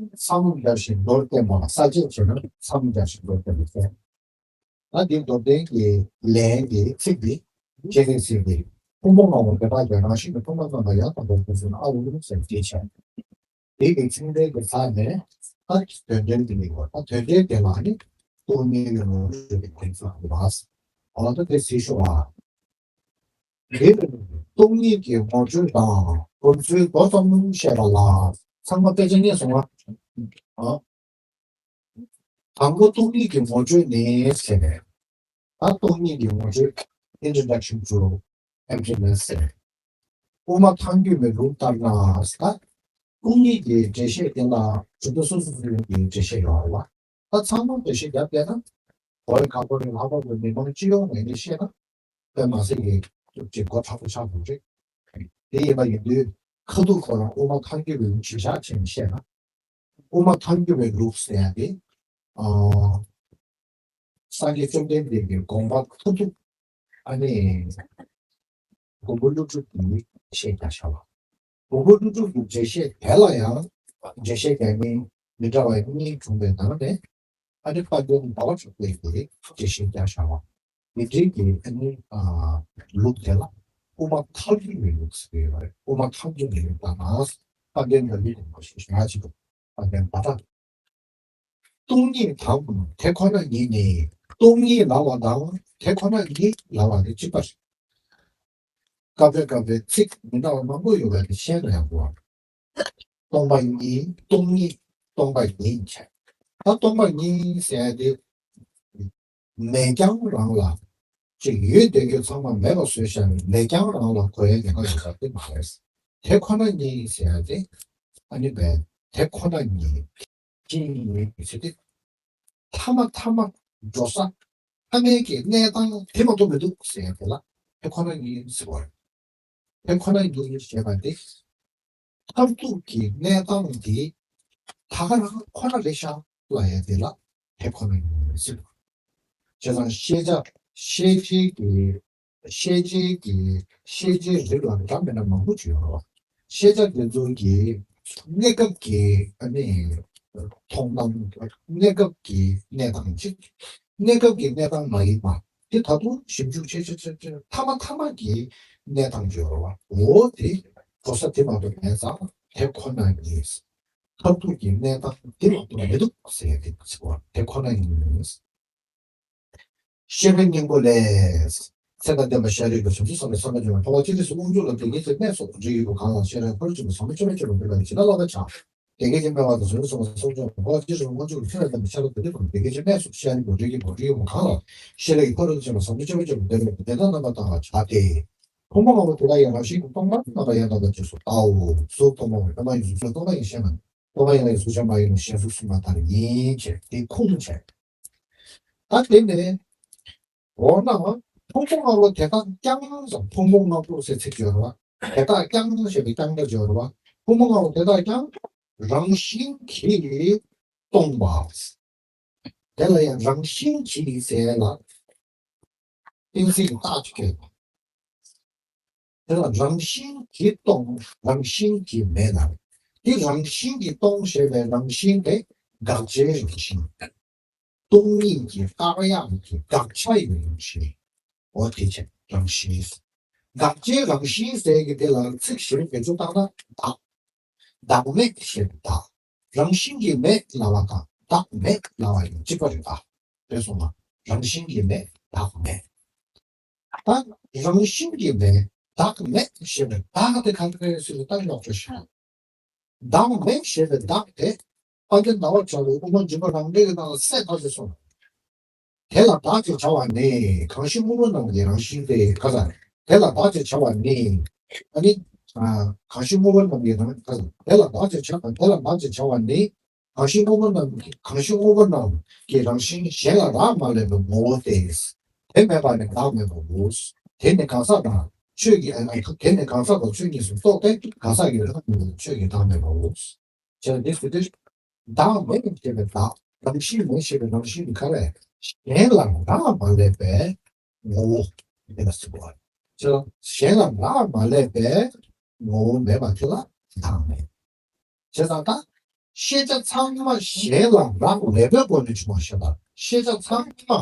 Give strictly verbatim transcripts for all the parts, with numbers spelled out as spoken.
མཚམས་སྦྱར་ཞིང་མདོར་བསྟན་པ། ས་བཅད་བྱས་ན་མཚམས་སྦྱར་ཞིང་མདོར་བསྟན་པ་ཟེར། ད་འདི་མདོར་བསྟན་གྱི་ལན་གྱི་ཚིག་འདི་སྤྱན་རས་གཟིགས་ཀྱིས་ཕུང་པོ་ལྔ་པོ་དེ་དག་ཀྱང་རང་བཞིན་གྱིས་སྟོང་པ་རྣམ་པར་ཡང་དག་པར་ཁོ་ཚུལ་ཨ་འོ་ཟེར་བྲིས་བྱས། དེ་གི་ཚིག་འགྲེལ་གྱི་ཚར་ནས་ད་དོན་འགྲེལ་འདི་ནི་གོ། ད་དོན་འགྲེལ་དེ་ལ་ནི་སྟོང་ཉིད་ཀྱི་ངོ་སྤྲོད་ཀྱི་དོན་ཚུལ་ལ། འོ་ད་དེ་ཟེར་ཤོག་ཨ། དེ་སྟོང་ཉིད་ཀྱི་ངོ་སྤྲོད་དང་སྒོམ་ཚུལ་མདོ་ཙམ་བཤད་པ་ལ་ཚང་མ་དཔེ་ཆ་རྙེད་སོང་ང་། ཨ། དང་པོ་སྟོང་ཉིད་ཀྱི་ངོ་སྤྲོད་ནི་ཟེར་ནས། ད་སྟོང་ཉིད་ཀྱི་ངོ་སྤྲོད། Introduction to Emptiness ཟེར། དབུ་མ་ཐལ་འགྱུར་བའི་ལུགས་ལྟར་ན་ད། སྟོང་ཉིད་ཀྱི་འགྲེལ་བཤད་དེ་ལ་གྲུབ་མཐའ་སོ་སོ་སོ་སོ་ཡི་འགྲེལ་བཤད་ཡོད་རེད་བ། ད་ཚང་མ་འགྲེལ་བཤད་རྒྱབ་བསྡད་ན། གོ་བའི་ཁ་ཁོ་རེ་ལྷག་པར་དུ་མི་མང་སྤྱི་ཡོངས་ནས་འགྲེལ་བཤད་ན། དཔེ་མ་སྲིད་ཀྱི་ཅིག་གོ་ཁྲག་པོ་ཆགས་འགྲོ་རེད། དེ་ཡིན་པ་ཡིན་དུས་ཁ་ཐུག་ཁོ་རང་དབུ་མ་ཐལ་འགྱུར་བའི་ལུགས་གཞིར་བཞག་བྱས་ནས་བཤད་ན། དབུ་མ་ཐལ་འགྱུར་བའི་ལུགས་ཟེར་ཡ་དེ། ཨ། སངས་རྒྱས་བཅོམ་ལྡན་འདས་ཀྱི་དགོངས་པ་མཐར་ཐུག་ཨ་ནི། མགོན་པོ་ཀླུ་སྒྲུབ་ཀྱིས་བཤད་རྒྱག་བྱ་བ། མགོན་པོ་ཀླུ་སྒྲུབ་ཀྱི་འགྲེལ་བཤད་དེ་ལ་ཡང་འགྲེལ་བཤད་རྒྱག་མཁན་མི་འདྲ་བ་གཉིས་བྱུང་བའི་ནང་ནས། ཨ་ནི་དཔལ་ལྡན་ཟླ་བ་གྲགས་པས་ཀྱི་འགྲེལ་བཤད་རྒྱག་བྱ་བ། མི་འགྲེལ་གྱི་ཨ་ནི་ཨ་ལུགས་དེ་ལ་དབུ་མ་ཐལ་འགྱུར་བའི་ལུགས་ཟེར་གྱི་ཡོད་རེད། དབུ་མ་ཐལ་འགྱུར་བའི་ལུགས་དང་ནང་དཔལ་ལྡན་ཟླ་བའི་དགོངས་པ་ཞེས་བྱ་ཅིག་དཔལ་ལྡན་ཟླ་གྲགས། སྟོང་ཉིད་དང་དེ་ཁོ་ན་ཉིད་ནི། སྟོང་ཉིད་ལབ་པ་དང་དེ་ཁོ་ན་ཉིད་ལབ་པ་དེ་གཅིག་པ་རེད། སྐབས་རེ་སྐབས་རེ་ཚིག་མི་འདྲ་བ་མང་པོ་ཡོད་པ་དེ་ཤེས་ན་ཡག་པོ། སྟོང་པ་ཉིད། སྟོང་ཉིད། སྟོང་པ་ཉིད་བྱས། ད་སྟོང་པ་ཉིད་ཟེར་ཡ་དེ། མེད་ཀྱང་རང་ལ། ཅིག་ཡོད་བསྡད་རྒྱུ་ཚང་མ་མེད་པ་བཟོས་བཞག་ནས་མེད་ཀྱང་རང་ལ་གོ་ཡ་ཉེན་ཁ་ཡོད་པ་དེ་མ་རེད། དེ་ཁོ་ན་ཉིད་ཟེར་ཡ་དེ། ཨ་ནི་བས་དེ་ཁོ་ན་ཉིད། ཅི་ཡིན་མིན་ཟེར་ཏེ། ཐ་མ་ཐ་མ་འགྲོ་ས། ཐ་མའི་གི་གནས་སྟངས་དེ་མ་གཏོགས་མི་འདུག་ཟེར་ཡ་དེ་ལ་དེ་ཁོ་ན་ཉིད་ཟེར་བ་རེད། དེ་ཁོ་ན་ཉིད་ཞེས་པ་དེ། མཐར་ཐུག་གི་གནས་སྟངས་དེ་ད་ག་རང་ཁོ་ན་རེད་ཤག་ལབ་ཡ་དེ་ལ་དེ་ཁོ་ན་ཉིད་ཟེར་བ་རེད། བྱས་ཙང་ཤེས་བྱ། ཤེས་བྱའི་གི། ཤེས་བྱའི་གི། ཤེས་བྱའི་རིགས་ལ་འདྲ་མི་འདྲ་མང་པོ་ཅིག་ཡོད་རེད་བ། ཤེས་བྱ་དེ་ཚོ་གི་གནས་སྐབས་ཀྱི་ཨ་ནི་མཐོང་སྟངས། གནས་སྐབས་ཀྱི་གནས་སྟངས་གཅིག་གནས་སྐབས་ཀྱི་གནས་སྟངས་མ་ཡིན་པ་དེ་ད་དུང་ཞིབ་འཇུག་བྱེད་བྱེད་བྱེད་བྱེད་ཐ་མ་ཐ་མ་གི་གནས་སྟངས་ཅིག་ཡོད་རེད་བ། འོ་དེ་འགྲོ་ས་དེ་མ་གཏོགས་མེད་ཙང་དེ་ཁོ་ན་ཉིད། མཐར་ཐུག་གི་གནས་སྟངས་དེ་མ་གཏོགས་མི་འདུག་ཟེར་ཡ་དེ་ཚོ་དེ་ཁོ་ན་ཉིད། ཤེས་རབ་སྙིང་པོ་ལས། ཚེ་དང་ལྡན་པ་ཤཱ་རིའི་བུ། བྱང་ཆུབ་སེམས་དཔའི་ས་བོན་ཆེན་པོ། འཕོ་བ་སྤྱིར་རིགས་སུ་དབང་ཕྱུག་ལ། བདེ་གཤེགས་ཚེ་སྨད་སོགས་རིགས་ཡོད་པ་གང་ལ། ཤེས་རབ་ཕ་རོལ་ཕྱིན་པ། ཟབ་མོ་སྤྱོད་པའི་སྐྱེས་བུ་འདི་ལ་ཇི་ལྟར་བསླབ་པར་བྱ། བདེ་གཤེགས་ཀྱི་སྨེ་བ་དང་། བྱང་ཆུབ་སེམས་དཔའི་ས་བོན་ཆེན་པོ། འཕོ་བ་སྤྱིར་རིགས་སུ་དབང་ཕྱུག་ལ། ཤེས་རབ་ལྡན་པ་ཤཱ་ར་དྭ་ཏིའི་ཕ་རོལ། བདེ་གཤེགས་ཀྱི་སྨད་སོགས་ཤཱ་རིའི་བུ་རིགས་ཀྱི་བུ། རིགས་ཡོད་པ་གང་ལ། ཤེས་རབ་ཀྱི་ཕ་རོལ་ཕྱིན་པ། ཟབ་མོ་སྤྱོད་པའི་སྐྱེས་བུ་འདི་ལ་དེ་ལྟར་རྣམ་པར་བལྟ་བར་བྱ་སྟེ། ཕུང་པོ་ལྔ་པོ་དེ་དག་ཀྱང་རང་བཞིན་གྱིས་སྟོང་པར་རྣམ་པར་ཡང་དག་པར་རྗེས་སུ་བལྟའོ། གཟུགས་སྟོང་པ་མེད་པ་ཡིན་གཟུགས་ཅན་སྟོང་པ་ཡིན་ཞེ་ན། སྟོང་པ་ཡིན་ལ་ཡང་གཟུགས་ཅན་མ་ཡིན་ནོ་ཞེས་གསུངས་པ་ལྟར་ཡིན་ཅེས་དེ་ཁུངས་བྱས། ད་དེ་ནས། འོ་ན། ཕུང་པོ་ལྔ་པོ་དེ་དག་ཀྱང་ཟེར། ཕུང་པོ་ལྔ་པོ་ཟེར་ཚིག་ཡོད་རེད་བ། དེ་དག་ཀྱང་ཞེས་པའི་ཀྱང་འདྲ་ཡོད་རེད་བ། ཕུང་པོ་ལྔ་པོ་དེ་དག་ཀྱང་རང་བཞིན་གྱིས་སྟོང་པ། དེ་ལ་ཡང་རང་བཞིན་གྱིས་ཟེར་ལ། གཏན་ཚིགས་རྟགས་ཅིག་བཀོད། དེ་ལ་རང་བཞིན་གྱིས་སྟོང་། རང་བཞིན་གྱིས་མེད་ལ། དེ་རང་བཞིན་གྱིས་སྟོང་ཞེས་པའི་རང་བཞིན་དེ་དགག་བྱའི་རང་བཞིན། སྟོང་ཉིད་ཀྱི་བཏགས་ཡག་གི་དགག་བྱ་ཡི་རང་བཞིན། འོ་དེ་བྱས་རང་བཞིན། དགག་བྱའི་རང་བཞིན་ཟེར་གྱི་དེ་ལ་ཚིག་གཞན་བེད་སྤྱོད་བཏང་ན་བདག་བདག་མེད་ཞེས་པའི་བདག་རང་བཞིན་གྱིས་མེད་ལབ་པ་དང་བདག་མེད་ལབ་པ་ཡང་གཅིག་པ་རེད་པ། དེ་སོང་ན་རང་བཞིན་གྱིས་མེད་བདག་མེད། ད་རང་བཞིན་གྱིས་མེད་བདག་མེད་ཞེས་པའི་བདག་དེ་ག་རེ་རེད་ཟེར་ན་ད་ཡོག་ཅོ་ཤ། བདག་མེད་ཞེས་པའི་བདག་དེ་དཔལ་ལྡན་ཟླ་བ་གྲགས་པའི་དབུ་མ་འཇུག་པ་རང་འགྲེལ་གྱི་ནང་ལ་གསལ་ཐག་ཆོད་སོང་། དེ་ལ་བདག་ཅེས་བྱ་བ་ནི་གང་ཞིག་དངོས་པོ་རྣམས་ཀྱི་རང་བཞིན་ཏེ། ག་ས། དེ་ལ་བདག་ཅེས་བྱ་བ་ནི། ཨ་ནི། ཨ། གང་ཞིག་དངོས་པོ་རྣམས་ཀྱི་རང་། ག་ས། དེ་ལ་བདག་ཅེས་བྱ། དེ་ལ་བདག་ཅེས་བྱ་བ་ནི། གང་ཞིག་དངོས་པོ་རྣམས། གང་ཞིག་དངོས་པོ་རྣམས་ཀྱི་རང་བཞིན་གཞན་ལ་རག་མ་ལས་པའི་ངོ་བོ་སྟེ། དེ་མེད་པ་ནི་བདག་མེད་པའོ། དེ་ནི་གང་ཟག་དང་ཆོས་ཀྱི། ཨ། དེ་ནི་གང་ཟག་དང་ཆོས་གཉིས་སུ་རྟོག་སྟེ་གང་ཟག་གི་རང་མེད་པའི་ཆོས་ཀྱི་བདག་མེད་པའོ། བྱས་ན་འདི་ཟེར་དུས། བདག་མེད་ཅེས་པའི་བདག་རང་བཞིན་མེད་ཞེས་པའི་རང་བཞིན་འདི་ག་རེ། གཞན་ལ་རག་མ་ལས་པའི་ངོ་བོ་དེ་ལ་ཟེར་བ། བྱས་ན་གཞན་ལ་རག་མ་ལས་པའི་ངོ་བོ་མེད་པ་དེ་ལ་བདག་མེད། བྱས་ཙང་ད། ཤེས་བྱ་ཚང་མ་གཞན་ལ་རག་ལས་པའི་སྒོ་ནས་བྱུང་བ་ཤེས་པ། ཤེས་བྱ་ཚང་མ་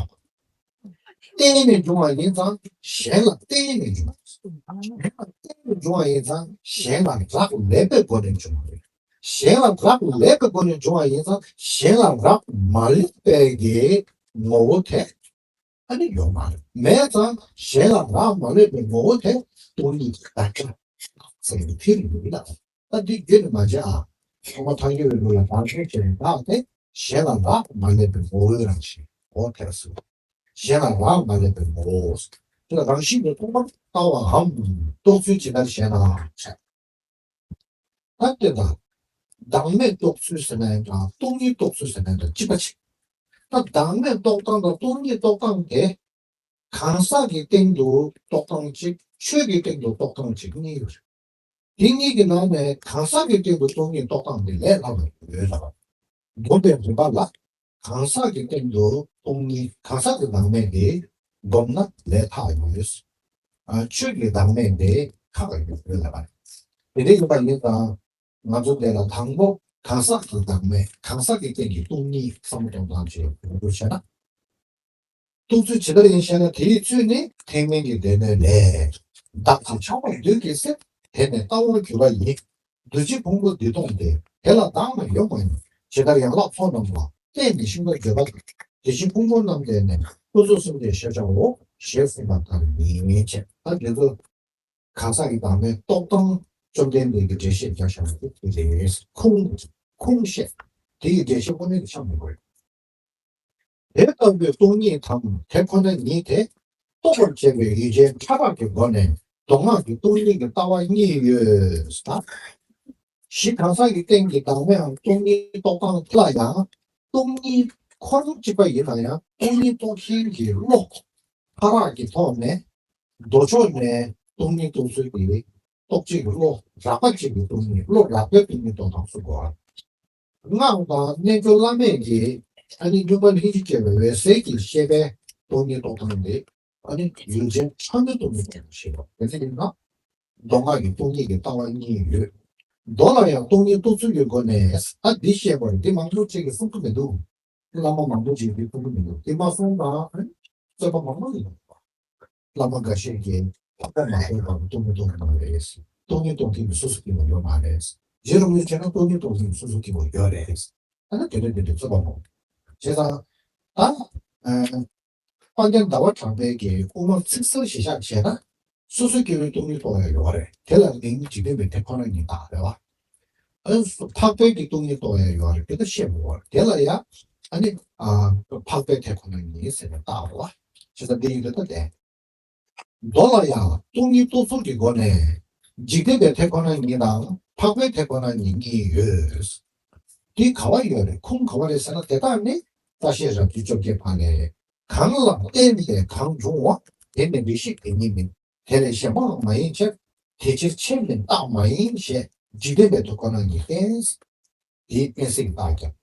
བརྟེན་ནས་འབྱུང་བ་ཡིན་ཙང་གཞན་ལ་བརྟེན་ནས་འབྱུང་བ། གཞན་ལ་བརྟེན་ནས་འབྱུང་བ་ཡིན་ཙང་གཞན་ལ་རག་ལས་པའི་སྒོ་ནས་འབྱུང་བ་རེད། གཞན་ལ་རག་ལས་པའི་སྒོ་ནས་འབྱུང་བ་ཡིན་ཙང་གཞན་ལ་རག་མ་ལས་པའི་གི་ངོ་བོ་དེ་ཨ་ནི་ཡོད་མ་རེད། མེད་ཙང་གཞན་ལ་རག་མ་ལས་པའི་ངོ་བོ་དེ་སྟོང་ཉིད་ཀྱི་བདག་ཅག་ཟེར་ནས་ཐིག་ལེ་ཡིན་ལ། ད་འདི་རྒྱུད་ནས་མ་བྱས་ཨ། ཐོག་མ་ཐལ་འགྱུར་བའི་ལུགས་ལ་བདག་ཅག་ཅེས་པའི་བདག་དེ་གཞན་ལ་རག་མ་ལས་པའི་ངོ་བོའི་རང་བཞིན་འོ་དེར་གསུངས། གཞན་ལ་རག་མ་ལས་པའི་ངོ་བོ། དེ་ལ་རང་བཞིན་གྱིས་སྟོང་པར་ལྟ་བའམ་རྟོགས་ཚུལ་ཇི་ལྟར་ཞེ་ན། ད་དེ་དང་། བདག་མེད་རྟོགས་ཚུལ་ཟེར་ན་ཡང་འདྲ་སྟོང་ཉིད་རྟོགས་ཚུལ་ཟེར་ན་ཡང་འདྲ་གཅིག་པ་ཆགས། ད་བདག་མེད་རྟོགས་སྟངས་དང་སྟོང་ཉིད་རྟོགས་སྟངས་དེ། གང་ཟག་གི་སྟེང་དུ་རྟོགས་སྟངས་གཅིག་ཆོས་ཀྱི་སྟེང་དུ་རྟོགས་སྟངས་གཅིག་གཉིས་ཡོད་རེད། དེ་གཉིས་ཀྱི་ནང་ནས་གང་ཟག་གི་སྟེང་དུ་སྟོང་ཉིད་རྟོགས་སྟངས་དེ་ལས་སླ་བ་ཡོད་ལ། བསྒོམ་པའི་རིམ་པ་ལ། གང་ཟག་གི་སྟེང་དུ་སྟོང་ཉིད་གང་ཟག་གི་བདག་མེད་དེ་བསྒོམས་ན་ལས་ཐག་ཡོད། ཨ། ཆོས་ཀྱི་བདག་མེད་དེ་ཁག་ཡོད་ལ། དེ་འདྲ་ཡིན་པ་ཡིན་ཙང་ང་ཚོ་འདི་ལ་དང་པོ་གང་ཟག་གི་བདག་མེད་གང་ཟག་གི་སྟེང་གི་སྟོང་ཉིད་བསམ་བློ་གཏོང་སྟངས་ཅིག་ཡོང་རྒྱུ་བྱས་ན། རྟོགས་ཚུལ་ཇི་ལྟར་ཡིན་ཞེ་ན། དེའི་ཚུལ་ནི་ཐེག་དམན་གྱི་སྡེ་སྣོད་ལས། བདག་དང་ཆགས་པ་བདུད་ཀྱི་སེམས་དེ་ནི་ལྟ་བར་གྱུར་པ་ཡིན། འདུ་བྱེད་ཕུང་པོ་འདི་སྟོང་སྟེ། དེ་ལ་བདག་ནི་ཡོད་མ་ཡིན། ཇི་ལྟར་ཡན་ལག་ཚོགས་རྣམས་ལ། རྟེན་ནི་ཤིང་རྟ་བརྗོད་པ་དང་། དེ་བཞིན་ཕུང་པོ་རྣམས་ཏེ་ནི། སྐུ་གཟུགས་གསུམ་སྟེ་ཤེས་བྱའོ། ཞེས་གསུངས་པ་ལྟར་ཡིན་ཞེས། ད་འདི་ཚོ་གང་ཟག་གི་བདག་མེད་རྟོགས་སྟངས་བཅོམ་ལྡན་འདས་ཀྱི་འགྲེལ་བཤད་རྒྱག་བཞག་པ་དེ་རེད། ཁུངས་ཁུངས་བཤད། དེ་ཡི་འགྲེལ་བཤད་དངོས་གནས་ཀྱི་ཆགས་མི་དགོས། དེ་ལྟ་བུའི་སྟོང་ཉིད་དམ་དེ་ཁོ་ན་ཉིད་དེ་རྟོགས་པར་བྱེད་པའི་ཡུལ་ཅན་ཕྲ་རགས་ཀྱི་སྒོ་ནས་མདོ་སྔགས་ཀྱི་སྟོང་ཉིད་ཀྱི་ལྟ་བ་གཉིས་ཡོད་ལ། གཞི་གང་ཟག་གི་སྟེང་གི་བདག་མེད་སྟོང་ཉིད་རྟོགས་སྟངས་དེ་ལ་ཡང་སྟོང་ཉིད་ཁོ་རང་གཅིག་པ་ཡིན་ན་ཡང་སྟོང་ཉིད་རྟོགས་མཁན་གྱི་བློ་ཕྲ་རགས་ཀྱི་ཐོག་ནས་མདོ་ཕྱོགས་ནས་སྟོང་ཉིད་རྟོགས་ཚུལ་གྱི་རྟོགས་བྱེད་ཀྱི་བློ་རགས་པ་གཅིག་གི་སྟོང་ཉིད། བློ་རགས་པའི་སྟོང་ཉིད་རྟོགས་སྟངས་སུ་གོ་བ། སྔགས་དང་རྣལ་འབྱོར་བླ་མེད་ཀྱི་ཨ་ནི་སྙོམས་པར་ལྷན་ཅིག་སྐྱེས་པའི་འོད་གསལ་གྱི་ཤེས་པས་སྟོང་ཉིད་རྟོགས་སྟངས་དེ་ཨ་ནི་ཡུལ་ཅན་ཕྲ་མོའི་སྟོང་ཉིད་རྟོགས་པར་བྱེད་པ། དེ་ཚེ་ཡིན་ན་མདོ་སྔགས་ཀྱི་སྟོང་ཉིད་ཀྱི་ལྟ་བ་གཉིས་ཡོད། མདོ་ལ་ཡང་སྟོང་ཉིད་རྟོགས་ཚུལ་གྱི་སྒོ་ནས་ཨ་འདི་བཤད་པར་འདི་མང་པོ་ཅིག་གིས་གསུང་གི་མི་འདུག་བླ་མ་མང་པོ་ཅིག་གིས་གསུང་གི་མི་འདུག་དེ་མ་གསུངས་པར་རྩོད་པ་མང་པོ་ཡོད། བླ་མ་འགའ་ཤས་ཀྱིས་འཕགས་པ་མ་ཐོབ་པར་སྟོང་ཉིད་རྟོགས་ཀྱི་མ་རེད། སྟོང་ཉིད་རྟོགས་མཁན་གྱི་སོ་སོ་སྐྱེ་བོ་ཡོད་མ་རེད། རྗེ་རིན་པོ་ཆེ་ན་སྟོང་ཉིད་རྟོགས་མཁན་གྱི་སོ་སོ་སྐྱེ་བོ་ཡོད་རེད། ཨ་ནི་དེ་འདྲ་དེ་འདྲ་རྩོད་པ་མང་པོ། བྱས་ཙང་ད་ཨ་སྤང་རྒྱན་ཟླ་བ་གྲགས་པའི་གི་དབུ་མ་ཚིག་གསལ་གཞི་བཞག་བྱས་ན། སོ་སོ་སྐྱེ་བོའི་སྟོང་ཉིད་རྟོགས་ཡ་ཡོད་རེད། དེ་ལ་མིང་འཇིག་རྟེན་པའི་དེ་ཁོ་ན་ཉིད་བཏགས་རེད་བ། ཨ་འཕགས་པའི་གི་སྟོང་ཉིད་རྟོགས་ཡ་ཡོད་རེད། དེ་ལ་བཤད་མི་དགོས་རེད། དེ་ལ་ཡ་ཨ་ནི་ཨ་འཕགས་པའི་དེ་ཁོ་ན་ཉིད་ཟེར་ནས་བཏགས་རེད་བ། བྱས་ཙང་འདི་ཡིན་དུས་ད་དེ། མདོ་ལ་ཡང་སྟོང་ཉིད་རྟོགས་ཚུལ་གྱི་སྒོ་ནས་འཇིག་རྟེན་པའི་དེ་ཁོ་ན་ཉིད་དང་འཕགས་པའི་དེ་ཁོ་ན་ཉིད་གཉིས་ཡོད། འདི་ག་བ་ཡོད་རེད། ཁུངས་ག་བ་རེད་ཟེར་ན། དེ་དག་ནི་རྩ་ཤེས་རབ་བརྒྱུད་བཅོ་བརྒྱད་པ་ལས། གང་ལ་བརྟེན་ཏེ་གང་འབྱུང་བ། དེ་ནི་མིག་ཤེས་དེ་ཉིད་མིན། དེ་ལས་གཞན་པའང་མ་ཡིན་ཕྱིར། དེ་ཕྱིར་ཆོས་མིན་རྟགས་མ་ཡིན་ཞེས། འཇིག་རྟེན་པའི་དེ་ཁོ་ན་ཉིད་བསྟན། དེའི་བསྟན་སྲིད་ཀྱི་རྟགས་ཀྱང་།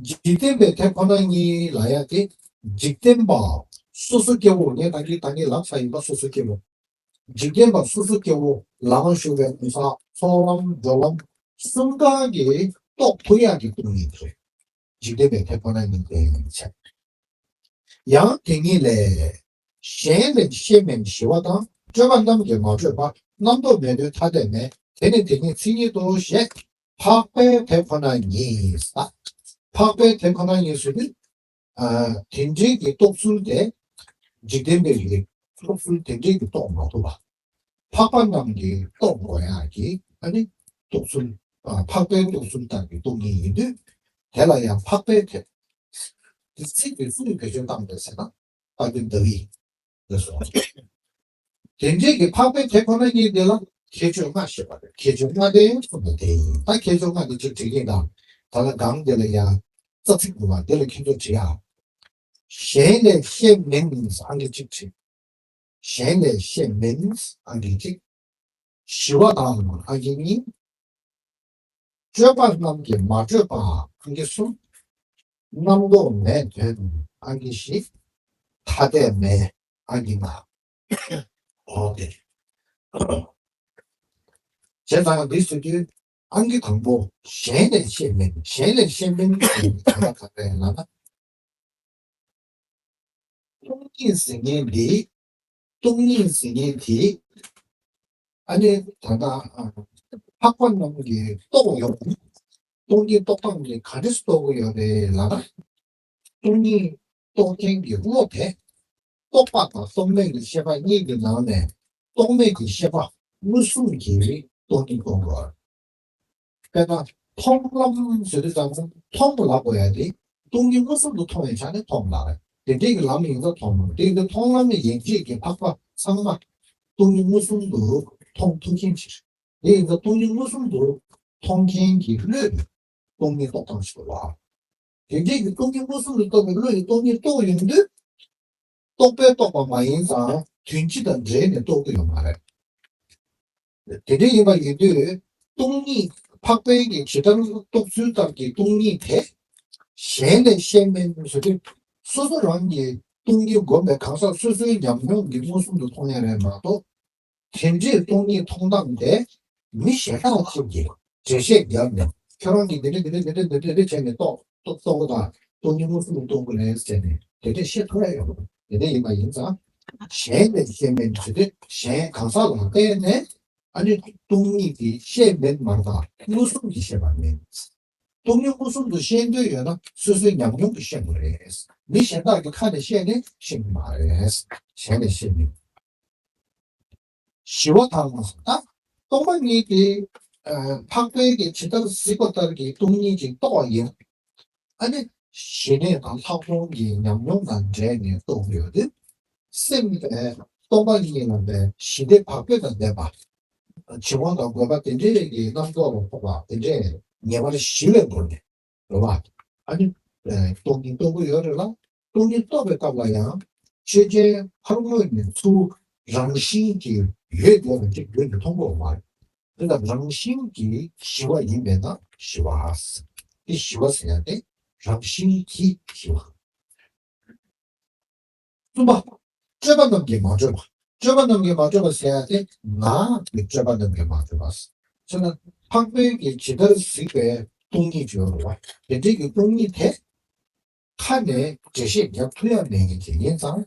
འཇིག་རྟེན་པའི་དེ་ཁོ་ན་ཉིད་ལ་ཡང་དེ། འཇིག་རྟེན་པ་སོ་སོ་སྐྱེ་བོ། ངས་ད་གིན་ད་གིན་ལབ་ཚར་ཡིན་པ། སོ་སོ་སྐྱེ་བོ། འཇིག་རྟེན་པ་སོ་སོ་སྐྱེ་བོ་ལམ་ཞུགས་པའི་ངོ་མཚར་ཚོགས་ལམ་སྦྱོར་ལམ་གསུམ་ཀ་གིས་རྟོགས་ཐུབ་ཡག་གི་སྟོང་ཉིད་རེད། འཇིག་རྟེན་པའི་དེ་ཁོ་ན་ཉིད་དེ་ཡིན་ཕྱིར། ཡང་དེ་ཉིད་ལས། གཞན་ལས་ཤེས་མིན་ཞི་བ་དང་། སྤྲོས་པ་རྣམས་ཀྱིས་མ་གྲོལ་བ། རྣམ་རྟོག་མེད་དུས་ཐ་དད་མེད། དེ་ནི་དེ་ཉིད་མཚན་ཉིད་དོ་ཞེས། འཕགས་པའི་དེ་ཁོ་ན་ཉིད། འཕགས་པའི་དེ་ཁོ་ན་ཉིད་ཟེར་དུས། ཨ་དེ་འདྲའི་གི་རྟོགས་ཚུལ་དེ་འཇིག་རྟེན་པའི་རིགས་རྟོགས་ཚུལ་དེ་འདྲའི་གི་རྟོགས་མ་ཐུབ་པ། འཕགས་པ་རྣམས་ཀྱིས་རྟོགས་དགོས་ཡག་གི་ཨ་ནི་རྟོགས་ཚུལ། ཨ་འཕགས་པའི་རྟོགས་ཚུལ་ལྟར་གྱི་སྟོང་ཉིད་ཡིན་དུས། དེ་ལ་ཡང་འཕགས་པའི་དེ། དེ་ཚིག་དེ་སུ་ཡིས་བེད་སྤྱོད་བཏང་པ་རེད་ཟེར་ན། དཔལ་ལྡན་ཟླ་བས་ལ་སོགས། དེ་འདྲའི་གི་འཕགས་པའི་དེ་ཁོ་ན་ཉིད་དེ་ལ་ཁྱད་ཆོས་ལྔ་ཞེས་པ་རེད། ཁྱད་ཆོས་ལྔ་ལྡན་གསུངས་པ་དེ་ཡིན། ད་ཁྱད་ཆོས་ལྔ་དེ་གཅིག་བྲིས་ཀྱིན་དང་། ད་ལ་སྒང་དེ་ལ་ཡང་རྩ་ཚིག་འདུག་པ་དེ་ལ་ཁྱེད་ཚོ་བྲིས་ཨ། གཞན་ལས་ཤེས་མིན་ཨང་ཀི་གཅིག་བྲིས། གཞན་ལས་ཤེས་མིན་ཨང་ཀི་གཅིག་ཞི་བ་དང་ཨང་ཀི་གཉིས། སྤྲོས་པ་རྣམས་ཀྱིས་མ་གྲོལ་བ་ཨང་ཀི་གསུམ། རྣམ་རྟོག་མེད་དོན་ཨང་ཀི་བཞི། ཐ་དད་མེད་ཨང་ཀི་ལྔ། འོ་དེ། བྱས་ཙང་འདི་ཟེར་དུས། ཨང་ཀི་དང་པོ། གཞན་ལས་ཤེས་མིན། གཞན་ལས་ཤེས་མིན་ཟེར་ན་ག་རེ་ལབ་ན། སྟོང་ཉིད་ཟེར་མཁན་འདི། སྟོང་ཉིད་ཟེར་མཁན་དེ། ཨ་ནི་ད་ལྟ་ཨ། འཕགས་པ་རྣམས་ཀྱིས་རྟོགས་ཡོང་། སྟོང་ཉིད་རྟོགས་སྟངས་དེ་ག་འདྲས་རྟོགས་ཀྱི་ཡོད་རེད་ལབ་ན། སྟོང་ཉིད་རྟོགས་མཁན་གྱི་བློ་དེ། རྟོག་པ་དང་རྟོག་མེད་ཀྱི་ཤེས་པ་གཉིས་ཀྱི་ནང་ནས། རྟོག་མེད་ཀྱི་ཤེས་པ་མངོན་སུམ་གྱིས་སྟོང་ཉིད་རྟོགས་དགོས། དཔེར་ན། མཐོང་ལམ་ཟེར་དུས་ཙམ་པ། མཐོང་ལབ་དགོས་ཡ་དེ། སྟོང་ཉིད་མངོན་སུམ་དུ་མཐོང་བའི་ཆ་ནས་མཐོང་ལབ་རེད། དེ་འདྲའི་གི་ལམ་ཡིན་ཙང་མཐོང་ལམ། དེ་ཡིན་དུས་མཐོང་ལམ་ནི་ཡན་ཆད་ཀྱི་འཕགས་པ་ཚང་མ་སྟོང་ཉིད་མངོན་སུམ་དུ་མཐོང་ཐུབ་མཁན་ཞིག་རེད། དེ་ཡིན་ཙང་སྟོང་ཉིད་མངོན་སུམ་དུ་མཐོང་མཁན་གྱི་བློས་སྟོང་ཉིད་རྟོགས་སྟངས་ཞིག་རེད་བ། དེ་འདྲའི་གི་སྟོང་ཉིད་མངོན་སུམ་དུ་རྟོགས་པའི་བློ་ཡིས་སྟོང་ཉིད་རྟོགས་ཡོང་དུས། རྟོག་པས་རྟོགས་པ་མ་ཡིན་ཙང་དོན་སྤྱི་དང་འབྲེལ་ནས་རྟོགས་ཀྱི་ཡོད་མ་རེད། དེ་འདྲ་ཡིན་པ་ཡིན་དུས། སྟོང་ཉིད་འཕགས་པའི་གི་ཇི་ལྟར་རྟོགས་ཚུལ་ལྟར་གྱི་སྟོང་ཉིད་དེ། གཞན་ལས་ཤེས་མིན་ཟེར་དུས། སོ་སོ་རང་གིས་སྟོང་ཉིད་བསྒོམས་པའི་གང་ཟག་སོ་སོའི་ཉམས་མྱོང་གིས་མངོན་སུམ་དུ་མཐོང་ཡ་རེད་མ་གཏོགས། དེ་འདྲའི་སྟོང་ཉིད་མཐོང་སྟངས་དེ། མི་གཞན་དག་ཅིག་གིས་འགྲེལ་བཤད་བརྒྱབ་ནས། ཁྱོད་རང་གིས་འདི་འདྲ་འདི་འདྲ་འདི་འདྲ་འདི་འདྲ་འདི་འདྲ་བྱས་ནས་རྟོགས་རྟོགས་རྟོགས་པ་དང་། སྟོང་ཉིད་མངོན་སུམ་དུ་རྟོགས་དགོས་རེད་ཟེར་ནས་དེ་འདྲ་བཤད་ཐུབ་ཡ་ཡོད་མ་རེད། དེ་འདྲ་ཡིན་པ་ཡིན་ཙང་། གཞན་ལས་ཤེས་མིན་ཟེར་དུས། གཞན་གང་ཟག་ལ་བརྟེན་ནས། ཨ་ནི་སྟོང་ཉིད་དེ་ཤེས་མིན་མ་གཏོགས་མངོན་སུམ་གྱིས་ཤེས་པ་མིན། སྟོང་ཉིད་མངོན་སུམ་དུ་ཤེས་འདོད་ཡོད་ན་སོ་སོའི་ཉམས་མྱོང་གིས་ཤེས་དགོས་རེད། མི་གཞན་དག་གི་ཁ་ནས་བཤད་ནས་ཤེས་ཀྱི་མ་རེད། གཞན་ལས་ཤེས་མིན། ཞི་བ་དང་། ད་སྟོང་པ་ཉིད་དེ། ཨ། འཕགས་པའི་གི་ཇི་ལྟར་གཟིགས་པ་ལྟར་གྱི་སྟོང་ཉིད་ཅིག་རྟོགས་པ་ཡིན། ཨ་ནི་ཞི་གནས་དང་ལྷག་མཐོང་གི་ཉམས་མྱོང་དང་འབྲེལ་ནས་རྟོགས་ཡོད་དུས། སེམས་པའི་སྟོང་པ་ཉིད་ལ་པའི་ཞི་བདེ་བག་ཕེབས་དང་ལྡན་པ། བྱིང་བ་དང་རྒོད་པ་དེ་འདྲའི་གི་རྣམ་རྟོག་ལ་ཕོག་པ་དེ་འདྲས་ངེས་པར་ཞི་བའི་སྒོ་ནས། རེད་བ། ཨ་ནི། ཨ། སྟོང་ཉིད་རྟོགས་ཀྱི་ཡོད་རེད་ལ། སྟོང་ཉིད་རྟོགས་པའི་སྐབས་ལ་ཡང་། ཆོས་ཅན་ཕར་ངོས་ནས་ཚུར་རང་བཞིན་གྱིས་ཡོད་བསྡད་པ་ཅིག་རྒྱུན་དུ་མཐོང་གི་ཡོད་མ་རེད། དེ་ལ་རང་བཞིན་གྱིས་ཞི་བ་ཡིན་པས་ན་ཞི་བ། དེ་ཞི་བ་ཟེར་ཡ་དེ་རང་བཞིན་གྱིས་ཞི་བ། གསུམ་པ། སྤྲོས་པ་རྣམས་ཀྱིས་མ་གྲོལ་བ། སྤྲོས་པ་རྣམས་ཀྱིས་མ་གྲོལ་བ་ཟེར་ཡ་དེ་ངག་གི་སྤྲོས་པ་རྣམས་ཀྱིས་མ་གྲོལ་བ། ཟེར་ན། འཕགས་པའི་གི་ཇི་ལྟར་གཟིགས་པའི་སྟོང་ཉིད་ཅིག་ཡོད་རེད་བ། དེ་འདྲའི་གི་སྟོང་ཉིད་དེ། ཁ་ནས་འགྲེལ་བཤད་རྒྱག་ཐུབ་ཡ་མེད་མཁན་ཅིག་ཡིན་ཙང་།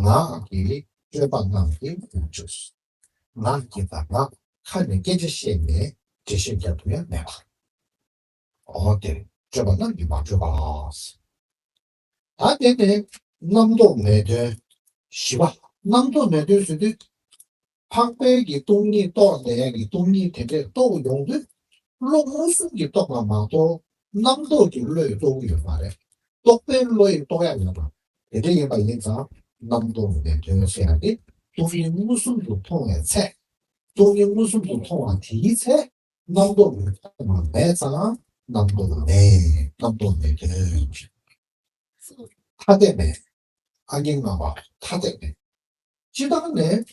ངག་གི་སྤྲོས་པ་རྣམས་ཀྱིས་མ་གྲོལ། ངག་གི་དང་ངག་ཁ་ནས་སྐད་ཆ་བཤད་ནས་འགྲེལ་བཤད་རྒྱག་ཐུབ་ཡ་མེད་པ། འོ་དེ་སྤྲོས་པ་རྣམས་ཀྱིས་མ་གྲོལ་བ། ད་དེ་ནས་རྣམ་རྟོག་མེད་དོན། བཞི་པ། རྣམ་རྟོག་མེད་དོན་ཟེར་དུས། འཕགས་པའི་གི་སྟོང་ཉིད་རྟོགས་ནས་ཀྱི་སྟོང་ཉིད་དེ་འདྲས་རྟོགས་ཡོང་དུས། བློ་མངོན་སུམ་གྱིས་རྟོགས་པ་མ་གཏོགས། རྣམ་རྟོག་གི་བློ་ཡིས་རྟོགས་ཀྱི་ཡོད་མ་རེད། རྟོག་པའི་བློ་ཡིས་རྟོགས་ཡ་ཡོད་པ། དེ་འདྲ་ཡིན་པ་ཡིན་ཙང་། རྣམ་རྟོག་མེད་དོན་ཟེར་ཡ་དེ་སྟོང་ཉིད་མངོན་སུམ་དུ་མཐོང་བའི་ཚེ། སྟོང་ཉིད་མངོན་སུམ་དུ་མཐོང་བ་དེའི་ཚེ། རྣམ་རྟོག་གི་མཐོང་བ་མེད་ཙང་རྣམ་རྟོག་མེད། རྣམ་རྟོག་མེད་དོན། ཐ་དད་མེད། ཨང་ཀི་ལྔ་པ། ཐ་དད་མེད། སྤྱིར་བཏང་ནས།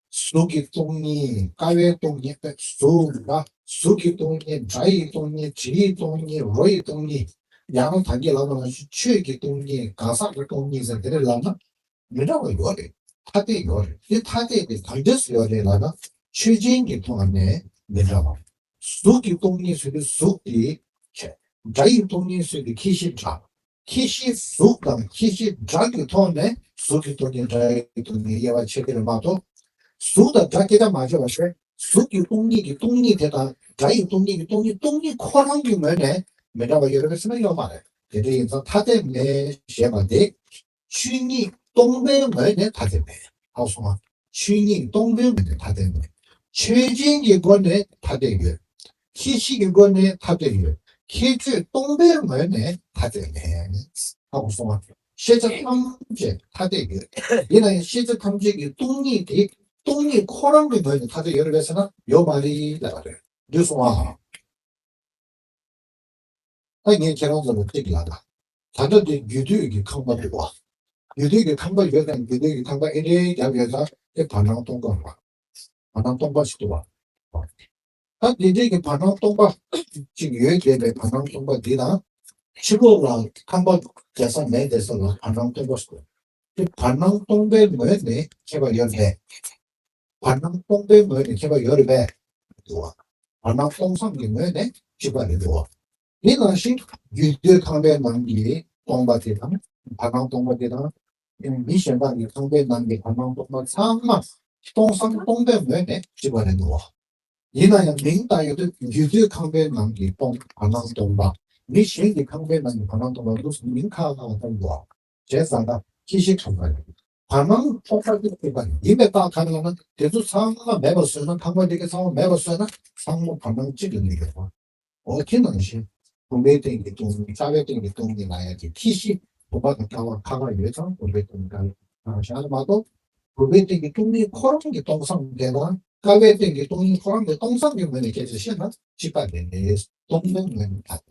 གཟུགས་ཀྱི་སྟོང་ཉིད། ཀ་བའི་སྟོང་ཉིད། གཟུགས་ལ། གཟུགས་ཀྱི་སྟོང་ཉིད། སྒྲ་ཡི་སྟོང་ཉིད། དྲི་ཡི་སྟོང་ཉིད། རོ་ཡི་སྟོང་ཉིད། ཡང་ན་ད་གིན་ལབ་པ་ནང་བཞིན་ཆོས་ཀྱི་སྟོང་ཉིད། གང་ཟག་གི་སྟོང་ཉིད་ཟེར་དེ་འདྲ་ལབ་ན། མི་འདྲ་བ་ཡོད་རེད། ཐ་དད་ཡོད་རེད། དེ་ཐ་དད་དེ་གང་འདྲས་སུ་ཡོད་རེད་ལབ་ན། ཆོས་ཅན་གྱི་ཐོག་ནས་མི་འདྲ་བ། གཟུགས་ཀྱི་སྟོང་ཉིད་ཟེར་དུས་གཟུགས་དེ་ཁྱད། སྒྲ་ཡི་སྟོང་ཉིད་ཟེར་དུས་ཁྱད་གཞི་སྒྲ། ཁྱད་གཞི་གཟུགས་དང་ཁྱད་གཞི་སྒྲ་གི་ཐོག་ནས་གཟུགས་ཀྱི་སྟོང་ཉིད། སྒྲ་ཡི་སྟོང་ཉིད་དབྱེ་བ་ཕྱེ་གི་རེད་མ་གཏོགས། གཟུགས་དང་སྒྲ་སྐད་ཆ་མ་བརྗོད་པ་བྱས། གཟུགས་ཀྱི་སྟོང་ཉིད་ཀྱི་སྟོང་ཉིད་དེ་དང་སྒྲ་ཡི་སྟོང་ཉིད་ཀྱི་སྟོང་ཉིད། སྟོང་ཉིད་ཁོ་རང་གི་ངོས་ནས་མི་འདྲ་བ་ཡོད་རེད་པས་ཟེར་ན་ཡོད་མ་རེད། དེ་འདྲ་ཡིན་ཙང་ཐ་དད་མེད་ཞེས་པ་དེ། ཆོས་ཉིད་སྟོང་པའི་ངོས་ནས་ཐ་དད་མེད། ཧ་གོ་སོང་ང་། ཆོས་ཉིད་སྟོང་པའི་ངོས་ནས་ཐ་དད་མེད། ཆོས་ཅན་གྱི་སྒོ་ནས་ཐ་དད་ཡོད། ཁྱད་གཞི་གི་སྒོ་ནས་ཐ་དད་ཡོད། ཁྱད་ཆོས་སྟོང་པའི་ངོས་ནས་ཐ་དད་མེད། ཧ་གོ་སོང་ང་། ཤེས་བྱ་ཐམས་ཅད་ཐ་དད་ཡོད། ཡིན་ན་ཡང་ཤེས་བྱ་ཐམས་ཅད་ཀྱི་སྟོང་ཉིད་དེ། སྟོང་ཉིད་ཁོ་རང་གི་ངོས་ནས་ཐ་དད་ཡོད་རེད་པས་ཟེར་ན་ཡོད་མ་རེད་ལབ་པ་རེད། འདོད་སོང་ང་། ད་ངས་ཁྱེད་རང་ཚོ་ལ་ཅིག་ལབ་ད། ད་ལྟ་འདི་རྒྱུད་སྟོད་ཀྱི་ཁང་པ་འདུག་བ། རྒྱུད་སྟོད་ཀྱི་ཁང་པ་ཡོད་ཙང་། རྒྱུད་སྟོད་ཀྱི་ཁང་པ་ཨེ་འདྲའི་རྒྱབ་ཡོད་ཙང་། དེ་བར་སྣང་སྟོང་པ་རེད་བ། བར་སྣང་སྟོང་པ་ཞིག་འདུག་བ། ད་འདི་འདྲའི་གི་བར་སྣང་སྟོང་པ་ཅིག་ཡོད་བསྡད་པའི་བར་སྣང་སྟོང་པ་འདི་དང་། ཕྱི་ལོགས་ལ་ཁང་པ་རྒྱག་ས་མེད་བསྡད་ས་ལ་བར་སྣང་སྟོང་པ་ཞིག་འདུག་དེ་བར་སྣང་སྟོང་པའི་ངོས་ནས་ཁྱད་པར་ཡོད་རེད་པས། བར་སྣང་སྟོང་པའི་ངོས་ནས་ཁྱད་པར་ཡོད་རེད་པས། འདུག་བ། བར་སྣང་སྟོང་བསམ་གྱི་ངོས་ནས་གཅིག་པ་རེད་འདུག་དེ་ནང་བཞིན་རྒྱུད་སྟོད་ཁང་པའི་ནང་གི་སྟོང་པ་དེ་དང་། བར་སྣང་སྟོང་པ་དེ་དང་། མི་གཞན་དག་གི་ཁང་པའི་ནང་གི་བར་སྣང་སྟོང་པ་ཚང་མ་སྟོང་བསམ་སྟོང་པའི་ངོས་ནས་གཅིག་པ་རེད་འདུག་ཡིན་ན་ཡང་མིང་བཏགས་ཡོད་དུས་རྒྱུད་སྟོད་ཁང་པའི་ནང་གི་སྟོང་བར་སྣང་སྟོང་པ། མི་གཞན་གྱི་ཁང་པའི་ནང་གི་བར་སྣང་སྟོང་པ་འདུག་མིང་ཁག་ཁག་བཏགས་འདུག་བྱས་ཙང་ད་ཁྱི་ཤི་ཁང་པ་རེད། བར་སྣང་སྟོང་པ་དེ་ཁྱི་པ་རེད། ཡིན་པའི་རྟགས་གང་ལ་ན་དེ་ཚོ་ཚང་མ་མེད་པར་བཟོས་ན། ཁང་པ་དེ་གའི་ཚང་མ་མེད་པར་བཟོས་ན་ཚང་མ་བར་སྣང་གཅིག་ལ་གནས་ཡོད་པ། འོ་དེ་ནང་བཞིན་བུམ་པའི་སྟེང་གི་སྟོང་ཉིད། རྩ་བའི་སྟེང་གི་སྟོང་ཉིད་ལ་ཡང་དེ་ཁྱི་ཤི་བུམ་པ་དང་ལྟ་བ་ཁ་ཁ་ཡོད་ཙང་བུམ་པའི་སྟེང་གི་ལྟ་བ་ཁ་ཁ་བཞག་ན་མ་གཏོགས། བུམ་པའི་སྟེང་གི་སྟོང་ཉིད་ཁོ་རང་གི་སྟོང་བསམ་དེ་དང་ཀ་བའི་སྟེང་གི་སྟོང་ཉིད་ཁོ་རང་གི་སྟོང་བསམ་གྱི་ངོས་ནས་སྐད་ཆ་བཤད་ན་གཅིག་པ་རེད། སྟོང་པའི་ངོས་ནས་ད།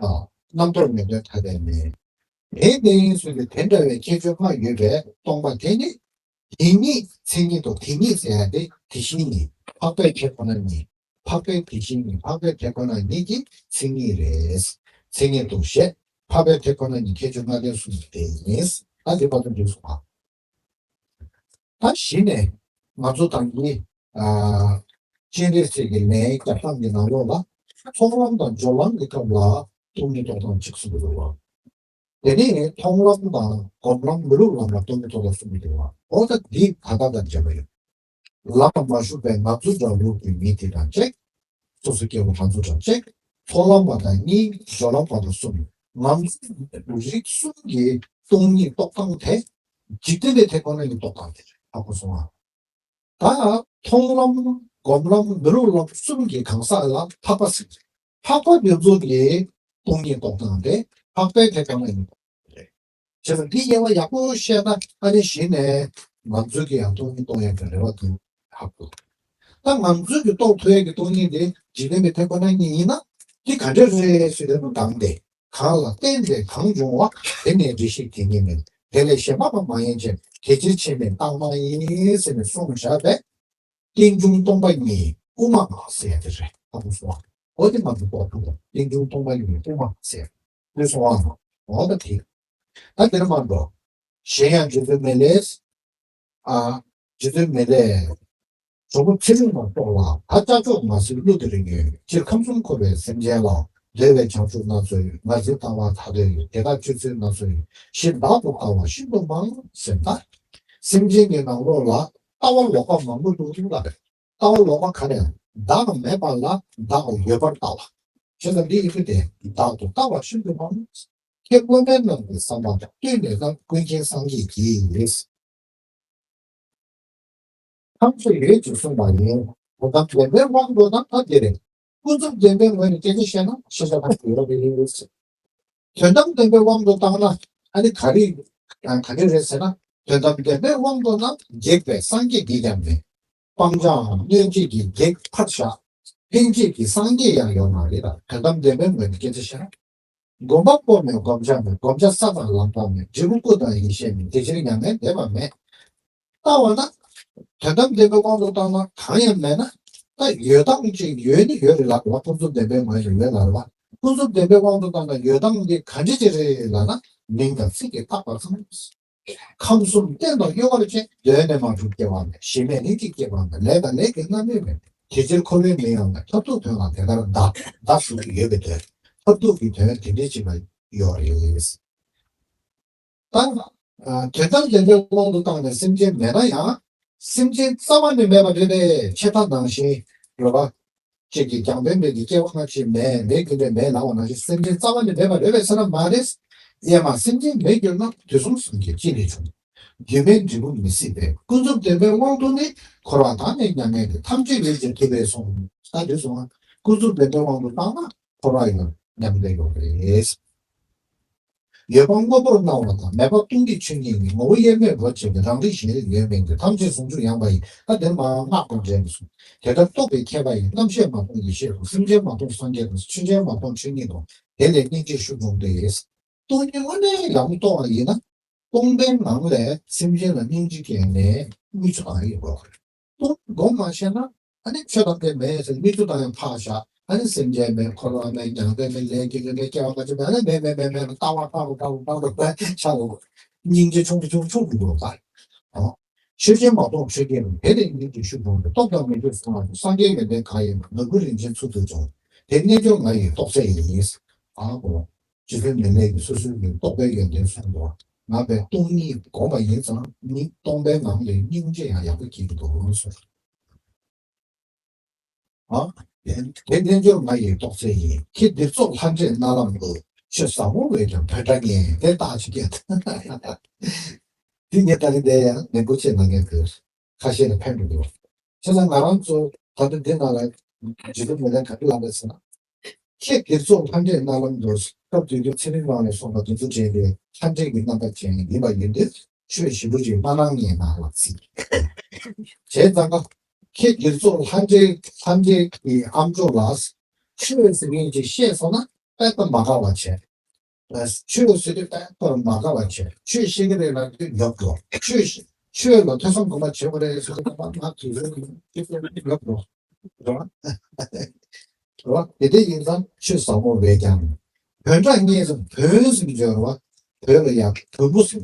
ཨ། རྣམ་རྟོག་མེད་དོན་ཐ་དད་མེད། དེ་ནི་ཟེར་ཏེ་དེ་འདྲ་བའི་ཁྱད་ཆོས་ལྔ་ཡོད་པའི་སྟོང་པ་དེ་ནི། དེ་ཉིད་མཚན་ཉིད་དོ། དེ་ཉིད་ཟེར་ཡ་དེ་དེ་བཞིན་ཉིད། འཕགས་པའི་དེ་ཁོ་ན་ཉིད། འཕགས་པའི་དེ་བཞིན་ཉིད། འཕགས་པའི་དེ་ཁོ་ན་ཉིད་ཀྱི་མཚན་ཉིད་རེད། མཚན་ཉིད་དོ་ཞེས་འཕགས་པའི་དེ་ཁོ་ན་ཉིད་ཁྱད་ཆོས་ལྔ་ལྡན་གསུངས་པ་དེ་ཡིན། ད་འདི་བར་དུ་འགྲིག་སོང་ཨ། ད་གཞི་ནས་ང་ཚོ་ད་གིན་ཨ་སྤྱན་རས་གཟིགས་ཀྱི་ལན་རྒྱག་སྟངས་ཀྱི་ནང་ལོགས་ལ་ཚོགས་ལམ་དང་སྦྱོར་ལམ་གྱི་སྐབས་ལ་སྟོང་ཉིད་རྟོགས་སྟངས་གཅིག་གསུངས་འདུག་བ། དེ་ནས་མཐོང་ལམ་དང་སྒོམ་ལམ་མི་སློབ་ལམ་ལ་སྟོང་ཉིད་རྟོགས་སྟངས་གསུངས་འདུག་བ། འོ་ད་འདི་ད་ལྟ་དང་འབྲེལ་བ་ཡོད། ལམ་མ་ཞུགས་པའི་ང་ཚོ་འདྲ་ལུགས་ཀྱི་མི་དེ་དང་གཅིག་སོ་སོ་སྐྱེ་བོ་ང་ཚོ་དང་གཅིག་ཚོགས་ལམ་པ་དང་གཉིས། སྦྱོར་ལམ་པ་དང་གསུམ། ང་ཚོ་རིགས་གསུམ་གྱི་སྟོང་ཉིད་རྟོགས་སྟངས་དེ་འཇིག་རྟེན་པའི་དེ་ཁོ་ན་ཉིད་རྟོགས་སྟངས་དེ་རེད། ཧ་གོ་སོང་ང་། ད་མཐོང་ལམ་སྒོམ་ལམ་མི་སློབ་ལམ་གསུམ་གྱི་གང་ཟག་ལ་འཕགས་པ་ཟེར། འཕགས་པ་དེ་ཚོ་གི་སྟོང་ཉིད་རྟོགས་སྟངས་དེ་འཕགས་པའི་དེ་ཁོ་ན་ཉིད་རེད། བྱས་ཙང་འདི་དབྱེ་བ་ཡག་པོ་ཤེས་ན་ཨ་ནི་གཞི་ནས་ང་ཚོའི་གི་ཡང་སྟོང་ཉིད་རྟོགས་ཡག་གི་རེ་བ་དེ་ཧ་གོ། ད་ང་ཚོའི་གི་རྟོགས་ཐུབ་ཡག་གི་སྟོང་ཉིད་དེ་འཇིག་རྟེན་པའི་དེ་ཁོ་ན་ཉིད་ཡིན་ན་འདི་ག་འདྲ་རེད་ཟེར་ན་གང་དེ། གང་ལ་བརྟེན་ཏེ་གང་འབྱུང་བ། དེ་ནི་རེ་ཞིག་དེ་ཉིད་མིན། དེ་ལས་གཞན་པ་མ་ཡིན་ཕྱིར། དེ་ཕྱིར་ཆོས་མིན་རྟག་མ་ཡིན། ཟེར་ནས་གསུངས་བཞག་པས། རྟེན་འབྱུང་སྟོང་པ་ཉིད་དབུ་མ་ཟེར་ཡ་དེ་རེད། ཨ་ཁུ་སོ། འོ་དེ་མ་གཏོགས་ཐུག་རྟེན་འབྱུང་སྟོང་པ་ཉིད་དབུ་མ་ཟེར། དེ་སོང་བ། འོ་ད་དེ། ད་དེར་མ་འགྲོ། གཞན་ཡང་རྗེ་བཙུན་མི་ལས། ཨ། རྗེ་བཙུན་མི་ལས། གྲོགས་པོ་ཚེ་རིང་མ་གཏོགས་ལ། ད་ཅ་ཅོག་མ་ཟིན་གླུ་དེ་རིང་ཡོད། སྤྱིར་ཁམས་གསུམ་འཁོར་བའི་སེམས་ཅན་ལ། འདོད་པའི་བྱང་ཆུབ་སྣ་ཚོགས་ཡོད། ངར་འཛིན་ལྟ་བ་ཐ་དད་ཡོད། དེ་དག་སྤྱོད་ཚུལ་སྣ་ཚོགས་ཡོད། གཞི་བདག་ཏུ་ལྟ་བ་ཤིན་ཏུ་མང་ཟེར་ད། སེམས་ཅན་གྱི་ནང་ལོགས་ལ་ལྟ་བ་ལོག་པ་མང་པོ་འདུག་ལ་རེད། ལྟ་བ་ལོག་པ་ག་རེ། བདག་མེད་པ་ལ་བདག་ཡོད་པར་ལྟ་བ། བྱས་ཙང་འདི་ཡི་གེ་དེ་བདག་ཏུ་ལྟ་བ་ཤིན་ཏུ་མང་། ཁྱེད་སློབ་དཔོན་རྣམས་ཀྱི་བསམ་པ་དང་བསྟུན་ནས་ན་ཀུན་མཁྱེན་སངས་རྒྱས་ཀྱིས། ཐམས་ཅད་ཡོད་ཅེས་གསུངས་པ་ཡིན། དོན་དམ་བདེན་པའི་དབང་དུ་ན་ད་འདི་རེད། ཀུན་རྫོབ་བདེན་པའི་ངོས་ནས་སྐད་ཆ་བཤད་ན་ཤེས་བྱ་ཐམས་ཅད་ཡོད་པའི་ཡིན་ཟེར། དོན་དམ་བདེན་པའི་དབང་དུ་བཏང་ན་ཨ་ནི་ག་རེ་ཡང་ག་རེ་རེད་ཟེར་ན། དོན་དམ་བདེན་པའི་དབང་དུ་ན་སྒེག་པའི་སངས་རྒྱས་འདི་ཀྱང་མེད། སྤང་བྱའམ་གནོད་བྱེད་ཀྱི་བགེགས་ཕར་བཞག་ཕན་བྱེད་ཀྱི་སངས་རྒྱས་ཡང་ཡོད་མ་རེད་ལ། དོན་དམ་བདེན་པའི་ངོས་ནས་སྐད་ཆ་བཤད་ན། སྒོམ་པ་པོ་མེད་སྒོམ་བྱ་མེད། སྒོམ་བྱ་ས་དང་ལམ་པ་མེད། འབྲས་བུ་སྐུ་དང་ཡེ་ཤེས་མེད། དེ་ཕྱིར་མྱ་ངན་འདས་པ་མེད། ལྟ་བ་ན། དོན་དམ་བདེན་པའི་དབང་དུ་བཏང་ན་གང་ཡང་མེད་ན། ད་ཡོད་སྟངས་ཅིག་ཡོད་ནི་ཡོད་རེད་ལབ་པ། ཀུན་རྫོབ་བདེན་པའི་ངོས་ནས་ཡོད་ལབ་པ། ཀུན་རྫོབ་བདེན་པའི་དབང་དུ་བཏང་ན་ཡོད་སྟངས་འདི་ག་འདྲ་ཅིག་རེད་ལབ་ན། མིང་དང་ཚིག་གིས་བཏགས་པ་ཙམ། ཁམས་གསུམ་རྟེན་དང་གཡོ་བར་བཅས། གདོད་ནས་མ་གྲུབ་སྐྱེ་བ་མེད། གཞི་མེད་ལྷན་ཅིག་སྐྱེས་པ་མེད། ལས་དང་ལས་ཀྱི་རྣམ་སྨིན་མེད། དེ་ཕྱིར་འཁོར་བའི་མིང་ཡང་མེད། མཐར་ཐུག་དོན་ལ་དེ་ལྟར་གདའ། གདའ་ཞུགས་ཀྱི་ཡོད་པའི་དོན། མཐར་ཐུག་གི་དོན་དེ་འདྲའི་ཅིག་ལ་ཡོད་རེད། ད། ཨ། དོན་དམ་བདེན་པའི་དབང་དུ་བཏང་ནས་སེམས་ཅན་མེད་ན་ཡང་། སེམས་ཅན་རྩ་བ་ནས་མེད་པ་རེད་པས། ཆད་ལྟ་ནང་བཞིན་རེད་པ། ཅིག་གིས་རྒྱང་འཕེན་མེད་ཀྱི་སྐྱེ་བ་སྔ་ཕྱི་མེད། མེད་རྒྱུ་འབྲས་མེད་ལབ་པ་ནང་བཞིན་སེམས་ཅན་རྩ་བ་ནས་མེད་པ་རེད་པས་ཟེར་ན་མ་རེད། ཨེ་མ་སེམས་ཅན་མེད་གྱུར་ན། དུས་གསུམ་སངས་རྒྱས་ཅི་ལས་བྱུང་། རྒྱུ་མེད་འབྲས་བུ་མི་སྲིད་པས། ཀུན་རྫོབ་བདེན་པའི་དབང་དུ་ནི། འཁོར་བ་དག་ནི་མྱ་ངན་འདས། ཐམས་ཅད་ཡོད་ཅེས་ཐུབ་པས་གསུངས། ད་དུས་གསུམ་ཀུན་རྫོབ་བདེན་པའི་དབང་དུ་བཏང་ན་འཁོར་བ་ཡང་མྱ་ངན་འདས་ཡོང་རེད། ཡོད་པ་དངོས་པོར་སྣང་བ་དང་། མེད་པ་སྟོང་ཉིད་ཆོས་ཉིད་ཉིད། ངོ་བོ་དབྱེར་མེད་རོ་གཅིག་པའི། རང་རིག་གཞན་རིག་ཡོད་མིན་ཏེ། ཐམས་ཅད་ཟུང་འཇུག་ཡངས་པ་ཡིས། ད་དེར་མ་སྔགས་ཀུན་འདྲེན་གསུངས། དེ་ལྟར་རྟོགས་པའི་མཁས་པ་ཡིས། རྣམ་ཤེས་མ་མཐོང་ཡེ་ཤེས་དང་། སེམས་ཅན་མ་མཐོང་སངས་རྒྱས་དང་། ཆོས་ཅན་མ་མཐོང་ཆོས་ཉིད་དང་། དེ་ལས་སྙིང་རྗེ་ཤུགས་འབྱུང་སྟེ། སྟོང་ཉིད་དངོས་གནས་ཡག་པོ་རྟོགས་པ་ཡིན་ན། སྟོང་པའི་ངང་ལས་སེམས་ཅན་ལ་སྙིང་རྗེ་སྐྱེས་ནས་མིག་ཆུ་བཏང་ཡོང་གི་རེད། སྟོང་སྒོམ་མ་ཤེས་ན། ཨ་ནི་ཆོས་དང་དེ་མེད་ཟེར་མིག་ཆུ་བཏང་ཡང་ཕར་བཞག་ཨ་ནི་སེམས་ཅན་མེད། འཁོར་བ་མེད། མྱང་འདས་མེད། ལས་ཀྱི་ལས་མེད། སྐྱེ་བ་སྔ་ཕྱི་མེད། ཨ་ནི་མེད་མེད་མེད་མེད་ལ་ལྟ་བ་ཕར་རུ་ཕར་རུ་ཕར་རུ་ཕར་ཤ་ལོ། སྙིང་རྗེ་ཆུང་དུ་ཆུང་ཆུང་དུ་འགྲོ་ད། ཨོ། ཆོས་ཅན་མ་གཏོགས་ཆོས་ཅན་རུ། དེ་ལས་ཉིད་ཀྱི་ཤུགས་འབྱུང་སྟེ། རྟོགས་ཀྱང་མི་འགྱུར་གསུངས་པ་ནི། སངས་རྒྱས་ཡོན་ཏན་གང་ཡིན་པ། ནོར་བུ་རིན་ཆེན་ཚུལ་དུ་འབྱུང་། དེ་རྣལ་འབྱོར་ང་ཡི་རྟོགས་ཚད་ཡིན། ཨ་ཧོ། རྗེ་བཙུན་མི་ལས་ཀྱིས་སོ་སོའི་གི་རྟོགས་པའི་ཡོན་ཏན་གསུངས་འདུག་ང་པའི་སྟོང་ཉིད་བསྒོམས་པ་ཡིན་ཙང་ནི། སྟོང་པའི་ངང་ལས་སྙིང་རྗེ་ཡང་ཡག་པོ་སྐྱེ་གི་འདུག་གསུངས། ཨ། དེ་རྣལ་འབྱོར་ང་ཡི་རྟོགས་ཚད་ཡིན། ཁྱེད་འདིར་ཚོགས་ལྷ་འདྲེའི་རྣ་ལམ་དུ། ཆོས་ཟབ་མོ་བས་ཀྱང་བོད་སྒྲ་སྙན། དེ་རྟགས་ཅིག་སྐྱེས། དེ་ངས་ད་རིང་དེ་ཡང་མི་འགོ་ཆེ་ན་ངས་དེ་ཁ་ཤས་ལ་ཕན་འགྲོ་གི་རེད། བྱས་ཙང་ང་རང་ཚོ་ད་ལྟ་འདི་ནང་ལ་རྗེ་བཙུན་མི་ལས་ག་རེ་ལབ་རེད་ཟེར་ན། ཁྱེད་འདིར་ཚོགས་ལྷ་འདྲེའི་རྣ་ལམ་དུ། སྐབས་དུས་ཀྱི་ཚེ་རིང་ལ་སོགས་པ་དུས་ཚོད་སྤྲད་དེ། ལྷ་འདྲེ་གི་རྣམ་པ་ཅན་ཡིན་པ་ཡིན་དུས། ཆོས་ཞིམ་པོ་ཅིག་མ་གནང་ངས་ནང་ལ་ཚིག་བྱས་ཙང་ཀ། ཁྱེད་འདིར་ཚོགས་ལྷ་འདྲེ། ལྷ་འདྲེ་གི་ཨམ་ཅོག་ལ། ཆོས་ཟེར་མཁན་ཅིག་བཤད་སོང་ན་དཔེ་ལྟ་མ་དགའ་བ་བྱས། ཆོས་ཟེར་དུས་དཔེ་ལྟ་མ་དགའ་བ་བྱས། ཆོས་བཤད་ཀྱི་རེད་ལབ་དུས་ཉོབ་འགྲོ། ཆོས་ཆོས་ལ་ཐོས་བསམ་སྒོམ་པ་བྱེད་དགོས་རེད་ཟེར་དུས་ང་དུས་ཚོད་ཉོབ་འགྲོ། རེད་བ། དེ་འདྲ་ཡིན་ཙང་ཆོས་ཟབ་མོ་བས་ཀྱང་། བོད་སྒྲ་སྙན་ཟེར། བོན་ཟེར་གྱི་ཡོད་རེད་བ། བོད་ལ་ཡང་བོན་པོ་ཟེར་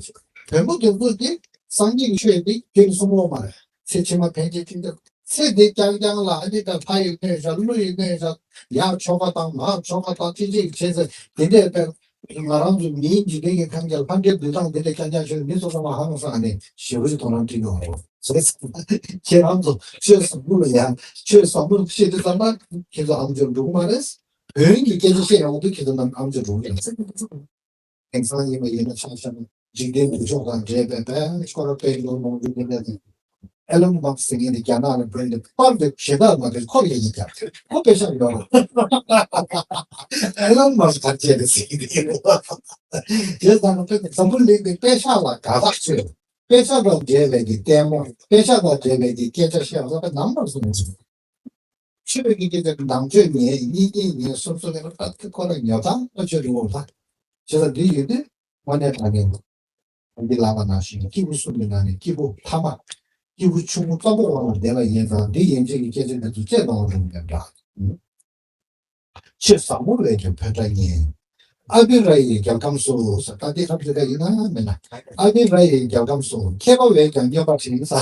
གྱི། བོན་པོ་དེ་ཚོ་དེ་སངས་རྒྱས་ཀྱི་ཆོས་དེ་རྒྱུན་གསུང་ལོ་མ་རེད། ཚེ་ཕྱི་མ་ཕན་ཆད་ཅི་འདྲ། ཚེ་འདི་རྐྱང་རྐྱང་ལ་ཨ་ནི་ད་ལྷ་ཡི་གནོད་བྱ། ཀླུ་ཡི་གནོད་བྱ། ཡར་ཆོ་ག་བཏང་མར་ཆོ་ག་བཏང་ཅི་ཅིག་བྱས་ཚེ་དེ་འདྲའི་དཔེ། ང་རང་ཚོ་མིའི་འཇིག་རྟེན་གྱི་ཁམས་ཀྱི་ལྷ་འདྲེ་འདུལ་སྟངས་དེ་འདྲ་རྐྱང་རྐྱང་ཤོད་མི་ཚོ་ཚང་མ་ཧང་སངས་ནས་ཞེ་པོ་ཅིག་དོ་སྣང་སྤྲད་ཀྱི་ཡོད་རེད། བྱས་ཙང་ཁྱེད་རང་ཚོ་ཆོས་ཟབ་མོ་ལ་ཡང་ཆོས་ཟབ་མོ་བཤད་དུས་ཙམ་པ་ཁྱེད་ཚོ་ཨམ་ཅོག་འགྲོ་གི་མ་རེད། བོན་གྱི་སྐད་ཆ་བཤད་ཡོང་དུས་ཁྱེད་ཚོ་ནམ་ཨམ་ཅོག་འགྲོ་གི་རེད། དེང་སང་ཡིན་པ་ཡིན་ན་ཆ་བཞག་ན་འཇིག་རྟེན་འདུལ་ཕྱོགས་དང་འབྲེལ་བའི་བོན་སྐོར་དཔེ་ཡོད་ལོང་རྒྱུ་དེ་འདྲ་དེ། ཨེ་ལོན་མཱ་སི་ཟེར་མཁན་དེ་རྒྱ་ནག་ལ་བོན་དེ་པར་དེ་ཞེ་དྲག་མ་དེ་ཁོ་ཡིན་ཀྱང་ཁོ་པེ་ཤག་ཡོད་རེད། ཨེ་ལོན་མཱ་སི་ག་བྱས་རེད་ཟེར་གྱི་དེ་ཡིན། དེ་ལྟར་ན་འཛམ་བུ་གླིང་གི་པེ་ཤག་ལ་དགའ་རྟགས་ཆེ། པེ་ཤག་དང་འབྲེལ་བའི་གི་ལྟད་མོ། པེ་ཤག་དང་འབྲེལ་བའི་གི་སྐད་ཆ་བཤད་པ་ལ་ནམ་མ་སོང་ཟེར། ཆོས་ཀྱི་སྐད་ཆ་ནང་ཆོས་ཉན་གཉིས་ཀྱིས་ཉན་གསུམ་གསུམ་ཡོད་པ་ད་ཁོ་ལ་ཉོ་ཐང་ཨ་ཆོས་རིག་འོང་ད། བྱས་ཙང་འདི་ཡོད་དུས་དངོས་གནས་དྲང་གནས་འདི་ལབ་པ་ནང་བཞིན་སྐྱེས་བུ་གསུམ་གྱི་ནང་ནས་སྐྱེས་བུ་ཐ་མ། སྐྱེས་བུ་ཆུང་ངུ་གཙང་པོ་འོག་ལ་བསྡད་པ་ཡིན་ཙང་འདི་ཡན་ཆད་ཀྱི་སྐད་ཆ་འདི་ཚོ་བཅད་གཏོང་བ་རུང་ཡང་འདྲ། ཆོས་ཟབ་མོ་བས་ཀྱང་བོད་སྒྲ་སྙན། ཨ་བི་ར་ཡི་རྒྱལ་ཁམས་སུ་ཟེར། ད་འདི་ཨ་བི་ར་ཡིན་ན་མིན་ན། ཨ་བི་ར་ཡི་རྒྱལ་ཁམས་སུ་མཁས་པ་བས་ཀྱང་སྨྱོན་པ་དྲན་ས།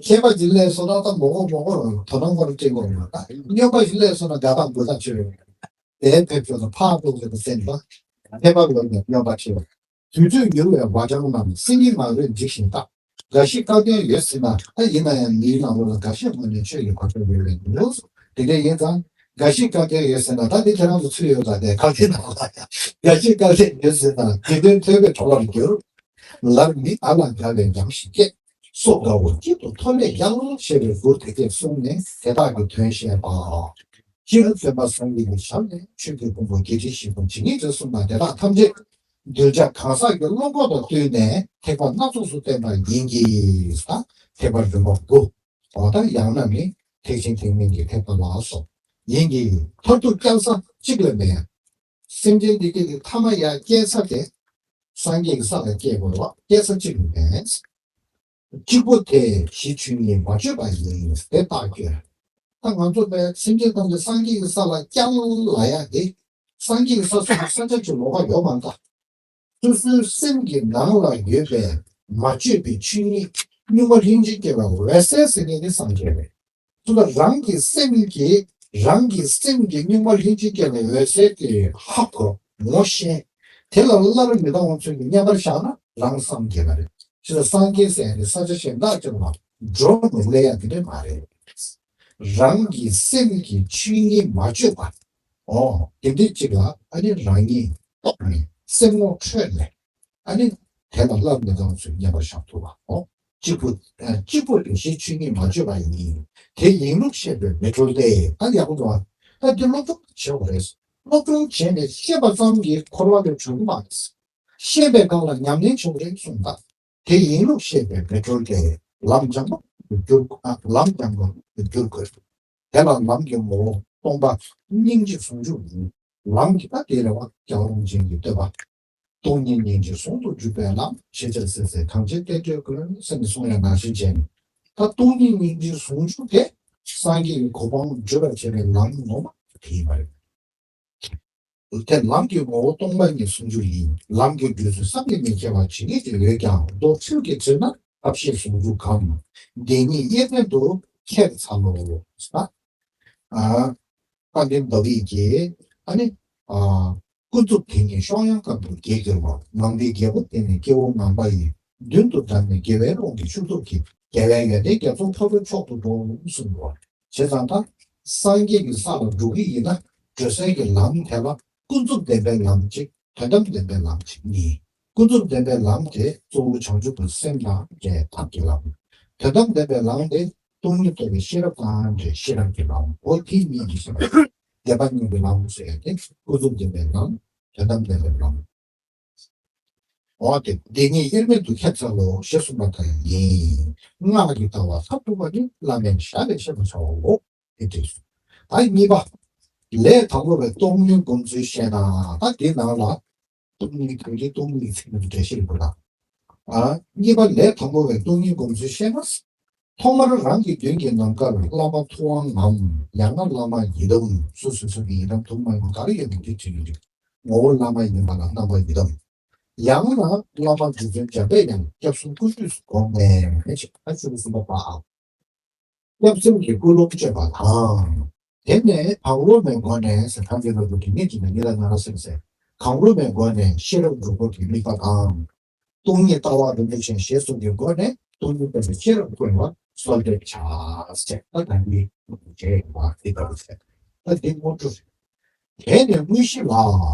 མཁས་པ་ཞིག་སླེབས་སོང་ན་ད་མོག་མོག་མོག་དོ་སྣང་ཁོ་རང་སྤྲད་དགོས་མ་ད། སྨྱོན་པ་ཞིག་སླེབས་སོང་ན་དགའ་ཐག་དགུ་ཐག་ཆོད་རེད། དེ་ཕེབས་ཤོག་ད་ཕར་ལྟོགས་ཟེར་ནས་སེམས་པ། མཁས་པ་ལོ་ནས་སྨྱོན་པ་ཆེ་བ། དུས་ཚོད་ཉུལ་བའི་བ་ལྗང་རྣམས། སེང་གེ་མ་རེད་འཇིགས་ཤིང་སྐྲག། འགའ་ཞིག་བཀའ་བསྟན་ཡོད་ཟེར་ན། ཨ་ཡིན་ན་ཡང་མིའི་ནང་ལོགས་ལ་འགའ་ཤས་ངོས་ནས་ཆོས་ཀྱི་གོ་ཆོད་ཡོད་རེད་འདུག་དེ་འདྲ་ཡིན་ཙང་འགའ་ཞིག་བཀའ་བསྟན་ཡོད་ཟེར་ན། ད་འདི་ཁྱེད་རང་ཚོ་ཚུད་ཡོད་ད། དེ་བཀའ་བསྟན་ནང་ལ་འགའ་ཞིག་བཀའ་བསྟན་ཡོད་ཟེར་ན། དགེ་འདུན་ཐོས་པའི་གྲོགས་ལ་འགྱུར། ལར་མི་དགའ་ལ་དགའ་བའི་ཉམས་ཤིག་སྐྱེ། སྲོག་དགའ་བོ་སྐྱིད་དུ་ཐོབ་ལས་ཀྱང་། ཞེས་པའི་མགུར་དེ་སྐད་གསུངས་ནས་དེ་དག་གི་དོན་བཤད་པ། སྤྱིར་སྟོན་པ་སངས་རྒྱས་ཀྱི་ཞབས་ནས་ཆོས་ཀྱི་ཕུང་པོ་བརྒྱད་ཁྲི་བཞི་སྟོང་ཇི་སྙེད་ཅིག་གསུངས་པ་དེ་དག་ཐམས་ཅད་གདུལ་བྱ་གང་ཟག་གི་བློ་ཁོག་དང་བསྟུན་ནས་ཐེག་པ་སྣ་ཚོགས་སུ་བསྟན་པ་ཡིན་གྱི། ཐེག་པ་རིམ་པ་དགུ། འོ་ད་ཡང་ན་ནི་ཐེག་ཆེན་ཐེག་དམན་གྱི་ཐེག་པ་ལ་སོགས་ཡིན་གྱི། མཐར་ཐུག་བསྐྱལ་ས་གཅིག་ལས་མེད། སེམས་ཅན་འདི་སྐད་ཀྱི་ཐ་མ་ཡར་བསྐྱལ་ས་དེ་སངས་རྒྱས་ཀྱི་ས་ལ་བསྐྱལ་དགོས་རེད་བ། བསྐྱལ་ས་གཅིག་ལས་མེད། གཅིག་པོ་དེ་གཞི་ཆོས་ཉིད་མ་བཅོས་པ་ཡིན། དེ་རྟགས་ཁྱོད། ད་ང་ཚོ་པའི་སེམས་ཅན་ཐམས་ཅད་སངས་རྒྱས་ཀྱི་ས་ལ་བསྐྱལ་ལ་ཡ་དེ། སངས་རྒྱས་ཀྱི་ས་སོགས་ཀྱི་ས་ཆ་ཅིག་ལོགས་ཀ་ཡོད་མ་རེད་ད། སོ་སོའི་སེམས་ཀྱི་ནང་ལ་ཡོད་པའི་མ་བཅོས་པའི་ཆོས་ཉིད་གཉུག་མ་ལྷན་ཅིག་སྐྱེས་པའི་འོད་གསལ་ཟེར་མཁན་དེ་སངས་རྒྱས་རེད། ཚུར་ལ་རང་གི་སེམས་ཀྱི། རང་གི་སེམས་ཀྱི་གཉུག་མ་ལྷན་ཅིག་སྐྱེས་པའི་འོད་གསལ་དེ་ཧ་གོ་ངོ་ཤེས། དེ་ལ་སླར་མི་ལྡང་བ་ཚུལ་གྱིས་མཉམ་པར་བཞག་ན་རང་སངས་རྒྱས་པ་རེད། ཕྱི་ལ་སངས་རྒྱས་ཟེར་ཡ་དེ་ས་ཆ་གཞན་དག་ཅིག་ལ་འགྲོ་མི་སླེབས་ཡ་དེ་འདྲ་མ་རེད། རང་གི་སེམས་ཀྱི་ཆོས་ཉིད་མ་བཅོས་པ། ཨོ། དེ་འདྲ་ཅིག་ལ་ཨ་ནི་རང་ཉིད་རྟོགས་ནས་སེམས་ངོ་འཕྲོད་ནས། ཨ་ནི་དེ་ལ་སླར་མི་ལྡང་བ་ཚུལ་མཉམ་པར་བཞག་ཐུབ་པ། ཨོ། གཅིག་པུ། ཨ། གཅིག་པུ་རེ་ཞིག་ཆོས་ཉིད་མ་བཅོས་པ་ཡིན། དེ་ཡིན་ལུགས་ཤེས་པས་མི་གྲོལ་ཏེ། ད་ཡག་པོ་འདུག་ད་འདི་སློབ་སྦྱོང་བྱེད་དགོས་རེད། སློབ་སྦྱོང་བྱས་ནས་ཤེས་པ་ཙམ་གྱིས་འཁོར་བ་ལས་གྲོལ་གི་མ་རེད། ཤེས་པའི་སྒང་ལ་ཉམས་ལེན་བྱེད་དགོས་རེད་གསུངས་པ། དེ་ཡིན་ལུགས་ཤེས་པས་མི་གྲོལ་ཏེ། ལམ་སྦྱངས་པ་འགྱུར། ཨ། ལམ་སྦྱངས་པ་འགྱུར་དགོས། དེ་ལ་ལམ་གྱི་ངོ་བོ་སྟོང་པ་སྙིང་རྗེ་ཟུང་འཇུག་ཡིན། ལམ་གྱི་ད་དེ་ལས་པ་རྒྱལ་བ་རིན་ཆེན་གྱི་བསྟོད་པ། སྟོང་ཉིད་སྙིང་རྗེ་ཟུང་དུ་འཇུག་པའི་ལམ། ཤེས་བྱ་སྲིད་རྩེ་གངས་ཅན་བསྟན་འགྲོའི་མགོན། ཟེར་ནས་གསུངས་ཡ་ནང་བཞིན་བྱས་ནས། ད་སྟོང་ཉིད་སྙིང་རྗེ་ཟུང་འཇུག་དེ་སངས་རྒྱས་ཀྱི་གོ་འཕང་བརྗོད་པར་བྱེད་པའི་ལམ་ངོ་མ་དེ་ཡིན་པ་རེད། དེ་ལམ་གྱི་ངོ་བོ་སྟོང་པ་ཉིད་ཟུང་འཇུག་ཡིན། ལམ་གྱི་བགྲོད་ཚུལ་བསམ་གྱིས་མི་ཁྱབ་པ་ཇི་སྙེད་ཅིག་ཡོད་ཀྱང་མདོ་ཚིག་གིས་དྲིལ་ན་ཐབས་ཤེས་ཟུང་འཇུག་གམ། བདེན་གཉིས་དབྱེར་མེད་དུ་ཁྱེར་འཚལ་ལོ། ཨ། དཔལ་ལྡན་ཟླ་བའི་རྒྱལ། ཨ་ནི། ཨ། ཀུན་རྫོབ་དེ་ཉིད་གཤོག་ཡངས་སྐབས་སུ་རྒྱལ་གྱུར་པ། ངང་པའི་རྒྱལ་པོ་དེ་ནི་སྐྱེ་བོ་ངང་པ་ཡི། མདུན་དུ་བདར་ནས་དགེ་བའི་དབང་གི་ཕྱུག་ཐོབ་ཀྱི། རྒྱལ་བའི་ཡོན་ཏན་རྒྱ་མཚོ་འཕགས་པའི་མཆོག་ཏུ་འགྲོ་གསུངས་པ། བྱས་ཙང་ད་སངས་རྒྱས་ཀྱི་ས་ལ་འགྲོ་གི་ཡིན་ན་བགྲོད་སའི་གི་ལམ་དེ་ལ་ཀུན་རྫོབ་བདེན་པའི་ལམ་གཅིག་དོན་དམ་བདེན་པའི་ལམ་གཅིག་གཉིས། ཀུན་རྫོབ་བདེན་པའི་ལམ་དེ་གཙོ་བོ་བྱང་ཆུབ་ཀྱི་སེམས་དང་འབྲེལ་བའི་ཐབས་ཀྱི་ལམ། དོན་དམ་བདེན་པའི་ལམ་དེ་སྟོང་ཉིད་རྟོགས་པའི་ཤེས་རབ་དང་འབྲེལ་ཤེས་རབ་ཀྱི་ལམ། འོ་དེ་གཉིས་ཀྱི་ཤེས་རབ། བདེན་པ་གཉིས་ཀྱི་ལམ་ཟེར་ཡ་དེ་ཀུན་རྫོབ་བདེན་པའི་ལམ། དོན་དམ་བདེན་པའི་ལམ། འོ་དེ་བདེན་གཉིས་དབྱེར་མེད་དུ་ཁྱེར་འཚལ་ལོ་ཞེས་གསུངས་པ་ལྟར་ཡིན། སྔགས་ཀྱི་ལྟ་བ་མཐར་ཐུག་པ་ནི་བླ་མེད་ཞར་ལས་བཤད་པར་བྱའོ། དེ་འདྲས་སོ། ད་གཉིས་པ། ལས་དང་པོ་པའི་སྟོང་ཉིད་སྒོམ་ཚུལ་བཤད་ན། ད་དེ་ནང་ལ། སྟོང་ཉིད་གང་གི་སྟོང་ཉིད་ཚིག་ནི་འགྲེལ་བཤད་རིག་པ་དང་། ཨ། གཉིས་པ་ལས་དང་པོ་བའི་སྟོང་ཉིད་སྒོམ་ཚུལ་བཤད་ན། ཐོག་མར་རང་གི་མདུན་གྱི་ནམ་མཁར་བླ་མ་ཐུབ་དབང་ངམ། ཡང་ན་བླ་མ་ཡི་དམ། སོ་སོ་སོ་གི་ཡི་དམ་ཐུན་མོང་མ་ཡིན་པ་ག་རེ་ཡོད་ན་དེ་བྲིས་ཡོད་རེད། ངོ་བོ་བླ་མ་ཡིན་པ་ལ་རྣམ་པ་ཡི་དམ། ཡང་ན་བླ་མ་རྗེ་བཙུན་འཇམ་དཔལ་དབྱངས་སྐྱབས་གསུམ་སྐུ་དུས་སུ་བསྒོམས་ནས་ཕྱིན་པ། སྐྱབས་གསུམ་གྱི་སྐུ་རླུང་བསྐྱོད་པ་དང་། དེ་ནས་གང་རུང་བའི་སྒོ་ནས་ཟེར། ཐམས་ཅད་རབ་ཏུ་དྲི་མེད་ཅན་དང་ཉི་ཟླ་ང་རོ་སེམས་ཟེར། གང་རུང་བའི་སྒོ་ནས་ཤེས་རབ་སྒྲུབ་པོ་གི་དམིགས་པ་དང་། སྟོང་ཉིད་ལྟ་བ་རིན་པོ་ཆེ་ཞེས་གསུངས་པའི་སྒོ་ནས་སྟོང་ཉིད་ལྟ་བའི་ཤེས་རབ་བསྐུལ་བ་གསོལ་འདེབས་བྱ་ཟེར། ད་ད་འདི་བྱས་ཡོད་པ་འདི་ལྟ་བུ་ཟེར། ད་འདི་དངོས་གྲུབ། དེ་ནས་དངོས་གཞི་ལ།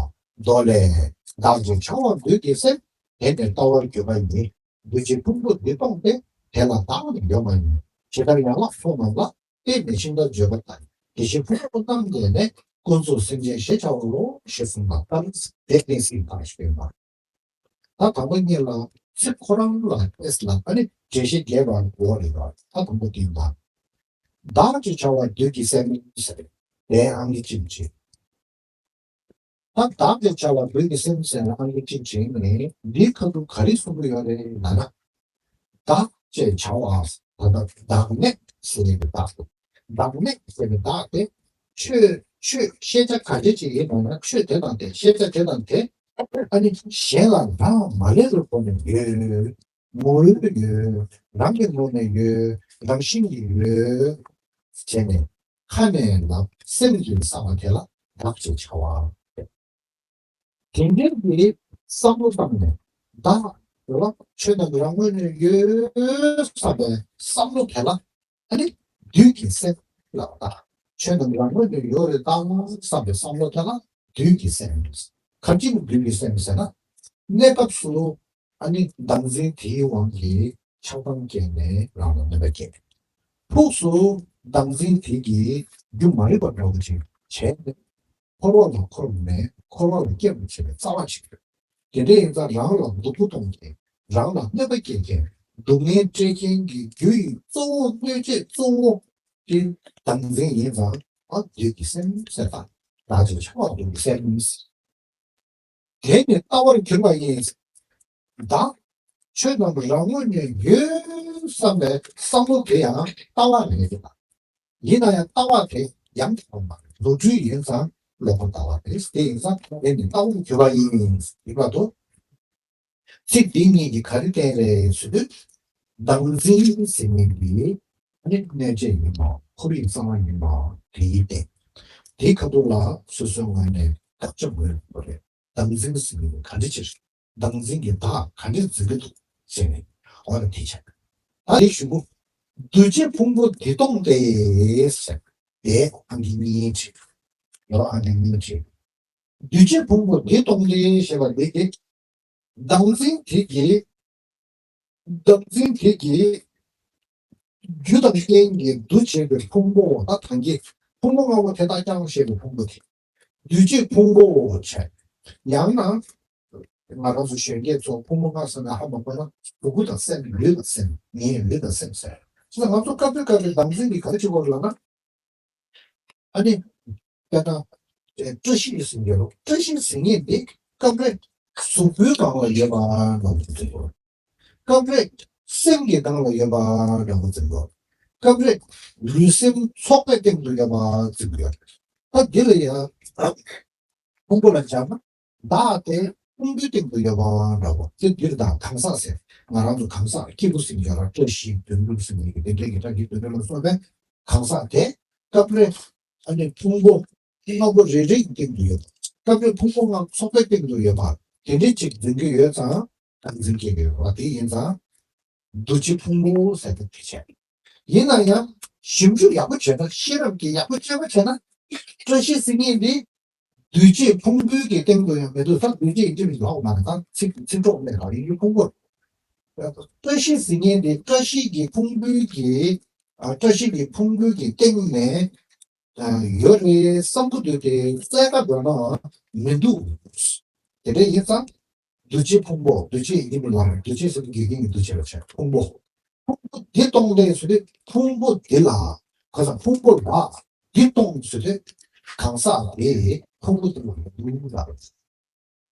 མདོ་ལས། བདག་ཅེས་བྱ་བ་བདུད་ཀྱི་སེམས། དེ་ནི་ལྟ་བར་གྱུར་པ་ཡིན། འདུས་བྱས་ཕུང་པོ་འདི་སྟོང་སྟེ། དེ་ལ་བདག་ནི་ཡོད་མ་ཡིན། ཇི་ལྟར་ཡན་ལག་སོགས་རྣམས་ལ། དཔེ་མི་ཤིང་རྟ་བརྗོད་པ་ལྟར། དེ་བཞིན་ཕུང་པོ་རྣམས་ལས་ནི། ཀུན་རྫོབ་སེམས་ཅན་ཞེས་བྱ་བ་ལོ། ཞེས་གསུངས་པ་ལྟར་དེ་གཏན་ཚིགས་དང་ཞེས་པ། ད་དང་པོ་གཉིས་ལ་ཚིག་ཁོ་རང་ལ་ཨེས་ལ་ཨ་ནི་འགྲེལ་བཤད་རྒྱས་པར་གོ་བ་རེད་པ། ད་དང་པོ་དེ་ལ། བདག་ཅེས་བྱ་བ་བདུད་ཀྱི་སེམས་ཟེར། དེ་ཨང་ཀི་གཅིག་བྱས། ད་བདག་ཅེས་བྱ་བ་བདུད་ཀྱི་སེམས་ཟེར་ན་ཨང་ཀི་གཅིག་བྱས་ནས་འདིའི་ཁ་ཐུག་ག་རེ་གསུང་གི་ཡོད་རེད་ལབ་ན། བདག་ཅེས་བྱ་བ་ད་ལྟ་བདག་མེད་ཟེར་ནས་བདག་བདག་མེད་ཟེར་ནས་བདག་དེ་ཆོས་ཆོས་ཤེས་བྱ་ག་འདྲ་ཅིག་ཡིན་ན་ན་ཆོས་དེ་དང་དེ་ཤེས་བྱ་དེ་དང་དེ་ཨ་ནི་གཞན་ལ་རག་མ་ལས་པའི་སྒོ་ནས་ཡོད། ངོ་བོ་ཡོད། རང་གི་ངོས་ནས་ཡོད། རང་བཞིན་གྱིས་ཡོད། བྱས་ནས་ཁ་ནས་ལབ་སེམས་ཀྱིས་བསམ་པ་དེ་ལ་བདག་ཅེས་བྱ་བ། དེ་འདྲའི་གི་བསམ་བློ་བཏང་ནས་བདག་རེད་བ། ཆོས་རྣམས་རང་ངོས་ནས་ཡོད་བསམ་པའི་བསམ་བློ་དེ་ལ་ཨ་ནི་བདུད་ཀྱི་སེམས་ལབ་པ་དང་། ཆོས་རྣམས་རང་ངོས་ནས་ཡོད་རེད་བཏང་བསམ་པའི་བསམ་བློ་དེ་ལ་བདུད་ཀྱི་སེམས། ག་ཅི་ལ་བདུད་ཀྱི་སེམས་ཟེར་ན། གནས་སྐབས་སུ་ཨ་ནི་བདག་འཛིན་དེའི་དབང་གིས་ཆགས་སྡང་སྐྱེས་ནས་རང་ལ་གནོད་པ་སྐྱེལ། ཕུགས་སུ་བདག་འཛིན་དེ་གིས་རྒྱུ་མ་རིག་པ་འདྲ་བོ་ཅིག་བྱས་ནས་འཁོར་བ་ལ་འཁོར་ནས་འཁོར་བ་ལ་སྐྱེ་བར་བྱེད་པའི་རྩ་བ་ཞིག་རེད། དེ་འདྲ་ཡིན་ཙང་རང་ལ་སྡུག་པོ་གཏོང་མཁན། རང་ལ་གནོད་པ་སྐྱེལ་མཁན། སྡུག་བསྔལ་སྤྲད་མཁན་གྱི་རྒྱུ་ཡི་གཙོ་བོ་གནོད་བྱེད་གཙོ་བོ་དེ་བདག་འཛིན་ཡིན་ཙང་ཨ་བདུད་ཀྱི་སེམས་ཟེར་དང་། བདག་ཅེས་བྱ་བ་བདུད་ཀྱི་སེམས། དེ་ནི་ལྟ་བར་གྱུར་པ་ཡིན། བདག་ཆོས་རྣམས་རང་ངོས་ནས་ཡོད་བསམ་པའི་བསམ་བློ་དེ་ཡང་ལྟ་བ་རེད། ཡིན་ན་ཡང་ལྟ་བ་དེ་ཡང་དག་པ་མ་རེད། ལོག་འཁྲུལ་ཡིན་ཙང་ལོག་པར་ལྟ་བ་རེད། དེ་ཡིན་ཙང་དེ་ནི་ལྟ་བར་གྱུར་པ་ཡིན། ཡིན་པ་དོ། ཚིག་འདི་གཉིས་ཀྱིས་ག་རེ་བསྟན་རེད་ཟེར་དུས། བདག་འཛིན་ཟེར་མཁན་འདི་ནི་གནོད་བྱེད་ཡིན་པ། འཁོར་བའི་རྩ་བ་ཡིན་པ་དེའི་སྟེང་། དེའི་ཁ་ཐུག་ལ་སོ་སོའི་ངོས་ནས་བདག་སྐྱོང་དགོས་པ་རེད། བདག་འཛིན་ཟེར་མཁན་ག་འདྲ་ཅིག་བདག་འཛིན་གྱི་བདག་ག་འདྲ་འཛིན་གྱི་འདུག་ཟེར་ནས་འོ་ན་དེ་ཆགས། ད་དེ་ཞུ་གོ། འདུས་བྱས་ཕུང་པོ་འདི་སྟོང་སྟེ་ཟེར། དེ་ཨང་ཀི་གཉིས་བྲིས། ཡོ་ཨང་ཀི་གཉིས་བྲིས། འདུས་བྱས་ཕུང་པོ་འདི་སྟོང་སྟེ་ཞེས་པ་འདི་གི་བདག་འཛིན་དེ་གི་བདག་འཛིན་དེ་གི་རྒྱུ་དང་རྐྱེན་གྱིས་འདུ་བྱེད་པའི་ཕུང་པོ། ད་ཐང་གི་ཕུང་པོ་ལྔ་པོ་དེ་དག་ཀྱང་ཞེས་པའི་ཕུང་པོ་དེ། འདུས་བྱས་ཕུང་པོ་བྱས། ཡང་ན་ང་རང་ཚོ་གཞོན་སྐྱེས་ཚོ་ཕུང་པོ་ལྔ་ཟེར་ན་ཧ་མ་གོ་ན་གཟུགས་པོ་དང་སེམས། ལུས་དང་སེམས། ངའི་ལུས་དང་སེམས་ཟེར། ཅི་ལ་ང་ཚོ་སྐབས་རེ་སྐབས་རེ་བདག་འཛིན་གྱིས་ག་རེ་བྱེད་དགོས་ལབ་ན། ཨ་ནི། དཔེར་ན། ཨེ། བཀྲ་ཤིས་ཟེར་གྱི་རོ། བཀྲ་ཤིས་ཟེར་མཁན་འདི་སྐབས་རེ་གཟུགས་པོའི་སྒང་ལ་ཡོད་པ་འདྲ་བོ་འཛིན་དགོས། སྐབས་རེ་སེམས་ཀྱི་སྒང་ལ་ཡོད་པ་འདྲ་བོ་འཛིན་དགོས། སྐབས་རེ་ལུས་སེམས་ཚོགས་པའི་སྟེང་དུ་ཡོད་པ་འཛིན་དགོས། ད་འདི་ལ་ཡང་། ཕུང་པོ་ལ་སྦྱར་ན། བདག་དེ་ཕུང་པོའི་སྟེང་དུ་ཡོད་པ་འདྲ་བོ། དེ་འདིར་དང་གང་ཟག་ཟེར། ང་རང་ཚོ་གང་ཟག་སྐྱེས་བུ་ཟེར་གྱི་ཡོད་ར། བཀྲ་ཤིས་དོན་གྲུབ་ཟེར་གྱི་དེ་འདྲའི་གི་བཀྲ་ཤིས་དོན་གྲུབ་ལ་སོགས་པའི་གང་ཟག་དེ་སྐབས་རེ་ཨ་ནི་ཕུང་པོ་ལྔ་པོ་རེ་རེའི་སྟེང་དུ་ཡོད་པ། སྐབས་རེ་ཕུང་པོ་ལྔ་ཚོགས་པའི་སྟེང་དུ་ཡོད་པ། དེ་འདྲའི་ཅིག་འཛིན་གྱི་ཡོད་ཙང་། ད་འཛིན་གྱི་ཡོད་པ་དེ་ཡིན་ཙང་། འདུ་བྱེད་ཕུང་པོ་ཟེར་ཏེ་དེ་བྱས། ཡིན་ན་ཡང་ཞིབ་འཇུག་ཡག་པོ་བྱས་ན། ཤེས་རབ་ཀྱིས་ཡག་པོ་དཔྱད་པ་བྱས་ན། བཀྲ་ཤིས་ཟེར་མཁན་འདི་འདུ་བྱེད་ཕུང་པོའི་གི་སྟེང་དུ་ཡང་མི་འདུག་ས། འདུ་བྱེད་ཡིན་གྱི་མི་ལོག་མ་རེད། ད་ཚིག་ཚིག་གྲོགས་མེད་ལ་ཡིན་རྒྱུ་ཕུང་པོ། བཀྲ་ཤིས་ཟེར་མཁན་འདི་བཀྲ་ཤིས་ཀྱི་ཕུང་པོའི་གི་ཨ། བཀྲ་ཤིས་ཀྱི་ཕུང་པོའི་གི་སྟེང་ནས་ཨ། ཡོད་རེད་བསམ་གྱི་འདུག་སྟེ། བཙལ་ཁ་འདོན་ནའང་མི་འདུག་དེ་འདྲ་ཡིན་ཙང་། འདུ་བྱེད་ཕུང་པོ། འདུ་བྱེད་ཡིན་མིན་ལ་རེད། འདུ་བྱེད་ཟེར་དུས་དགེ་རྒན་གྱི་འདུ་བྱེད་ལ་བྱ། ཕུང་པོ། ཕུང་པོ་འདི་སྟོང་སྟེ་ཟེར་དུས་ཕུང་པོ་འདི་ལ། ཁ་སང་ཕུང་པོ་ལ་འདི་སྟོང་ཟེར་དུས་གང་ཟག་དེ་ཕུང་པོ་འདི་ལ་མི་འདུག་ལ།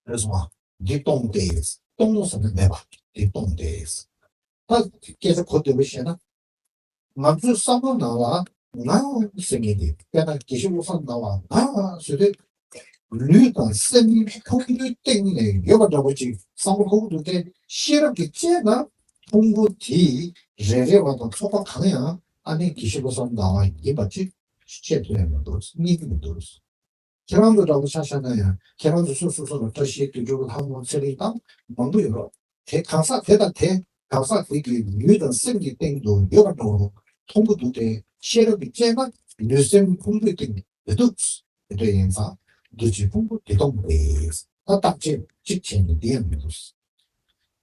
རེད་སོང་ང་། འདི་སྟོང་སྟེ། སྟོང་ཟེར་ན་མེད་པ། འདི་སྟོང་སྟེ། ད་སྐད་ཆ་གོ་བདེ་པོ་བཤད་ན། ང་ཚོའི་བསམ་བློ་ནང་ལ་ང་ཟེར་མཁན་དེ། དཔེར་ན་དགེ་བཤེས་བློ་བཟང་ཟླ་བ་ང་ཟེར་དུས། ལུས་དང་སེམས་ཕུང་པོའི་སྟེང་ནས་ཡོད་པ་འདྲ་པོ་ཅིག་བསམ་བློ་འཁོར་གྱི་འདུག་སྟེ། ཤེས་རབ་ཀྱིས་དཔྱད་ན་ཕུང་པོ་དེ་རེ་རེ་བ་དང་ཚོགས་པ་གང་ཡང་ཨ་ནི་དགེ་བཤེས་བློ་བཟང་ཟླ་བ་ཡིན་པ་ཅིག་དཔྱད་ཐུབ་ཡ་མི་འདུག་རྙེད་ཀྱི་མི་འདུག་ཁྱེད་རང་ཚོ་འདྲ་པོ་ཆ་བཞག་ན་ཡང་། ཁྱེད་རང་ཚོ་སོ་སོ་སོ་ལ་བཀྲ་ཤིས་དོན་གྲུབ་ལྷ་མོ་ཚེ་རིང་དང་མང་པོ་ཡོད་རོགས། དེ་གང་ཟག་དེ་དང་དེ་གང་ཟག་དེ་གི་ལུས་དང་སེམས་ཀྱི་སྟེང་དུ་ཡོད་པ་འདྲ་བོ་མཐོང་གི་འདུག་སྟེ། ཤེས་རབ་ཀྱིས་དཔྱད་ན་ལུས་སེམས་ཕུང་པོའི་སྟེང་མི་འདུག་དེ་འདྲ་ཡིན་ཙང་འདུ་བྱེད་ཕུང་པོ་འདི་སྟོང་སྟེ། ད་བརྟག་དཔྱད་གཅིག་བྱས་ནས་འདི་ཡང་མི་འདུག་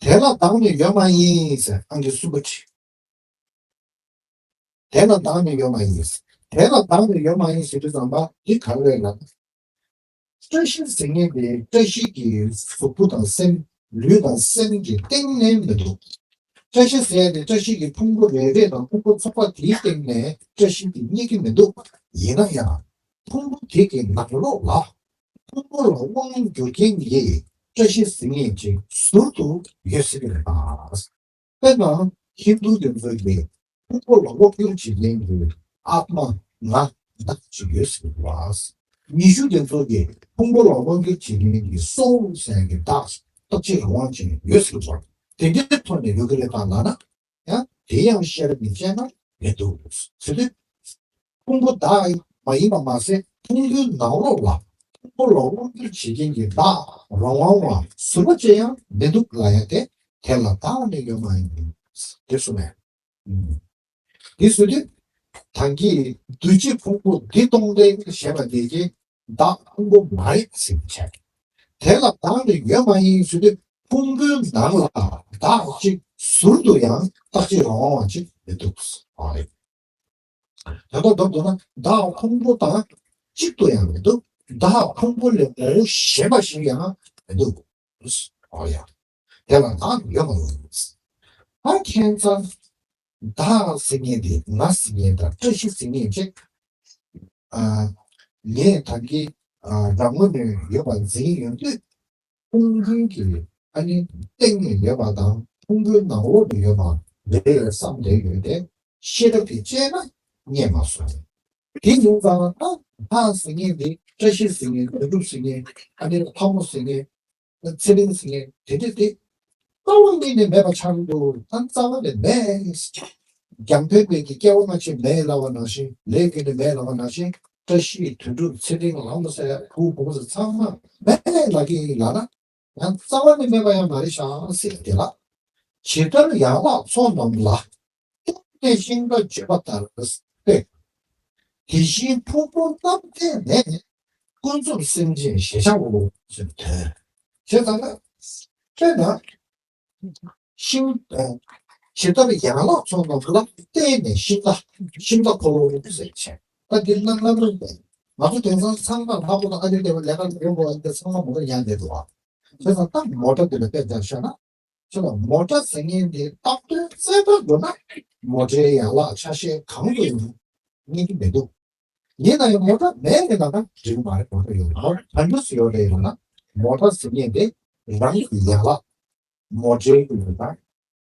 དེ་ལ་བདག་ནི་ཡོད་མ་ཡིན་ཟེར། ཨང་ཀི་གསུམ་པ་བྲིས། དེ་ལ་བདག་ནི་ཡོད་མ་ཡིན། དེ་ལ་བདག་ནི་ཡོད་མ་ཡིན་ཟེར་དུས་ཙམ་པ་འདི་ག་རེ་རེད་ལབ་ན། བཀྲ་ཤིས་ཟེར་མཁན་དེ་བཀྲ་ཤིས་ཀྱི་གཟུགས་པོ་དང་སེམས། ལུས་དང་སེམས་ཀྱི་སྟེང་ནས་མི་འདུག་བཀྲ་ཤིས་ཟེར་ཡ་དེ་བཀྲ་ཤིས་ཀྱི་ཕུང་པོ་རེ་རེ་དང་ཕུང་པོ་ཚོགས་པ་དེའི་སྟེང་ནས་བཀྲ་ཤིས་དེ་རྙེད་ཀྱི་མི་འདུག་ཡིན་ན་ཡང་ཕུང་པོ་དེ་གི་ནང་ལོགས་ལ་ཕུང་པོ་ལ་དབང་སྒྱུར་མཁན་གྱི་བཀྲ་ཤིས་ཟེར་མཁན་ཅིག་ཟུར་དུ་ཡོད་སྲིད་ཀྱི་རེད་པ། དཔེར་ན་ཧིན་དུ་དེ་ཚོ་གིས་ཕུང་པོ་ལ་དབང་སྒྱུར་བྱེད་མཁན་གྱི་ཨཱཏྨ་ང་བདག་ཅིག་ཡོད་ཟེར་བ། ཉི་ཤུ་དེ་ཚོ་གིས་ཕུང་པོ་ལ་དབང་སྒྱུར་བྱེད་མཁན་གྱི་སོའུལ་ཟེར་མཁན་གྱི་བདག་བདག་ཅིག་ལ་དབང་བྱེད་མཁན་ཡོད་ཟེར་བ། དེ་འདྲའི་ཐོག་ནས་ཡོད་ཀྱི་རེད་པ་ལབ་ན། ཡང་དེ་ཡང་ཤེས་རབ་ཀྱིས་དཔྱད་ན་མི་འདུག་ཟེར་དུས། ཕུང་པོ་བདག་མ་ཡིན་པ་མ་ཟད། ཕུང་པོའི་ནང་ལོགས་ལ་ཕུང་པོ་ལ་དབང་སྒྱུར་བྱེད་མཁན་གྱི་བདག་རང་དབང་བ་ཟུར་པ་ཅིག་ཡང་མི་འདུག་ལབ་ཡ་དེ། དེ་ལ་བདག་ནི་ཡོད་མ་ཡིན། དེ་གསུངས་མེད། ཨུམ། དེ་གསུངས་དུས། ད་གིན་འདུ་བྱེད་ཕུང་པོ་འདི་སྟོང་སྟེ་ཞེས་པ་དེ་གིས་བདག་ཕུང་པོ་མ་རེད་ཟེར་བྱས། དེ་ལ་བདག་ནི་ཡོད་མ་ཡིན་ཟེར་དུས། ཕུང་པོའི་ནང་ལ་བདག་ཅིག་ཟུར་དུ་ཡང་རྟག་གཅིག་རང་དབང་བ་ཅིག་མི་འདུག་ཨ་ལེ། དོན་དག་མདོར་བསྡུ་ན་བདག་ཕུང་པོ་དང་གཅིག་ཏུ་ཡང་མི་འདུག་བདག་ཕུང་པོ་ལས་ངོ་བོ་གཞན་པ་ཞིག་ཡང་མི་འདུག་ཨོ་ཡ། དེ་ལ་བདག་ཡོད་མ་ཡིན། ད་ཁྱད་མཚར། བདག་ཟེར་མཁན་དེ་ང་ཟེར་མཁན་དང་བཀྲ་ཤིས་ཟེར་མཁན་ཅིག་ཨ། ངས་ད་གིན་ཨ། རང་ངོས་ནས་ཡོད་པར་འཛིན་ཡོང་དུས། ཕུང་པོའི་གི་ཨ་ནི་སྟེང་ནས་ཡོད་པ་དང་ཕུང་པོའི་ནང་ལོགས་ནས་ཡོད་པ་རེད་བསམ་བསྡད་ཡོད་དེ། ཤེས་རབ་ཀྱིས་དཔྱད་ན་རྙེད་མ་སོང་། དེ་ཡིན་ཙང་ད་བདག་ཟེར་མཁན་དེ་བཀྲ་ཤིས་ཟེར་མཁན། དོན་གྲུབ་ཟེར་མཁན། ཨ་ནི་ལྷ་མོ་ཟེར་མཁན། ཚེ་རིང་ཟེར་མཁན་དེ་འདྲ་དེ་རྩ་བ་ཉིད་ནས་མེད་པ་ཆགས་འདུག་ད་རྩ་བ་ནས་མེད། རྒྱང་འཕེན་པའི་གི་སྐྱེ་བ་སྔ་ཕྱི་མེད་ལབ་པ་ནང་བཞིན། ལས་ཀྱི་ནི་མེད་ལབ་པ་ནང་བཞིན། བཀྲ་ཤིས་དོན་གྲུབ་ཚེ་རིང་ལྷ་མོ་ཟེར་ཡ་བུ་བུ་མོ་ཟེར་ཚང་མ་མེད་ལབ་ཀྱི་ཡིན་ལབ་ན། ཡང་རྩ་བ་ནས་མེད་པ་ཡང་མ་རེད་ཤག་ཟེར་དེ་ལ། ཇི་ལྟར་ཡན་ལག་ཚོགས་རྣམས་ལ། བརྟེན་ནས་ཤིང་རྟ་བརྗོད་པ་ལྟར་ཏེ། དེ་བཞིན་ཕུང་པོ་རྣམས་བརྟེན་ནས། ཀུན་རྫོབ་སེམས་ཅན་ཞེས་བྱའོ་ཟེར་དོན། བྱས་ཙང་ན། དཔེར་ན། ཤིང་། ཇི་ལྟར་ཡན་ལག་ཚོགས་རྣམས་ལ་བརྟེན་ནས་ཤིང་རྟ། ཤིང་རྟ་འཁོར་ལོ་ཟེར་བྱས། ད་འདི་རྣམ་རྣམ་རིག་པས་ང་ཚོ་དེང་སང་ཚང་མ་ལྷག་པོ་དང་ཨ་ནི་དེ་བ་ལས་ཀ་ཡོང་དགོས་འདི་ཚང་མ་མོ་ཊ་ཉར་བསྡད་འདུག་ཨ། བྱས་ཙང་ད་མོ་ཊ་འདི་ལ་དཔེ་བཞག་ཤག་ན། ཁྱོད་ལ་མོ་ཊ་ཟེར་མཁན་འདི་བཏགས་དོན་རྩལ་དག་འགྲོ་ན་མོ་ཊའི་ཡན་ལག་ཆ་ཤས་གང་དུ་ཡིན་རྙེད་ཀྱི་མི་འདུག་ཡིན་ན་ཡང་མོ་ཊ་མེད་ནས་ན་ན་འགྲིག་མ་རེད། མོ་ཊ་ཡོད་རེད། མོ་ཊ་ཕན་ཚུན་ཡོད་རེད་ཡོད་ན་མོ་ཊ་ཟེར་མཁན་དེ་རང་གི་ཡན་ལག་མོ་ཊའི་ཡོད་ན་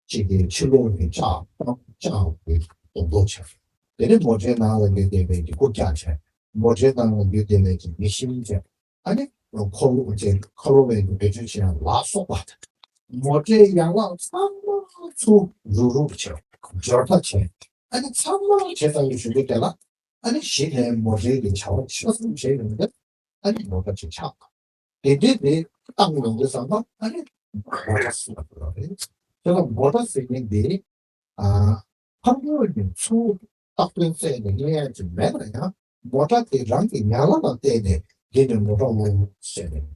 ཅིག་གི་ཕྱི་ལོགས་ནས་ལྕགས་སྤང་ལྕགས་ཀྱི་སྡོང་པོ་ཆགས། དེ་ནས་མོ་ཊའི་ནང་ལ་ཡོད་བསྡད་པའི་གི་རྐུབ་བཀྱག་ཆགས། མོ་ཊའི་ནང་ལ་ཡོད་བསྡད་པའི་གི་མེ་ཤིང་ཆགས། ཨ་ནི་ འཁོར་ལོ་ཅན་འཁོར་ལོ་བའི་གི་བེད་སྤྱོད་བྱེད་ཡ་ལ་སོགས་པ། མོ་ཊའི་ཡན་ལག་ཚང་མ་ཚུར་རུག་རུག་བྱས། འབྱོར་པ་བྱས། ཨ་ནི་ཚང་མ་བྱས་ཙང་གི་གཞུག་གུ་དེ་ལ། ཨ་ནི་གཞི་ནས་མོ་ཊའི་གི་བྱ་བ་ཆ་ཚང་བྱས་ཡོང་དུས། ཨ་ནི་མོ་ཊ་ཅིག་ཆགས། དེ་འདྲའི་དེ་བཏང་ཡོང་དུས་ཙམ་པ་ཨ་ནི་མོ་ཊ་ཟེར་བ་རེད། དེ་ལ་མོ་ཊ་ཟེར་མཁན་དེ། ཨ། ཕར་ཕྱོགས་ཀྱི་ཚུར་བཏགས་དོན་བཙལ་ནས་རྙེད་ཡ་ཅིག་མེད་ན་ཡང་། མོ་ཊ་དེ་རང་གི་ཡན་ལག་ལ་བརྟེན་ནས་འདི་ནི་མོ་ཊ་འོང་ཟེར་ནས།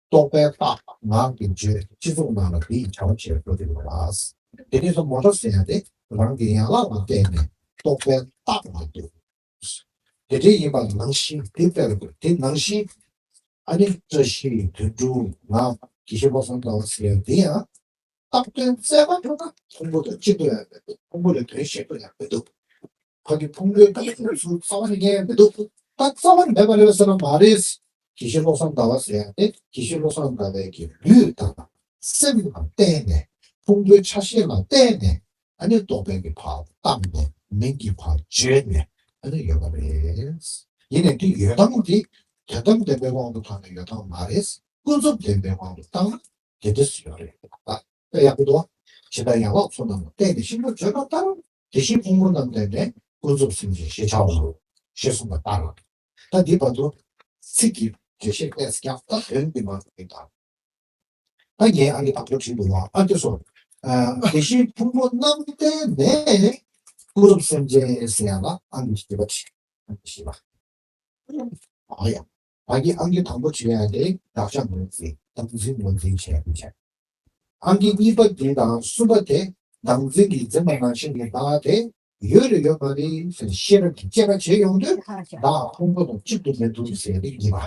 རྟོག་པས་བཏགས་ངག་གིས་བརྗོད། སྤྱི་ཚོགས་ནང་ལ་དེའི་བྱ་བ་བྱེད་འགྲོ་གི་ཡོད་ལ། དེ་ནས་སོ་མོ་ཊ་ཟེར་ཡ་དེ་རང་གི་ཡན་ལག་ལ་བརྟེན་ནས་རྟོག་པས་བཏགས་པ་འདུག་དེ་འདྲའི་ཡིན་པ་ནང་བཞིན་དེ་ལྟར་དགོས། དེ་ནང་བཞིན་ཨ་ནི་བཀྲ་ཤིས་དོན་གྲུབ་ངག་དགེ་བཤེས་བློ་བཟང་ཟླ་བ་ཟེར་ཡ་དེ་ཡང་བཏགས་དོན་བཙལ་བ་འགྲོ་ན་ཕུང་པོ་དང་གཅིག་ཏུ་ཡང་མི་འདུག་ཕུང་པོ་ལས་དོན་གཞན་དུ་ཡང་མི་འདུག་ཕ་གི་ཕུང་པོའི་བཏགས་དོན་ཚུར་རྩ་བ་ནས་རྙེད་མི་འདུག་ད་རྩ་བ་ནས་མེད་པ་རེད་པས་ཟེར་ན་མ་རེད། དགེ་བཤེས་བློ་བཟང་ཟླ་བ་ཟེར་ཡ་དེ་དགེ་བཤེས་བློ་བཟང་ཟླ་བའི་གི་ལུས་དང་སེམས་ལ་བརྟེན་ནས་ཕུང་པོའི་ཆ་ཤས་ལ་བརྟེན་ནས། ཨ་ནི་རྟོག་པའི་གི་ཕར་བཏང་ནས་མིང་གི་ཕར་བརྗོད་ནས་ཨ་ནི་ཡོད་པ་རེད། ཡིན་ནའི་དེ་ཡོད་སྟངས་དེ་དོན་དམ་བདེན་པའི་དབང་དུ་བཏང་ནས་ཡོད་སྟངས་མ་རེད། ཀུན་རྫོབ་བདེན་པའི་དབང་དུ་བཏང་ན་དེ་འདྲ་སུ་ཡོད་རེད། ད་དཔེ་ཡག་པོ་འདུག་ཇི་ལྟར་ཡན་ལག་ཚོགས་རྣམས་ལ་བརྟེན་ནས་ཤིན་ཏུ་བརྗོད་པ་ལྟར། དེ་བཞིན་ཕུང་པོ་རྣམས་བརྟེན་ནས་ཀུན་རྫོབ་སེམས་ཅན་ཞེས་བྱའོ། ཞེས་གསུངས་པ་ལྟར། ད་འདི་བར་དུ་ཚིག་གི་འགྲེལ་བཤད་ལས་ཀྱང་ད་དོན་གྱི་མ་རེད་ད། ད་ངས་ཨང་ཀི་དང་པོ་བྲིས་འདུག་བ། ཨ་ཀི་སོ། ཨ། དེ་བཞིན་ཕུང་པོ་རྣམས་བརྟེན་ནས་ཀུན་རྫོབ་སེམས་ཅན་ཟེར་ཡ་ལ་ཨང་ཀི་བཞི་པ་བྲིས། ཨང་ཀི་བཞི་པ། ཨ་ཡ། ད་གི་ཨང་ཀི་དང་པོ་བྲིས་ཡ་དེ་དགག་བྱ་ངོས་འཛིན། བདག་འཛིན་ངོས་འཛིན་བྱས་ཡ་བྱས། ཨང་ཀི་གཉིས་པ་འདི་དང་གསུམ་པ་དེ་བདག་འཛིན་གྱིས་འཛིན་པ་ནང་བཞིན་གྱི་བདག་དེ། ཡོད་རེད་ཡོད་མ་རེད་ཟེར་ཤེས་རབ་ཀྱིས་དཔྱད་པ་བྱེད་ཡོང་དུས་བདག་ཕུང་པོ་དང་གཅིག་ཏུ་མི་འདུག་ཟེར་ནི་ཡིན་པ།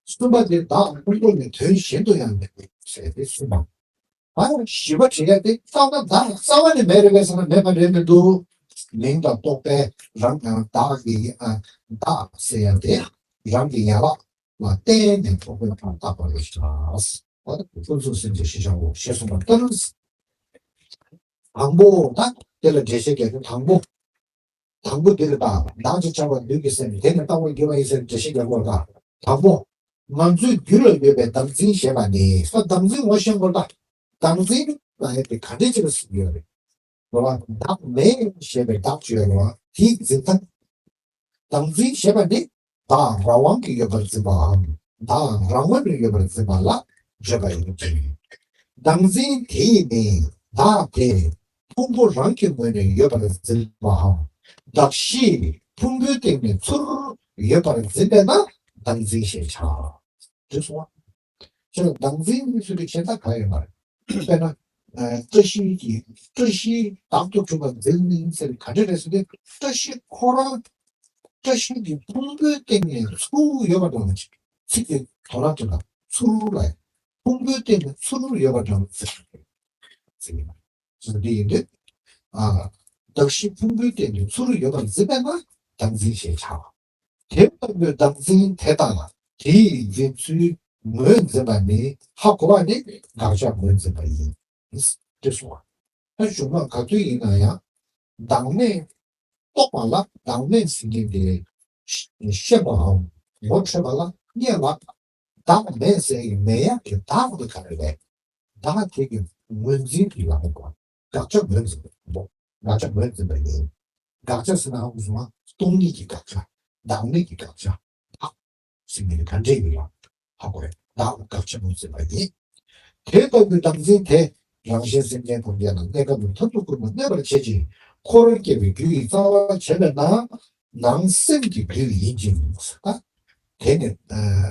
གསུམ་པ་དེ་བདག་ཕུང་པོ་ནི་དོན་གཞན་དུ་ཡང་མི་འདུག་ཟེར་ཏེ་གསུམ་པ། ཨ་བཞི་པ་བྲིས་ཡ་དེ་རྩ་བ་བདག་རྩ་བ་ནས་མེད་རེད་པས་ཟེར་ན་མེད་པ་རེད་མི་འདུག་མིང་དང་རྟོག་པས་རང་གང་བདག་གི་ཨ་བདག་ཟེར་ཡ་དེ་རང་གི་ཡན་ལག་ལ་བརྟེན་ནས་རྟོག་པས་རང་བཏགས་པ་རེད་ཤག་ཨ་ནི་ཀུན་རྫོབ་སེམས་ཅན་ཞེས་བྱའོ་ཞེས་གསུངས་པ་ལྟར། དང་པོ་ད་དེ་ལ་འགྲེལ་བཤད་རྒྱག་དུས་དང་པོ། དང་པོ་འདི་ལ་ད་བདག་ཅེས་བྱ་བ་ལུས་ཀྱི་སེམས་དེ་ནི་ལྟ་བར་འགྱུར་བ་ཡིན་ཟེར་འགྲེལ་བཤད་རྒྱག་དགོས་ད། དང་པོ། ང་ཚོའི་རྒྱུད་ལ་ཡོད་པའི་བདག་འཛིན་ཞེས་པ་ནི་ད་བདག་འཛིན་ངོ་ཤེས་དགོས་ད། བདག་འཛིན་ལ་ཡོད་པའི་ག་འདྲས་ཅིག་ལ་ཟེར་གྱི་ཡོད་རེད། རེད་བ། བདག་མེད་ཞེས་པའི་བདག་ཅིག་ཡོད་རེད་བ། དེའི་འཛིན་སྟངས། བདག་འཛིན་ཞེས་པ་ནི་བདག་རང་དབང་གིས་ཡོད་པར་འཛིན་པའམ་བདག་རང་ངོས་ནས་ཡོད་པར་འཛིན་པ་ལ་བརྗོད་པ་ཡིན་གྱི། བདག་འཛིན་དེ་ཡིས་ནི་བདག་དེ་ཕུང་པོ་རང་གི་ངོས་ནས་ཡོད་པར་འཛིན་པའམ་བདག་གཞི་ཕུང་པོའི་སྟེང་ནས་ཚུར་ཡོད་པར་འཛིན་པས་ན་བདག་འཛིན་ཞེས་བྱ། འགྲིག་སོང་ང་། ཁྱེད་ལ་བདག་འཛིན་གྱི་ཚུལ་དུ་གཞན་དག་གང་ཡོད་མ་རེད། དཔེར་ན། ཨ། བཀྲ་ཤིས་ཀྱི་བཀྲ་ཤིས་བདག་ཏུ་གྲུབ་པར་འཛིན་ཟེར་ག་འདྲ་རེད་ཟེར་ཏེ། བཀྲ་ཤིས་ཁོ་རང་བཀྲ་ཤིས་ཀྱི་ཕུང་པོའི་སྟེང་ནས་ཚུར་ཡོད་པ་འདྲ་བ་ཅིག་ཚིག་དེ་དོ་རང་དོན་དང་ཚུར་ལ་ཕུང་པོའི་སྟེང་ནས་ཚུར་ཡོད་པ་འདྲ་བ་ཟེར་ཟེར་གྱི་ན། ཟེར་འདི་ཡིན་དུས། ཨ། བདག་གཞི་ཕུང་པོའི་སྟེང་ནས་ཚུར་ཡོད་པར་འཛིན་པས་ན་བདག་འཛིན་ཞེས་བྱ། དེ་ལྟ་བུའི་བདག་འཛིན་དེ་དང་དེའི་འཛིན་ཚུལ་ངོས་འཛིན་པ་ནི་ཧ་གོ་བ་ནི་དགག་བྱ་ངོས་འཛིན་པ་ཡིན། འདི་གསུངས་པ། ད་གཞུང་ལ་ག་དུས་ཡིན་ན་ཡང་བདག་མེད་རྟོགས་པ་ལ་བདག་མེད་ཟེར་མཁན་དེ་ཤེས་པའམ་ངོ་འཕྲོད་པ་ལ་རྙེད་ལ། བདག་མེད་ཟེར་ཡི་མེད་ཡག་གི་བདག་དེ་ག་རེ་རེད། བདག་དེ་གི་ངོས་འཛིན་གྱི་ལ་ཧ་གོ། དགག་བྱ་ངོས་འཛིན་པ་ཡིན་པ། དགག་བྱ་ངོས་འཛིན་པ་ཡིན། དགག་བྱ་ཟེར་ན་ཧ་གོ་སོང་ང་། སྟོང་ཉིད་ཀྱི་དགག་བྱ། བདག་མེད་ཀྱི་དགག་བྱ། བདག་ཟེར་མཁན་ག་འདྲས་ཡིན་ལ་ཧ་གོ་རེད། བདག་དགག་བྱ་ངོས་འཛིན་པ་ཡིན། དེ་ལྟ་བུའི་བདག་འཛིན་དེ་རང་གཞན་སེམས་ཅན་ཐམས་ཅད་ལ་གནས་སྐབས་ལ་མཐར་ཐུག་ཀུན་ལ་གནས་པར་བྱེད་ཅིང་འཁོར་བར་སྐྱེ་བའི་རྒྱུ་ཡི་རྩ་བ་བྱེད་པས་ན་ནང་སེམས་ཀྱི་བདུད་ཡིན་ཅིང་ཟེར་ད། དེ་ནི་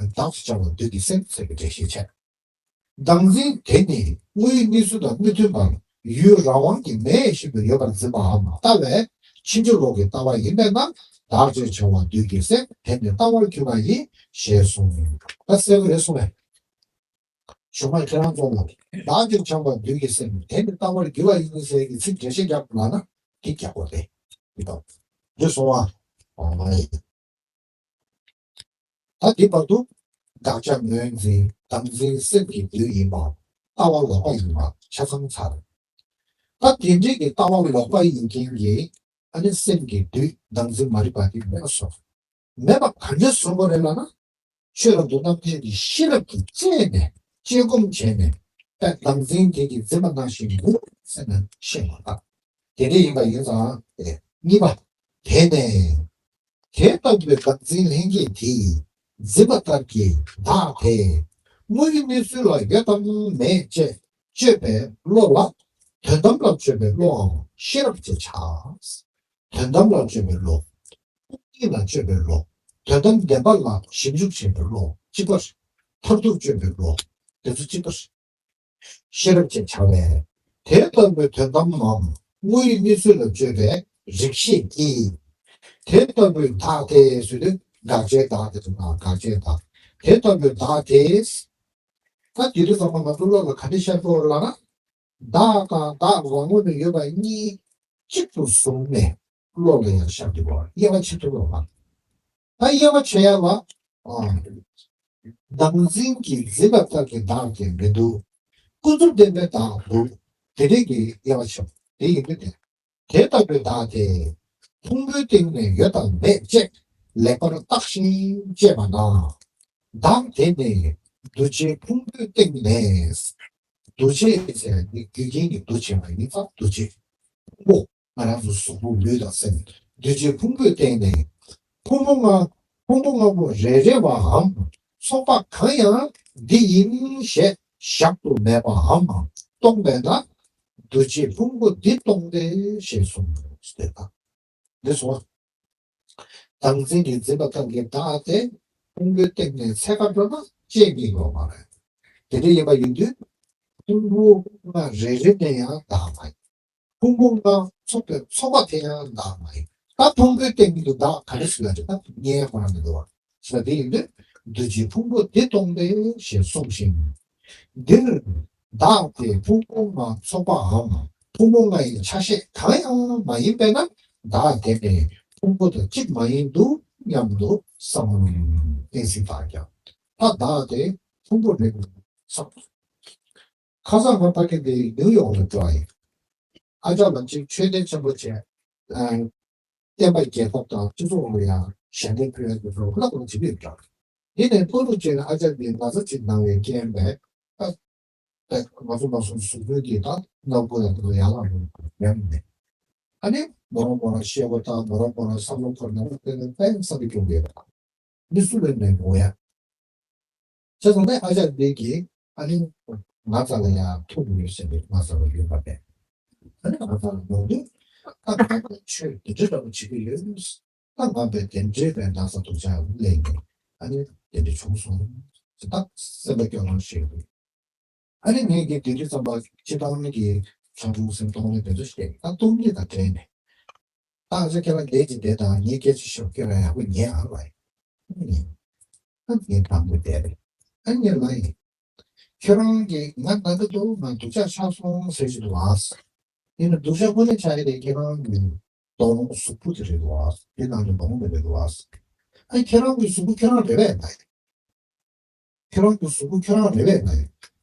བདག་ཅེས་བྱ་བ་བདུད་ཀྱི་སེམས་ཟེར་བའི་འགྲེལ་བཤད་བྱས། བདག་འཛིན་དེ་ནི་དངོས་ཡོད་གནས་ཚུལ་དང་མི་མཐུན་པར་ཡུལ་རང་དབང་གིས་མེད་བཞིན་དུ་ཡོད་པར་འཛིན་པའམ་ལྟ་བའི་ཕྱིན་ཅི་ལོག་གི་ལྟ་བ་ཡིན་པས་ན་བདག་ཅེས་བྱ་བ་བདུད་ཀྱི་སེམས་དེ་ནི་ལྟ་བར་གྱུར་པ་ཡིན་ཞེས་གསུངས། ད་གསལ་པོ་རེད་གསུངས་པས། གཞུང་མ་ཁྱེད་རང་ཚོ་ལ་བདག་ཅེས་བྱ་བ་བདུད་ཀྱི་སེམས་དེ་ནི་ལྟ་བར་གྱུར་པ་ཡིན་ཟེར་གྱི་ཚིག་འགྲེལ་བཤད་རྒྱག་དགོས་ལབ་ན་དེ་རྒྱག་དགོས་རེད། འདི་དང་། འདི་སོང་བ། ཨོ་མ་ཡིན། ད་འདི་བར་དུ་དགག་བྱ་ངོས་འཛིན་བདག་འཛིན་སེམས་ཀྱི་བདུད་ཡིན་པ། ལྟ་བ་ལོག་པ་ཡིན་པ་ཆ་ཚང་ཚར། ད་དེ་འདྲའི་གི་ལྟ་བ་ལོག་པ་ཡིན་མཁན་གྱི་ཨ་ནི་སེམས་ཀྱི་བདུད་བདག་འཛིན་མ་རིག་པ་དེ་མེད་པ་བཟོ། མེད་པ་ག་འདྲས་བཟོ་དགོས་རེད་ལབ་ན། ཆོས་རབ་ཏུ་རྣམ་འཕེལ་གྱི་ཤེས་རབ་ཀྱིས་དཔྱད་ནས་དཔྱད་སྒོམ་བྱས་ནས་ད་བདག་འཛིན་དེ་གིས་འཛིན་པ་ནང་བཞིན་འདུག་ཟེར་ནས་ཤེས་པ་དང་། དེ་འདྲ་ཡིན་པ་ཡིན་ཙང་དེ་གཉིས་པ། དེ་ནས་དེ་ལྟ་བུའི་བདག་འཛིན་ལྷན་སྐྱེས་དེས་འཛིན་པ་ལྟར་གྱི་བདག་དེ་དངོས་ཡོད་གནས་ཚུལ་ལ་ཡོད་དམ་མེད་ཅེས་དཔྱོད་པའི་བློ་ལ་དོན་དམ་ལ་དཔྱོད་པའི་བློའམ་ཤེས་རབ་ཅེས་བྱ། དོན་དམ་ལ་དཔྱོད་པའི་བློ། དངོས་གནས་ལ་དཔྱོད་པའི་བློ། དོན་དམ་བདེན་པ་ལ་ཞིབ་འཇུག་བྱེད་པའི་བློ་གཅིག་པ་རེད། མཐར་ཐུག་དཔྱོད་པའི་བློ། དེ་ཚོ་གཅིག་པ་རེད། ཤེས་རབ་ཅེས་བྱ་བས། དེ་ལྟ་བུའི་དོན་དམ་མམ་དངོས་ཡོད་གནས་ཚུལ་ལ་དཔྱོད་པའི་རིགས་ཤེས་ཀྱིས། དེ་ལྟ་བུའི་བདག་དེ་ཟེར་དུས་དགག་བྱའི་བདག་དེ་ཚོ་ན་དགག་བྱའི་བདག་དེ་ལྟ་བུའི་བདག་དེས། ད་དེ་རིང་ཚང་མ་ང་ཚོ་བློ་ལ་ག་འདྲ་ཤར་དགོས་ལབ་ན། བདག་དང་བདག་རང་ངོས་ནས་ཡོད་པ་གཉིས་གཅིག་ཏུ་བཟུང་ནས་བློ་ལ་ཡང་ཤར་དགོས་པ་དབྱེ་བ་ཕྱེ་ཐུབ་པ་མ་རེད། ད་དབྱེ་བ་ཕྱེ་ཡ་ལ། ཨ། བདག་འཛིན་གྱིས་འཛིན་པ་ལྟར་གྱི་བདག་དེ་མི་འདུག་ཀུན་རྫོབ་བདེན་པའི་བདག་འདུག་དེ་འདྲའི་གི་དབྱེ་བ་ཕྱེ་བ་དེ་ཡིན་དུས་དེ། དེ་ལྟ་བུའི་བདག་དེ་ཕུང་པོའི་སྟེང་ནས་ཡོད་དམ་མེད་ཅེས་ལེགས་པར་བརྟགས་ཤིང་དཔྱད་པ་ན། བདག་དེ་ནི་འདུ་བྱེད་ཕུང་པོའི་སྟེང་ནས། འདུ་བྱེད་ཟེར་ནི་རྒྱུ་རྐྱེན་གྱིས་འདུ་བྱེད་པ་ཡིན་ཙང་འདུ་བྱེད་ཕུང་པོ། ང་རང་ཚོ་གཟུགས་པོ་ལུས་དང་སེམས། འདུ་བྱེད་ཕུང་པོའི་སྟེང་ནས། ཕུང་པོ་ལྔ། ཕུང་པོ་ལྔ་པོ་རེ་རེ་བའམ་ཚོགས་པ་གང་ཡང་འདི་ཡིན་ཞེས་གཞག་ཏུ་མེད་པའམ་སྟོང་པས་ན། འདུ་བྱེད་ཕུང་པོ་འདི་སྟོང་སྟེ་ཞེས་གསུངས་ཏེ་དང་། འདི་སོ། བདག་འཛིན་གྱིས་འཛིན་པ་ལྟར་གྱི་བདག་དེ་ཕུང་པོའི་སྟེང་ནས་ཚད་ཀ་འགྲོ་ན་དཔྱད་ཀྱི་ཡོད་མ་རེད། དེ་འདྲ་ཡིན་པ་ཡིན་དུས་ཕུང་པོ་ལྔ་རེ་རེ་ནས་ཡང་བདག་མ་ཡིན། ཕུང་པོ་ལྔ་ཚོགས་པའི་ཚོགས་པ་དེ་ཡང་བདག་མ་ཡིན། ད་ཕུང་པོའི་སྟེང་དུ་བདག་ག་རེ་ཟེར་ལ་རེད། ད་ངས་ཁོ་རང་མི་འདུག་བ། ཟེར་བ་དེ་ཡིན་དུས་འདུ་བྱེད་ཕུང་པོ་འདི་སྟོང་པས་ཞེས་གསུངས་ཤིང་། འདིར་བདག་དེ་ཕུང་པོ་ལྔ་ཚོགས་པའམ་ཕུང་པོ་ལྔ་ཡི་ཆ་ཤས་གང་ཡང་མ་ཡིན་པས་ན་བདག་དེ་ནི་ཕུང་པོ་དང་གཅིག་མ་ཡིན་འདུག་སྙམ་དུ་བསམ་མོ། གཏན་ཚིགས་དག་ཀྱང་ད་བདག་དེ་ཕུང་པོ་རེད་བསམ། ཁ་སང་ང་ཕ་གི་འདི་ནིའུ་ཡོག་ལ་འགྲོ་ཡིན། ཨ་ཅག་ལ་གཅིག་མཆོད་རྟེན་ཆེན་པོ་བྱས། ཨ། བསྟན་པ་རྒྱལ་ཁབ་དང་སྤྱི་ཚོགས་ལ་ཡང་ཞལ་འདེབས་ཕུལ་ཡག་གི་རོགས་ལ་ཁོང་བྱེད་ཀྱི་ཡོད་འདྲ། དེ་ནས་ལྷོ་ནུབ་ཅན་ཨ་ཅག་གིས་ན་ཚ་ཅིག་ན་བའི་རྐྱེན་པས། ཨ། ང་ཚོ་ང་ཚོ་གཟུགས་པོའི་གི་ད་སྣ་ཁུག་ཡང་དེ་ཚོ་ཡར་ལངས་ཡོང་ཡང་མེད། ཨ་ནི་མོ་རང་མོ་རང་བཤད་པ་དང་མོ་རང་མོ་རང་བསམ་བློ་འཁོར་ན་དེ་ནས་དཔེ་བསམ་གྱི་སྐྱོ་གི་ཡོད་པ། མི་སུ་ལས་མེད་མོ་ཡ། བྱས་ཙང་ནས་ཨ་ཅག་འདི་གིས་ཨ་ནི་ང་རྩ་ལ་ཡང་ཐུག་ཡོད་ཟེར་ནས་ང་རྩ་ལ་ཡོད་པ་མེད། ཨ་ནི་ང་རྩ་ལ་ཡོང་དུས་ཨ་ང་ཆོས་འདི་འདྲའི་འདྲ་པོ་བྱེད་ཀྱི་ཡོད། ཨ་ང་བས་དེ་འདྲའི་བས་ན་ཚ་སྡུག་ཅག་ལས་ནས་ཨ་ནི་དེ་འདྲ་བྱུང་སོང་ཟེར་ད་སེམས་པ་སྐྱོ་ལངས་བྱེད་ཀྱི་ཡོད། ཨ་ནི་ངས་ཀྱི་དེ་དུས་ཙམ་པ་སྤྱི་བཏང་གི་བྱང་ཆུབ་སེམས་གཏོང་ལེན་དེ་ཚོ་བཤད་ད་གཏོང་གི་ད་དྲན་ནས། ད་ང་ཚོ་ཁྱེད་རང་བསྡད་ཀྱི་བསྡད་དང་ངའི་སྐད་ཆ་ཤོད་ཁྱེད་རང་ཡག་པོ་ཉན་ཨ་ལ་ཡིན། ཨ་ངའི་དང་པོ་བསྡད་རེད། ཨ་ངས་ལ་ཡིན། ཁྱེད་རང་གིས་ང་ན་གི་འདུག་ང་སྡུག་ཅག་ཆགས་སོང་ཟེར་གྱི་འདུག་ཨ། ཡིན་ན་སྡུག་ཅག་དངོས་གནས་ཆགས་ཡི་རེད་ཁྱེད་རང་གི་གདོང་གཟུགས་པོ་དེ་རེད་འདུག་ཨ། དེ་ནང་གི་གདོང་དེ་རེད་འདུག་ཨ། ཨ་ཁྱེད་རང་གི་གཟུགས་པོ་ཁྱེད་རང་རེད་པས་ན་ཡིན། ཁྱེད་རང་གི་གཟུགས་པོ་ཁྱེད་རང་རེད་པས་ན་ཡིན།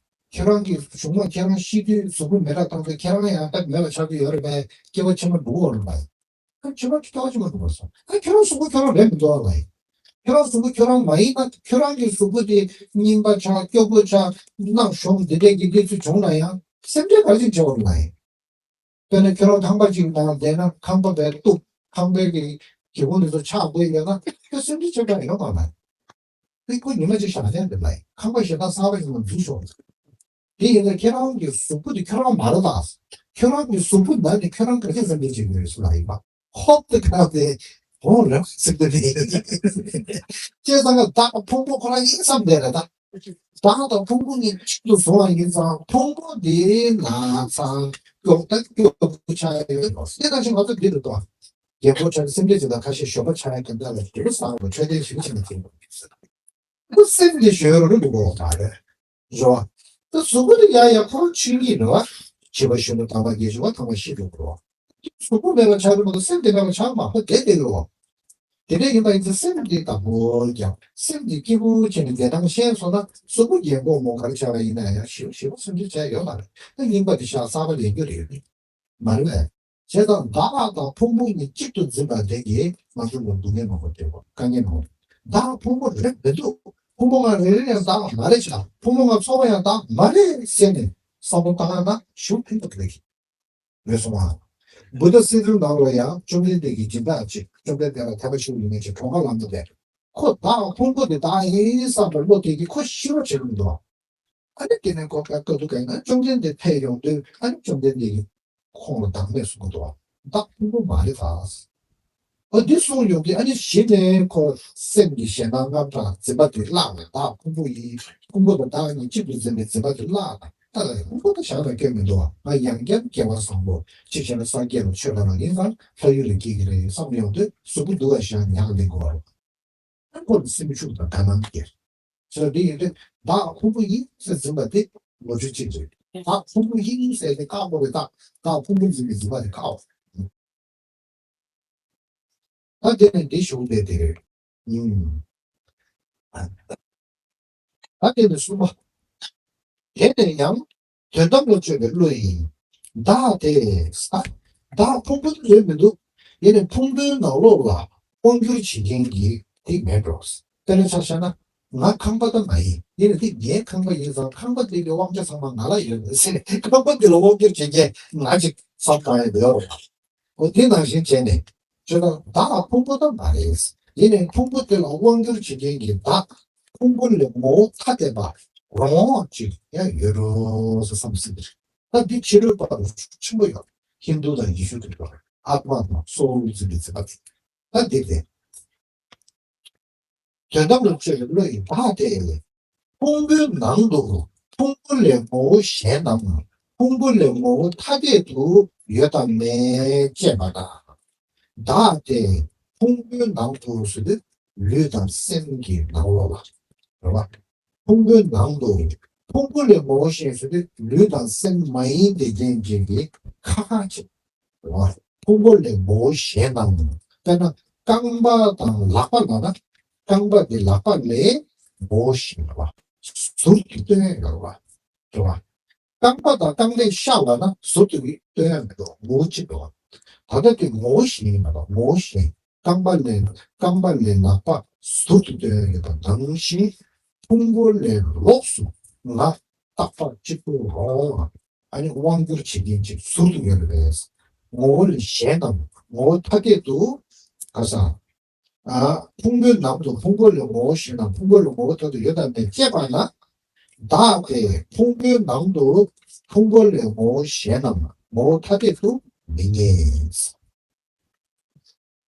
ཁྱེད་རང་གི་གཞུག་མ་ཁྱེད་རང་ཤི་དུས་གཟུགས་པོ་མེ་ར་བཏང་ཚེ་ཁྱེད་རང་ཡང་སྟབས་མེད་པ་ཆགས་ཀྱི་ཡོད་རེད་པས་སྐྱེ་བ་ཕྱི་མ་འགྲོ་གི་ཡོད་རེད་པས། ཨ་ཕྱི་མ་སྐྱེ་བ་ཕྱི་མ་འགྲོ་བ་སོང་ཨ་ཁྱེད་རང་གཟུགས་པོ་ཁྱེད་རང་རེད་མི་འདུག་ཨ་ལ་ཡིན། ཁྱེད་རང་གཟུགས་པོ་ཁྱེད་རང་མ་ཡིན་ན་ཁྱེད་རང་གི་གཟུགས་པོ་དེ་རྙིང་པ་ཆགས་སྐྱོ་པོ་ཆགས་ནག་ཤོམ་འདི་འདྲས་ཀྱི་གནས་ཚུལ་བྱུང་ན་ཡང་སེམས་ཁྲལ་ག་རེ་བྱེད་བྱེད་བ་རེད་ལ་ཡིན། དཔེར་ན་ཁྱོད་རང་ཁང་པ་ཅིག་ནང་བསྡད་ན་ཁང་པ་བས་གཏུབ། ཁང་པའི་གི་གྱི་གུ་འདི་ཚོ་ཆག་དགོས་ཡོད་ན་ཁྱོད་སེམས་ཁྲལ་བྱེད་པ་ཡོད་མ་རེད། དེ་ཁོ་ཉི་མ་གཅིག་བཞག་ཡ་རེད་ལ་ཡིན། ཁང་པ་ཞེ་དྲག་གསར་པ་ཞིག་ལ་འཛུལ་ཤོག་དེ་ཡིན་ན་ཁྱེད་རང་གི་གཟུགས་པོ་དེ་ཁྱོད་རང་མ་རེད་ད། ཁྱོད་རང་གི་གཟུགས་པོ་ནང་ནས་ཁྱོད་རང་ག་ཚོད་སེམས་ཁྲལ་བྱེད་དགོས་རེད་ཟེར་ལ་ཡིན་པ། ཧོབ་ཏེ་ཁ་དེ་ཧོང་རེད་ཟེར་གི་རེད། བྱས་ཙང་ཀ་བདག་ཕུང་པོ་ཁོ་རང་ཡིན་བསམ་བསྡད་རེད་ད། བདག་དང་ཕུང་པོ་གཉིས་གཅིག་ཏུ་བཟུང་བ་ཡིན་ཙང་ཕུང་པོ་འདི་ན་ཚ་སྐྱོ་ད་སྐྱོ་པོ་ཆགས་ཡོད་དོ། དེ་ནང་བཞིན་ང་ཚོ་འདི་རེད་དོ། རྒན་པོ་ཆགས་སེམས་ཁྲལ་བྱེད་ད་ཁ་ཤས་ཞོགས་པ་ཆགས་ཡ་གན་ད་ལ་དེ་རུ་སང་བ་འཕྲོད་བསྟེན་ཞིག་བྱེད་མ་ཐུབ། ཁོ་སེམས་འདི་ཞོན་རུ་རུ་འདུག་གོ་ད་རེད། རེད་བ། ད་གཟུགས་པོ་དེ་ཡ་ཡ་ཁོ་རང་ཆོས་ཉིད་རེད་བ། བྱིས་པ་གཞོན་ནུ་དམ་པ་རྒས་ཤོས་པ་ཐང་པ་ཤི་འགྲོ་གི་རེད་བ། གཟུགས་པོ་མེད་པ་ཆགས་ཀྱི་མ་གཏོགས་སེམས་དེ་མེད་པ་ཆགས་མ་ཁོ་བསྡད་བསྡད་ཀྱི་རེད་བ། དེ་འདྲ་ཡིན་པ་ཡིན་ཚེ་སེམས་འདི་དང་པོ་ཀྱང་སེམས་འདི་སྐྱིད་པོ་བྱས་ནས་བདེ་ཐང་ཤེས་སོང་ན་གཟུགས་པོ་རྒས་འཁོགས་མོ་ག་རེ་ཆགས་པ་ཡིན་ན་ཡང་ཞེ་པོ་ཞེ་པོ་སེམས་ཁྲལ་བྱས་ཡོད་མ་རེད། ད་རྙིང་པ་འདི་ཤག་གསར་པ་ལེན་རྒྱུ་རེད། མ་རེད་པས། བྱས་ཙང་བདག་དང་ཕུང་པོ་གཉིས་གཅིག་ཏུ་འཛིན་པ་དེ་གིས་ང་ཚོ་ལ་སྡུག་བསྔལ་མང་པོ་སྟེར་བ་དཀའ་ངལ་མང་པོ། བདག་ཕུང་པོ་རེད་མི་འདུག་ཕུང་པོ་ལྔ་རེ་རེ་ཡང་བདག་མ་རེད་ཤག་ཕུང་པོ་ལྔ་ཚོགས་པ་ཡང་བདག་མ་རེད་ཟེར་ནས་བསམ་བློ་བཏང་ན་ཞུ་ཕན་ཐོགས་རེད། རེད་སོང་ང་། བུདྡྷ་གསེར་ཐུབ་ནང་ལ་ཡང་བཅོམ་ལྡན་འདས་ཀྱིས་སྦྱིན་བདག་ཅིག་བཅོམ་ལྡན་འདས་ལ་དད་པ་ཞུ་ཡིན་ནས་ཅིག་གྲོངས་ཁ་ལངས་འདུག་པས། ཁོ་བདག་ཕུང་པོ་དེ་བདག་ཡིན་བསམ་པའི་བློ་དེ་གིས་ཁོ་ཤི་བ་བྱེད་ཀྱི་འདུག་ཨ་ནི་དེ་ནས་ཁོ་དཀའ་སྡུག་ག་ཡིན་ན་བཅོམ་ལྡན་འདས་ཕེབས་ཡོང་དུས་ཨ་ནི་བཅོམ་ལྡན་འདས་ཀྱིས་ཁོང་ལ་བདག་མེད་གསུང་གི་འདུག་བདག་ཕུང་པོ་མ་རེད་ད། ཨ་འདི་གསུངས་ཡོང་དུས་ཨ་ནི་གཞི་ནས་ཁོ་སེམས་ཀྱི་ཞེད་སྣང་དངངས་སྐྲག་འཛིན་པ་དེ་བརླག་ནས་བདག་ཕུང་པོ་ཡིན། ཕུང་པོ་དང་བདག་གཉིས་གཅིག་ཏུ་འཛིན་པའི་འཛིན་པ་དེ་བརླག་ནས་ད་ལ་ཡང་ཕུང་པོ་དང་བཞག་ན་སྐྱོན་མི་འདུག་ང་ཡང་བསྐྱར་སྐྱེ་བ་བཟང་པོ་གཅིག་བྱས་ན་སངས་རྒྱས་ལ་ཆོས་ག་རང་ཡིན་ཙང་ལྷ་ཡུལ་ལ་སྐྱེ་གི་རེད་བསམ་ཡོང་དུས་གཟུགས་པོ་སྡུག་པ་བཞག་ཉག་ག་ལེན་དགོས་པ་རེད། ཁོ་ལ་སེམས་ཤུགས་དང་དགའ་སྣང་སྐྱེ། ཟེར་འདི་ཡིན་དུས་བདག་ཕུང་པོ་ཡིན་ཟེར་འཛིན་པ་དེ་ལོ་རྒྱུས་གཅིག་རེད། བདག་ཕུང་པོ་ཡིན་ཟེར་ཏེ་བཀག་དགོས་པའི་རྟགས་བདག་ཕུང་པོ་འཛིན་པའི་འཛིན་པ་དེ་བཀག་འོ། ད་དེ་ནས་འདི་ཞུགས་པའི་དེ་རེད། ཨུམ། ད་དེ་ནས་གསུམ་པ། དེ་ནས་ཡང་དོན་དམ་ལ་དཔྱོད་པའི་བློ་ཡིས། བདག་དེ་ས། བདག་ཕུང་པོ་དེ་རེད་མི་འདུག་ཡིན་ནའི་ཕུང་པོའི་ནང་ལོགས་ལ་དབང་སྒྱུར་བྱེད་མཁན་གྱི་དེ་མེད་འགྲོ། དཔེར་ན་ཆ་བཞག་ན་ང་ཁང་པ་ད་མ་ཡིན། ཡིན་ནའི་དེ་ངའི་ཁང་པ་ཡིན་ཙང་ཁང་པ་དེ་གི་དབང་ཆ་ཚང་མ་ང་ལ་ཡོད་ཟེར་ནས་ཁང་པ་དེ་ལ་དབང་སྒྱུར་བྱེད་མཁན་ང་ཅིག་བསམ་བཏང་ཡོད་འདུག་འོ་དེ་ནང་བཞིན་བྱས་ནས། ཁྱོད་རང་བདག་ཕུང་པོ་ད་མ་རེད། ཡིན་ནའི་ཕུང་པོ་དེ་ལ་དབང་སྒྱུར་བྱེད་མཁན་གྱི་བདག་ཕུང་པོ་ལས་ངོ་བོ་ཐ་དད་པ་རང་དབང་ཅིག་ཡང་ཡོད་འགྲོ་ཟེར་བསམ་སྲིད་པ་རེད། ད་འདི་ཕྱི་རོལ་པ་ཆེན་པོ་ཡོད། ཧིན་དུ་དང་ཡེ་ཤུ་དེ་ཚོ་ཨཱཏྨ་དང་སོའུ་ལུ་ཟེར་བའི་ཚིག་པ་དེ། ད་འདི་རེད། དོན་དམ་ལ་དཔྱོད་པའི་བློ་ཡིས་བདག་དེ། ཕུང་པོའི་ནང་དུ་ཕུང་པོ་ལས་ངོ་བོ་གཞན་ནམ། ཕུང་པོ་ལས་ངོ་བོ་ཐ་དད་དུ་ཡོད་དམ་མེད་དཔྱད་པ་དང་། བདག་དེ་ཕུང་པོའི་ནང་དུ་ཟེར་དུས་ལུས་དང་སེམས་ཀྱི་ནང་ལོགས་ལ་རེད་བ། ཕུང་པོའི་ནང་དུ་ཕུང་པོ་ལས་ངོ་བོ་གཞན་ཟེར་དུས་ལུས་དང་སེམས་མ་ཡིན་ཏེ་རྒྱན་ཅན་གྱི་ཁ་ཁ་ཅིག་ཕུང་པོ་ལས་ངོ་བོ་གཞན་ནམ། དཔེར་ན་རྐང་པ་དང་ལག་པ་ལ་ན་རྐང་པ་དེ་ལག་པ་ལས་ངོ་བོ་གཞན་པ་ཟུར་དུ་སྟོན་ཡོད་པ་རེད་བ། རྐང་པ་དང་རྐང་ལག་ཤ་ལ་ན་ཟུར་དུ་སྟོན་ཡ་མེད་པ་ངོ་བོ་གཅིག་རེད་བ། ད་ལྟ་དེ་ངོ་བོ་གཞན་ཡིན་མ་གཏོགས་ངོ་བོ་གཞན་རྐང་པ་ལས་རྐང་པ་ལས་ལག་པ་ཟུར་དུ་སྟོན་ཡ་ཡོད་པ་ནང་བཞིན་ཕུང་པོ་ལས་ལོགས་སུ་ང་རྟག་པ་གཅིག་པུ་རང་ཨ་ནི་དབང་སྒྱུར་བྱེད་མཁན་ཅིག་ཟུར་དུ་ཡོད་པས། ངོ་བོ་ལས་གཞན་དང་ངོ་བོ་ཐ་དད་དུ་ག་ས། ཨ། ཕུང་པོའི་ནང་དུ་ཕུང་པོ་ལས་ངོ་བོ་གཞན་དང་ཕུང་པོ་ལས་ངོ་བོ་ཐ་དད་དུ་ཡོད་དམ་མེད་དཔྱད་པ་ན། བདག་དེ་ཕུང་པོའི་ནང་དུ་ཕུང་པོ་ལས་ངོ་བོ་གཞན་ནམ་ངོ་བོ་ཐ་དད་དུ་མི་ངེས།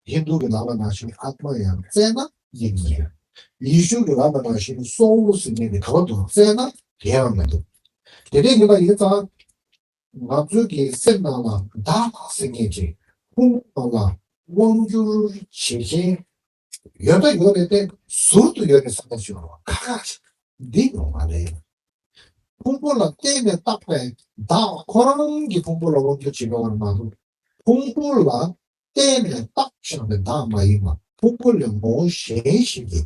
ཧིན་དུ་གི་ལམ་པ་ནང་བཞིན་ཨཱཏྨ་ཡང་བཙལ་ན་ཡིན་གྱི་ཡོད། ཡེ་ཤུ་གི་ལམ་པ་ནང་བཞིན་སོའུ་ལུ་ཟེར་མཁན་གྱི་ག་བ་དུ་བཙལ་ན་དེ་ཡང་མི་འདུག་དེ་འདྲ་ཡིན་པ་ཡིན་ཙང་། ང་ཚོའི་གི་སེམས་ནང་ལ་བདག་ཟེར་མཁན་ཅིག་ཕུང་པོ་ནང་ལ་དབང་སྒྱུར་བྱེད་མཁན་ཡོད་ད་ཡོད་རེད་དེ་ཟུར་དུ་ཡོད་རེད་བསམ་པ་ཞིག་ཡོང་བ་ཁག་ཁག་ཅིག་འདི་ཡོང་བ་རེད། ཕུང་པོ་ལ་བརྟེན་ནས་བཏགས་པའི་བདག་ཁོ་རང་གི་ཕུང་པོ་ལ་དབང་སྒྱུར་བྱེད་དགོས་པ་མ་གཏོགས་ཕུང་པོ་ལ་བརྟེན་ནས་བཏགས་བཞག་པའི་བདག་མ་ཡིན་པ་ཕུང་པོ་ལས་ངོ་བོ་གཞན་ཞིག་གི་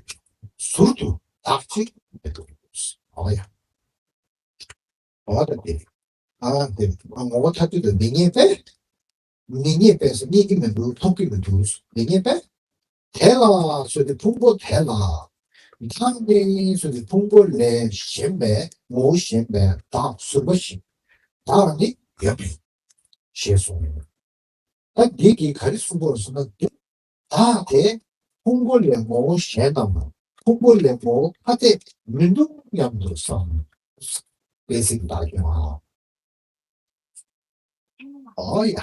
ཟུར་དུ་བདག་ཅིག་མི་འདུག་འོ་ཡ། འོ་ད་དེ། ཨ་དེ། ཨ་ངོ་བོ་ཐ་དད་དུ་མི་ངེས་པས། མི་ངེས་པས་སུ་རྙེད་ཀྱི་མི་འདུག་ཐོབ་ཀྱི་མི་འདུག་མི་ངེས་པས། དེ་ལ་ཟེར་ཏེ་ཕུང་པོ་དེ་ལ། བདག་ནི་ཟེར་ཏེ་ཕུང་པོ་ལས་གཞན་པའི་ངོ་བོ་གཞན་པའི་བདག་ཟུར་པ་ཞིག་བདག་ནི་ཡོད་པས། ཞེས་གསུངས། ད་འདི་གིས་ག་རེ་གསུངས་པ་རེད་ཟེར་ན་འདི། བདག་དེ་ཕུང་པོ་ལས་ངོ་བོ་གཞན་ནམ་ཕུང་པོ་ལས་ངོ་བོ་ཐ་དད་མི་འདུག་སྙམ་དུ་བསམ། པའི་ཚིག་བདག་ཀྱང་། ཨོ་ཡ།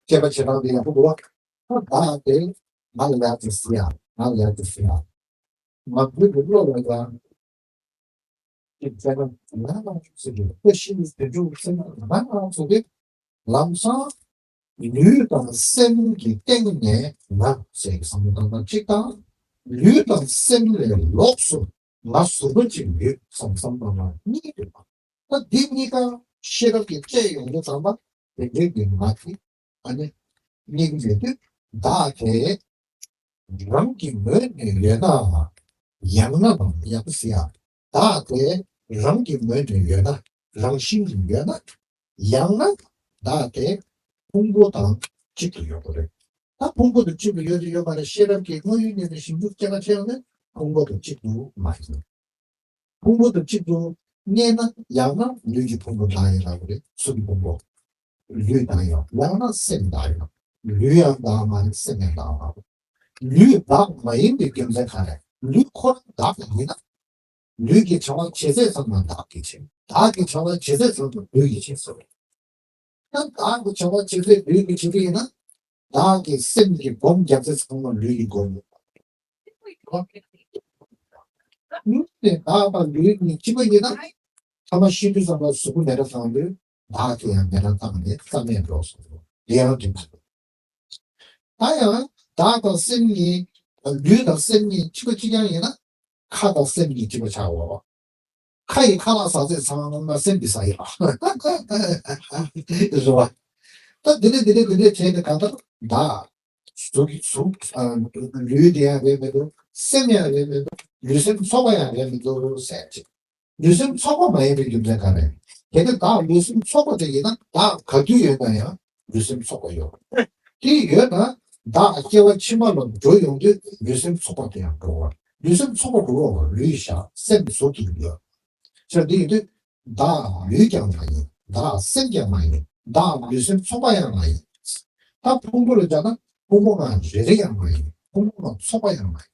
དཔྱད་པ་བྱེད་སྟངས་འདི་ཡག་པོ་འདུག་བ། ད་བདག་དེ་ང་ལ་ཡག་ཅིག་ཟེར་ཡ། ང་ལ་ཡག་ཅིག་ཟེར་ཡ། ང་བུ་གི་བློ་ལ་ཡང་། ཅིག་བྱས་ན་ང་ལ་ཅིག་ཟེར་གྱི་ཁོ་ཤི་ནས་དེ་འདྲ་ཟེར་ན་ང་ལ་ཟེར་གྱི། ལམ་སང་ལུས་དང་སེམས་ཀྱི་སྟེང་ནས་ང་ཟེར་གྱི་བསམ་བློ་བཏང་ན་གཅིག་དང་། ལུས་དང་སེམས་ལས་ལོགས་སུ་ང་ཟུར་པ་ཅིག་ཡོད་བསམ་བསམ་བཏང་ན་གཉིས་ཡོད་པ། ད་འདི་གཉིས་ཀ་ཤེས་རབ་ཀྱིས་དཔྱད་ཡོང་དུས་ཙམ་པ་དེ་འདྲའི་གི་ང་དེ་ཨ་ནི་སྙིང་རྗེ་དུས་བདག་དེ་རང་གི་ངོས་ནས་ཡོད་ན་ཡང་ན་དང་ཡང་ཟེར་ཡ། བདག་དེ་རང་གི་ངོས་ནས་ཡོད་ན་རང་བཞིན་གྱིས་ཡོད་ན་ཡང་ན་བདག་དེ་ཕུང་པོ་དང་གཅིག་ཏུ་ཡོད་པ་རེད། ད་ཕུང་པོ་དང་གཅིག་ཏུ་ཡོད་དུ་ཡོད་པ་རེད་ཤེས་རབ་ཀྱིས་དངོས་ཡུལ་ཉིད་ནས་ཞིབ་འཇུག་སྐྱེ་བ་ཆེ་བ་ནི་ཕུང་པོ་དང་གཅིག་ཏུ་མ་ཡིན། ཕུང་པོ་དང་གཅིག་ཏུ་གནས་ན་ཡང་ན་ལུས་ཀྱི་ཕུང་པོ་བདག་ཡིན་ལབ་དགོས་རེད། གཟུགས་ཀྱི་ཕུང་པོ། ལུས་བདག་ཡིན་ཡང་ན་སེམས་བདག་ཡིན། ལུས་ཡང་བདག་མ་རེད། སེམས་ཡང་བདག་མ་རེད། ལུས་བདག་མ་ཡིན་པའི་རྒྱུ་མཚན་ག་རེ། ལུས་ཁོ་རང་བདག་ཡིན་ན། ལུས་ཀྱི་བྱ་བ་བྱེད་ཚད་ཚང་མ་བདག་གིས་བྱེད། བདག་གི་བྱ་བ་བྱེད་ཚད་ཚང་མ་ལུས་ཀྱིས་བྱེད་ཟེར་བ། ད་བདག་གི་བྱ་བ་བྱེད་ཚད་ལུས་ཀྱིས་བྱེད་ཀྱི་ཡིན་ན། བདག་གི་སེམས་ཀྱི་སྒོམ་རྒྱག་ཚད་ཚང་མ་ལུས་ཀྱི་སྒོམ་ཡོད། ལུས་ནས་བདག་དང་ལུས་གཉིས་གཅིག་པ་ཡིན་ན། ཐ་མ་ཤི་དུས་ཙམ་ལ་གཟུགས་པོ་མེ་དྲོད་བཏང་དུས་བདག་གིས་ཡང་མེ་དྲོད་བཏང་ནས་རྩ་མེད་འགྲོ་སོང་། དེ་ཡང་དེ་མ་རེད། ད་ཡང་བདག་དང་སེམས་གཉིས། ལུས་དང་སེམས་གཉིས་གཅིག་པ་གཅིག་རྐྱང་ཡིན་ན། ཁ་དང་སེམས་གཉིས་གཅིག་པ་ཆགས་འོ། ཁ་ཡིས་ཁ་ལག་ཟ་ཚད་ཚང་མ་སེམས་ཀྱིས་ཟ་ཡོད། རེད་བ། ད་འདི་འདྲ་འདི་འདྲ་འདི་འདྲ་བྱས་ནས་གང་ལྟར་བདག་གཟུགས་ཀྱི་གཟུགས། ཨ། ལུས་དེ་ཡང་རེད་མི་འདུག་སེམས་ཡང་རེད་མི་འདུག་ལུས་སེམས་ཚོགས་པ་ཡང་རེད་མི་འདུག་ཟེར་ཅིག་ལུས་སེམས་ཚོགས་པ་མ་ཡིན་པའི་རྒྱུ་མཚན་ག་རེ། གལ་ཏེ་བདག་ལུས་སེམས་ཚོགས་པ་དེ་ཡིན་ན་བདག་ག་དུས་ཡོད་ན་ཡང་ལུས་སེམས་ཚོགས་པ་ཡོད། དེ་ཡོད་ན་བདག་སྐྱེ་བ་ཕྱི་མ་ལ་འགྲོ་ཡོང་དུས་ལུས་སེམས་ཚོགས་པ་དེ་ཡང་འགྲོ་བ། ལུས་སེམས་ཚོགས་པ་འགྲོ་བ་ལུས་བཞག་སེམས་གཟུགས་དེ་ཡོད། ཕྱིར་དེ་ཡིན་དུས་བདག་ལུས་ཀྱང་མ་ཡིན། བདག་སེམས་ཀྱང་མ་ཡིན། བདག་ལུས་སེམས་ཚོགས་པ་ཡང་མ་ཡིན། ད་ཕུང་པོ་ལ་སྦྱར་ན་ཕུང་པོ་ལྔ་རེ་རེ་ཡང་མ་ཡིན། ཕུང་པོ་ལྔ་ཚོགས་པ་ཡང་མ་ཡིན།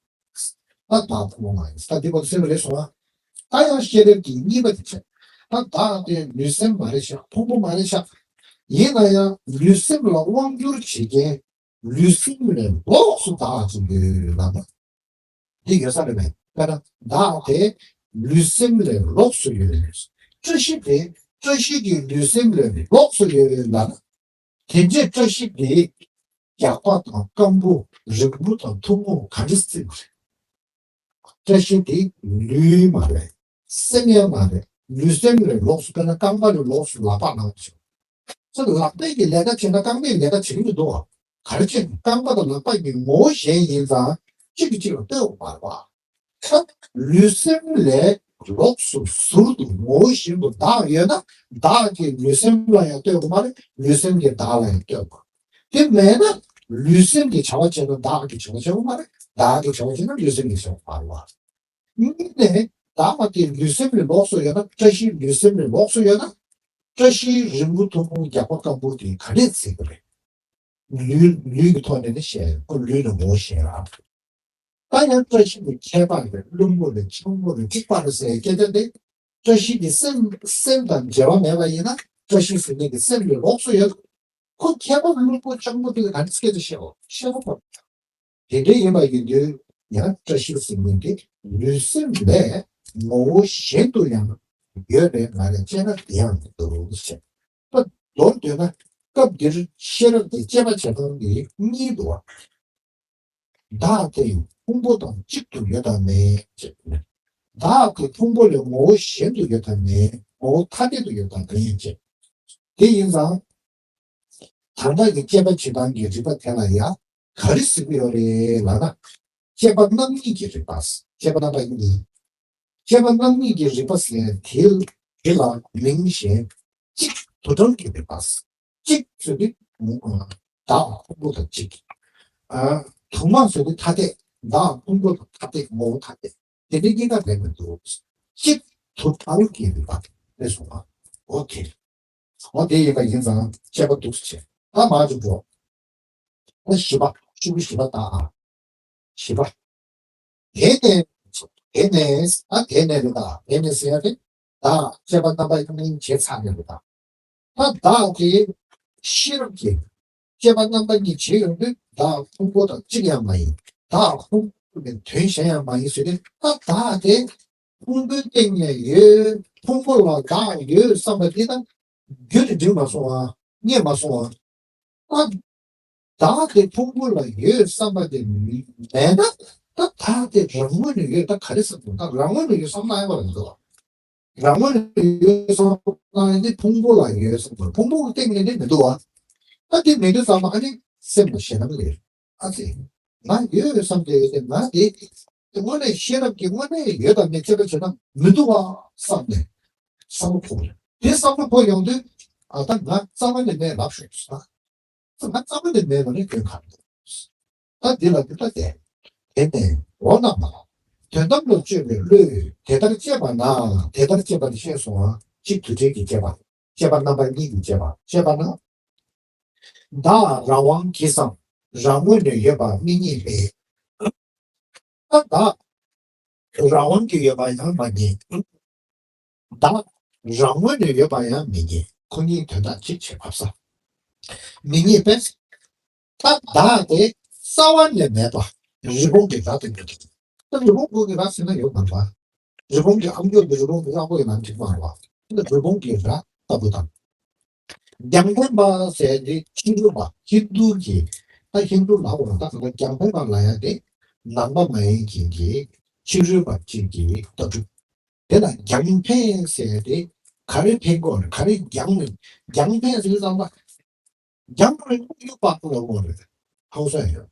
ད་བདག་ཕུང་པོ་ལྔ་ཡིན། ད་འདི་བར་དུ་སེམས་རེད་སོང་ང་། ད་ཡང་ཤེས་རབ་ཀྱིས་གཉིས་པ་དེ་བྱས། ད་བདག་དེ་ལུས་སེམས་མ་རེད་ཤག་ཕུང་པོ་མ་རེད་ཤག་ཡིན་ན་ཡང་ལུས་སེམས་ལ་དབང་སྒྱུར་བྱེད་མཁན་ལུས་སེམས་ལས་ལོགས་སུ་བདག་ཅིག་ཡོད་ལབ་ན། འདི་ཡོད་ས་རེད་པས། དཔེར་ན་བདག་དེ་ལུས་སེམས་ལས་ལོགས་སུ་ཡོད། བཀྲ་ཤིས་དེ་བཀྲ་ཤིས་ཀྱི་ལུས་སེམས་ལས་ལོགས་སུ་ཡོད་ལབ་ན། དེ་འདྲའི་བཀྲ་ཤིས་དེ་རྒྱགས་པ་དང་སྐམ་པོ་རིང་པོ་དང་ཐུང་ངུ་ག་འདྲ་སེ་བརྩི་དགོས་རེད། བཀྲ་ཤིས་དེ་ལུས་མ་རེད། སེམས་ཡང་མ་རེད། ལུས་སེམས་ལས་ལོགས་སུ། དཔེར་ན་རྐང་པ་ལས་ལོགས་སུ་ལག་པ་ནང་བཞིན། ཚུར་ལག་པས་ཀྱི་ལས་ཀ་བྱས་ན་རྐང་པས་ལས་ཀ་བྱེད་ཀྱི་མི་འདུག་བ། ག་རེ་བྱས་ནས་རྐང་པ་དང་ལག་པ་གཉིས་ངོ་བོ་གཞན་ཡིན་ཙང་གཅིག་གིས་གཅིག་ལ་ལྟོས་དགོས་མ་རེད་བ། ད་ལུས་སེམས་ལས་ལོགས་སུ་ཟུར་དུ་ངོ་བོ་གཞན་དུ་བདག་ཡོད་ན་བདག་གིས་ལུས་སེམས་ལ་ཡང་ལྟོས་དགོས་མ་རེད། ལུས་སེམས་ཀྱིས་བདག་ལ་ཡང་ལྟོས་དགོས། དེ་མེད་ན་ལུས་སེམས་ཀྱིས་བྱ་བ་བྱས་ན་བདག་གིས་བྱ་བ་བྱེད་དགོས་མ་རེད། བདག་གིས་བྱ་བ་བྱས་ན་ལུས་སེམས་ཀྱིས་བྱ་བ་མ་རེད་བ། གཉིས་ནས་བདག་དེ་ལུས་སེམས་ལས་ལོགས་སུ་ཡོད་ན། བཀྲ་ཤིས་ལུས་སེམས་ལས་ལོགས་སུ་ཡོད་ན། བཀྲ་ཤིས་རིང་པོ་ཐུང་ངུ་རྒྱགས་པ་སྐམ་པོ་དེ་ག་འདྲས་བརྩི་གི་རེད། ལུས་ལུས་ཀྱི་ཐོག་ནས་ནི་བཤད་ཡོད། ཁོ་ལུས་ལ་ངོ་བོ་གཞན་རང་རེད། ད་ཡང་བཀྲ་ཤིས་ནི་ཁྱད་པར་རེད། བླུན་པོ་རེད། ཆུང་ངུ་རེད། གཅིག་པ་རེད་ཟེར་སྐད་ཆ་དེ། བཀྲ་ཤིས་ཀྱི་སེམས་སེམས་དང་འབྲེལ་བ་མེད་པ་ཡིན་ན་བཀྲ་ཤིས་ཟེར་མཁན་གྱི་སེམས་ལས་ལོགས་སུ་ཡོད། ཁོ་ཁྱད་པར་བླུན་པོ་སྤྱང་པོ་དེ་ལ་ག་འདྲ་སྐད་ཆ་བཤད་འོ། བཤད་པ་ཁོ། དེ་འདྲ་ཡིན་པ་ཡིན་དུས་ཡང་བཀྲ་ཤིས་ཟེར་མཁན་དེ་ལུས་སེམས་ལས་ངོ་བོ་གཞན་དུ་ཡང་ཡོད་རེད་མ་རེད་དཔྱད་ན་དེ་ཡང་མི་འདུག་ཟེར། ད་མདོར་བསྡུས་ན་སྐབས་འདིར་ཤེས་རབ་ཀྱི་དཔྱད་པ་བྱེད་སྟངས་འདི་གཉིས་འདུག་བ། བདག་དེ་ཕུང་པོ་དང་གཅིག་ཏུ་ཡོད་དམ་མེད་ཅེས། བདག་དེ་ཕུང་པོ་ལས་ངོ་བོ་གཞན་དུ་ཡོད་དམ་མེད། ངོ་བོ་ཐ་དད་དུ་ཡོད་དམ་མེད་ཅེས། དེ་ཡིན་ཙང་། ད་ལྟ་གི་དཔྱད་པ་བྱེད་སྟངས་ཀྱི་རིགས་པ་དེ་ལ་ཡང་ག་རེ་ཟེར་གྱི་ཡོད་རེད་ལབ་ན། དཔྱད་པ་རྣམ་གཉིས་ཀྱི་རིགས་པ། དཔྱད་པ་རྣམ་པ་གཉིས། དཔྱད་པ་རྣམ་གཉིས་ཀྱི་རིགས་པ་ཟེར་དེ་དེ་ལ་མིང་གཞན། གཅིག་དུ་གྲངས་ཀྱི་རིགས་པ། གཅིག་ཟེར་དུས་བདག་ཕུང་པོ་དང་གཅིག་དུ་མ་ཟེར་དུས་ཐ་དད། བདག་ཕུང་པོ་དང་ཐ་དད། ངོ་བོ་ཐ་དད། དེ་འདྲའི་གཉིས་ཀ་རེད་མི་འདུག་གཅིག་དུ་གྲངས་ཀྱི་རིགས་པ་རེད་སོང་བ། འོ་དེ། འོ་དེ་ཡིན་པ་ཡིན་ཙང་དཔྱད་པ་འདུག་སེ་བྱས། ད་མར་ཅིག་འགྲོ། ད་བཞི་པ། བཅུ་པོ་བཞི་པ་ལྟ་ཨ། བཞི་པ། དེ་ནས། དེ་ནས། ཨ། དེ་ནས་རེད་ད། དེ་ནས་ཟེར་ཡ་དེ། བདག་དཔྱད་པ་རྣམ་པ་གཉིས་བྱས་ཚར་ནས་རེད་ད། ད་བདག་དེ་ཤེས་རབ་ཀྱིས་དཔྱད་པ་རྣམ་པ་གཉིས་བྱེད་ཡོང་དུས་བདག་ཕུང་པོ་དང་གཅིག་ཡང་མ་ཡིན། བདག་ཕུང་པོ་ནས་དོན་གཞན་ཡང་མ་ཡིན་ཟེར་ཏེ། ད་བདག་དེ་ཕུང་པོའི་སྟེང་ནས་ཡོད། ཕུང་པོ་ལ་བདག་ཡོད་བསམ་པ་འདི་དང་རྒྱུད་དུ་འགྲིག་མ་སོང་བ། རྙེད་མ་སོང་བ། ད་བདག་དེ་ཕུང་པོ་ལ་ཡོད་བསམ་པ་དེ་མེད་ན། ད་བདག་དེ་རང་ངོས་ནས་ཡོད། ད་ག་རེ་བསམ་དགོས། ད་རང་ངོས་ནས་ཡོད་བསམ་ན་ཡང་མ་རེད་འདུག་རང་ངོས་ནས་ཡོད་བསམ་ན་ནི་ཕུང་པོ་ལ་ཡོད་བསམ་དགོས། ཕུང་པོ་གི་སྟེང་ནས་ནི་མི་འདུག་བ། ད་དེ་མི་འདུག་བསམ་ན་ཨ་ནི་སེམས་ལ་ཞེད་སྣང་ལས། ཨ་ཙི། ང་ཡོད་བསམ་སྟེ་ཡོད་དེ། ང་དེ་དངོས་གནས་ཤེས་རབ་ཀྱིས་དངོས་གནས་ཡོད་དམ་མེད་དཔྱད་པ་བྱས་ན་མི་འདུག་བ་བསམ་ནས་བསམ་བློ་འཁོར། དེ་བསམ་བློ་འཁོར་ཡོང་དུས། ཨ། ད་ང་རྩ་བ་ནས་མེད་ལབ་ཤོག་ཟེར། ང་རྩ་བ་ནས་མེད་པ་ནི་དོན་ག་རེ་འདུག་ད་འདི་ལ་འདི་ལྟ་སྟེ། དེ་ནས་འོ་ན་མ། དོན་དམ་ བློ་བཅོས་པའི་བློས་དེ་ལྟར་དཔྱད་པ་ན། དེ་ལྟར་དཔྱད་པ་ནི་ཤེས་སོང་བ། གཅིག་དུ་བྲལ་གྱི་དཔྱད་པ། དཔྱད་པ་རྣམ་པ་གཉིས་ཀྱི་དཔྱད་པ། དཔྱད་པ་ན། བདག་རང་དབང་གིས་སམ། རང་ངོས་ནས་ཡོད་པ་མི་རྙེད་པས། ད་བདག་རང་དབང་གིས་ཡོད་པ་ཡང་མ་རྙེད། བདག་རང་ངོས་ནས་ཡོད་པ་ཡང་མི་རྙེད། ཁོ་གཉིས་དོན་དག་གཅིག་བྱེད་ཕབ་ས། མི་རྙེད་པས། ད་བདག་དེ་རྩ་བ་ནས་མེད་པ་རི་བོང་གི་རྭ་དང་འདྲ། ད་རི་བོང་གི་རྭ་ཟེར་ན་ཡོད་མ་རེད་པ། རི་བོང་གི་ཨ་མཆོག་གི་རི་བོང་གི་རྭ་ཅོ་ཡིན་ན་འགྲིག་མ་རེད་པ། ད་རི་བོང་གི་རྭ་ལྟ་བུ་དང་། རྒྱང་འཕེན་པ་ཟེར་དེ་ཕྱི་རོལ་པ་ཧིན་དུ་གི། ད་ཧིན་དུ་ལ་འོ་ད་ག་རྒྱང་འཕེན་པ་ལ་ཡ་དེ་ནང་པ་མ་ཡིན་མཁན་གྱི་ཕྱི་རོལ་པ་གཅིག་གི་ལྟ་གྲུབ། དེ་ལ་རྒྱང་འཕེན་ཟེར་དེ་ག་རེ་འཕེན་དགོས་རེད། ག་རེ་རྒྱང་རྒྱང་འཕེན་ཟེར་ཙམ་པ། རྒྱང་རིང་པོ་གཡུག་པ་ལ་འོ་རེད། ཧང་སང་ཡོད།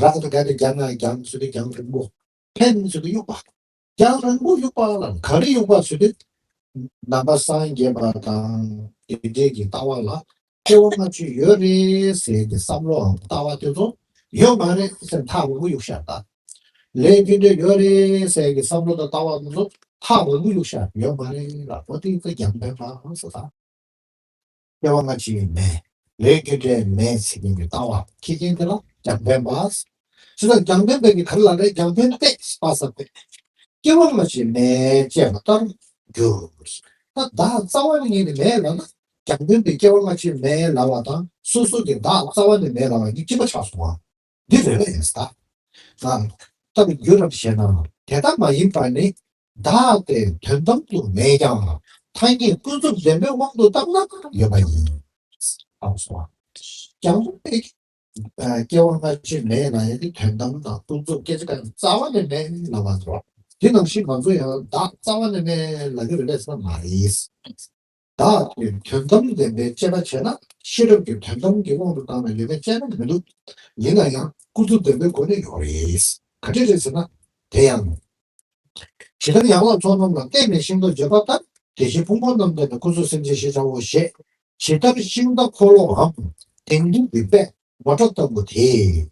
ར་ད་ག་རེ་རྒྱང་ང་རྒྱང་ཟེར་དེ་རྒྱང་རིང་པོ། འཕེན་ཟེར་དེ་གཡུག་པ། རྒྱང་རིང་པོ་གཡུག་པ་ལ་ག་རེ་གཡུག་པ་ཟེར་དུས། ནང་པ་སངས་རྒྱས་པ་དང་དེ་འདྲས་ཀྱི་ལྟ་བ་ལ་སྐྱེ་བ་སྔ་ཕྱི་ཡོད་རེད་ཟེར་གྱི་བསམ་བློའམ་ལྟ་བ་དེ་ཚོ་ཡོད་མ་རེད་ཟེར་ཐག་རིང་པོ་གཡུག་ཤག་ད། ལས་རྒྱུ་འབྲས་ཡོད་རེད་ཟེར་གྱི་བསམ་བློ་དང་ལྟ་བ་དེ་ཚོ་ཐག་རིང་པོ་གཡུག་ཤག་ཡོད་མ་རེད་ལ། འོ་དེ་ཚོ་རྒྱང་འཕེན་པ་ཟེར་ད། སྐྱེ་བ་སྔ་ཕྱི་མེད། ལས་རྒྱུ་འབྲས་མེད་ཟེར་མཁན་གྱི་ལྟ་བ་ཁྱི་རྒན་དེ་ལ་རྒྱང་འཕེན་པ། ཞེས་དང་རྒྱང་འཕེན་པའི་གི་ག་རེ་ལ་རེད། རྒྱང་འཕེན་པས་པ་ས་པས། སྐྱེ་བ་སྔ་ཕྱི་མེད་ཅེས་པ་ལྟར་འགྱུར། ད་བདག་རྩ་བ་ནས་ངས་ནི་མེད་ལབ་ན། རྒྱང་འཕེན་པས་སྐྱེ་བ་སྔ་ཕྱི་མེད་ལབ་པ་དང་སོ་སོ་གི་བདག་རྩ་བ་ནས་མེད་ལབ་པ་གཉིས་གཅིག་པ་ཆགས་སོང་བ། འདི་རེད་པས་ད། ད་ལྟར་འགྱུར་རམ་ཞེ་ན། དེ་ལྟར་མ་ཡིན་པ་ནི། བདག་དེ་དོན་དམ་དུ་མེད་ཀྱང་ཐ་སྙད་ཀུན་རྫོབ་བདེན་པའི་དབང་དུ་བཏང་ན་ཡོད་པ་ཡིན། ཨང་སོ། ཀྱང་དེ་སྐྱེ་བ་སྔ་ཕྱི་མེད་ན་ཡང་དེ་དོན་དམ་དང་ཀུན་རྫོབ་སྐད་ཆ་གང་རྩ་བ་ནས་མེད་ལབ་པ་འགྲོ། དེ་ནང་བཞིན་ང་ཚོ་ཡང་བདག་རྩ་བ་ནས་མེད་ལབ་ཀྱི་རེད་པས་ཟེར་ན་མ་རེད། བདག་གི་དོན་དམ་བདེན་པའི་དཔྱད་པ་བྱས་ན་ཤེས་རབ་ཀྱི་དོན་དམ་གྱི་དབང་དུ་བཏང་ནས་ཡོད་པའི་དཔྱད་ན་མི་འདུག་ཡིན་ན་ཡང་ཀུན་རྫོབ་བདེན་པའི་སྒོ་ནས་ཡོད་རེད། ག་འདྲ་རེད་ཟེར་ན། དེ་ཡང་། ཇི་ལྟར་ཡན་ལག་ཚོགས་རྣམས་ལ་བརྟེན་ནས་ཤིང་རྟ་བརྗོད་པ་ལྟར་དེ་བཞིན་ཕུང་པོ་རྣམས་བརྟེན་ནས་ཀུན་རྫོབ་སེམས་ཅན་ཞེས་བྱའོ་ཞེས། ཇི་ལྟར་ཤིང་རྟ་འཁོར་ལོའམ་དེང་དུས་ཀྱི་དཔེ་མོ་ཊ་ལྟ་བུ་དེ།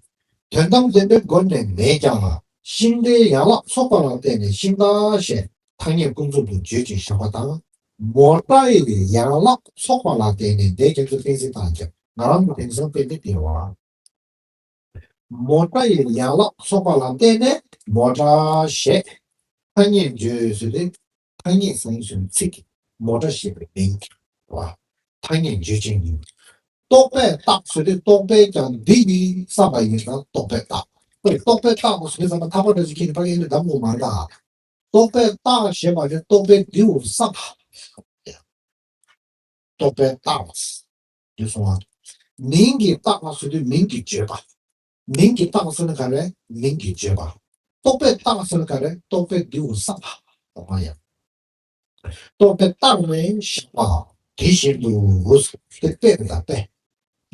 དོན་དམ་བདེན་པའི་སྒོ་ནས་མེད་ཀྱང་ཤིང་རྟའི་ཡན་ལག་ཚོགས་པ་ལ་བརྟེན་ནས་ཤིང་རྟ་ཞེས་ཐ་སྙད་ཀུན་རྫོབ་ཏུ་བརྗོད་ཅིང་བཞག་པ་དང་། མོ་ཊ་ཡི་ཡན་ལག་ཚོགས་པ་ལ་བརྟེན་ནས་དེ་ཁྱེད་ཚོ་གཏན་ཚིགས་བཏང་རྒྱུ་ང་རང་གི་དེང་སང་དཔེ་འདི་འདིར་བ། མོ་ཊ་ཡི་ཡན་ལག་ཚོགས་པ་ལ་བརྟེན་ནས་མོ་ཊ་ཞེས་ཐ་སྙད་བརྗོད་ཟེར་ཏེ། ཐ་སྙད་ཟེར་ཚིག་གིས་མོ་ཊ་ཞེས་པའི་མིང་གིས་བ། ཐ་སྙད་བརྗོད་ཅན་ཡིན། རྟོག་པས་བཏགས་ཟེར་ཏེ་རྟོག་པས་ཀྱང་འདི་ཡིན་བསམ་པ་ཡིན་ན་རྟོག་པས་བཏགས། ཨོ་རྟོག་པས་བཏགས་པ་ཟེར་ཙམ་པ་ཐག་པ་འདྲ་ཞིག་ཁྱེར་ནས་ཕ་གི་ཨེ་འདྲ་གདམ་དགོས་མ་རེད། རྟོག་པས་བཏགས་ཞེས་པ་ནི་རྟོག་པས་འདིའུ་བསམ་པ། རྟོག་པས་བཏགས། འདི་སོང་བ། མིང་གིས་བཏགས་པ་ཟེར་དུས་མིང་གིས་བརྗོད་པ། མིང་གིས་བཏགས་ཟེར་ན་ག་རེ། མིང་གིས་བརྗོད་པ། རྟོག་པས་བཏགས་ཟེར་ན་ག་རེ། རྟོག་པས་འདིའུ་བསམ་པ། རྟོག་པ་ཡང་། རྟོག་པས་བཏགས་ནས་བཞག་པ། དེ་བཞིན་དུ། དེ་དཔེ་རེད་ད་དཔེ།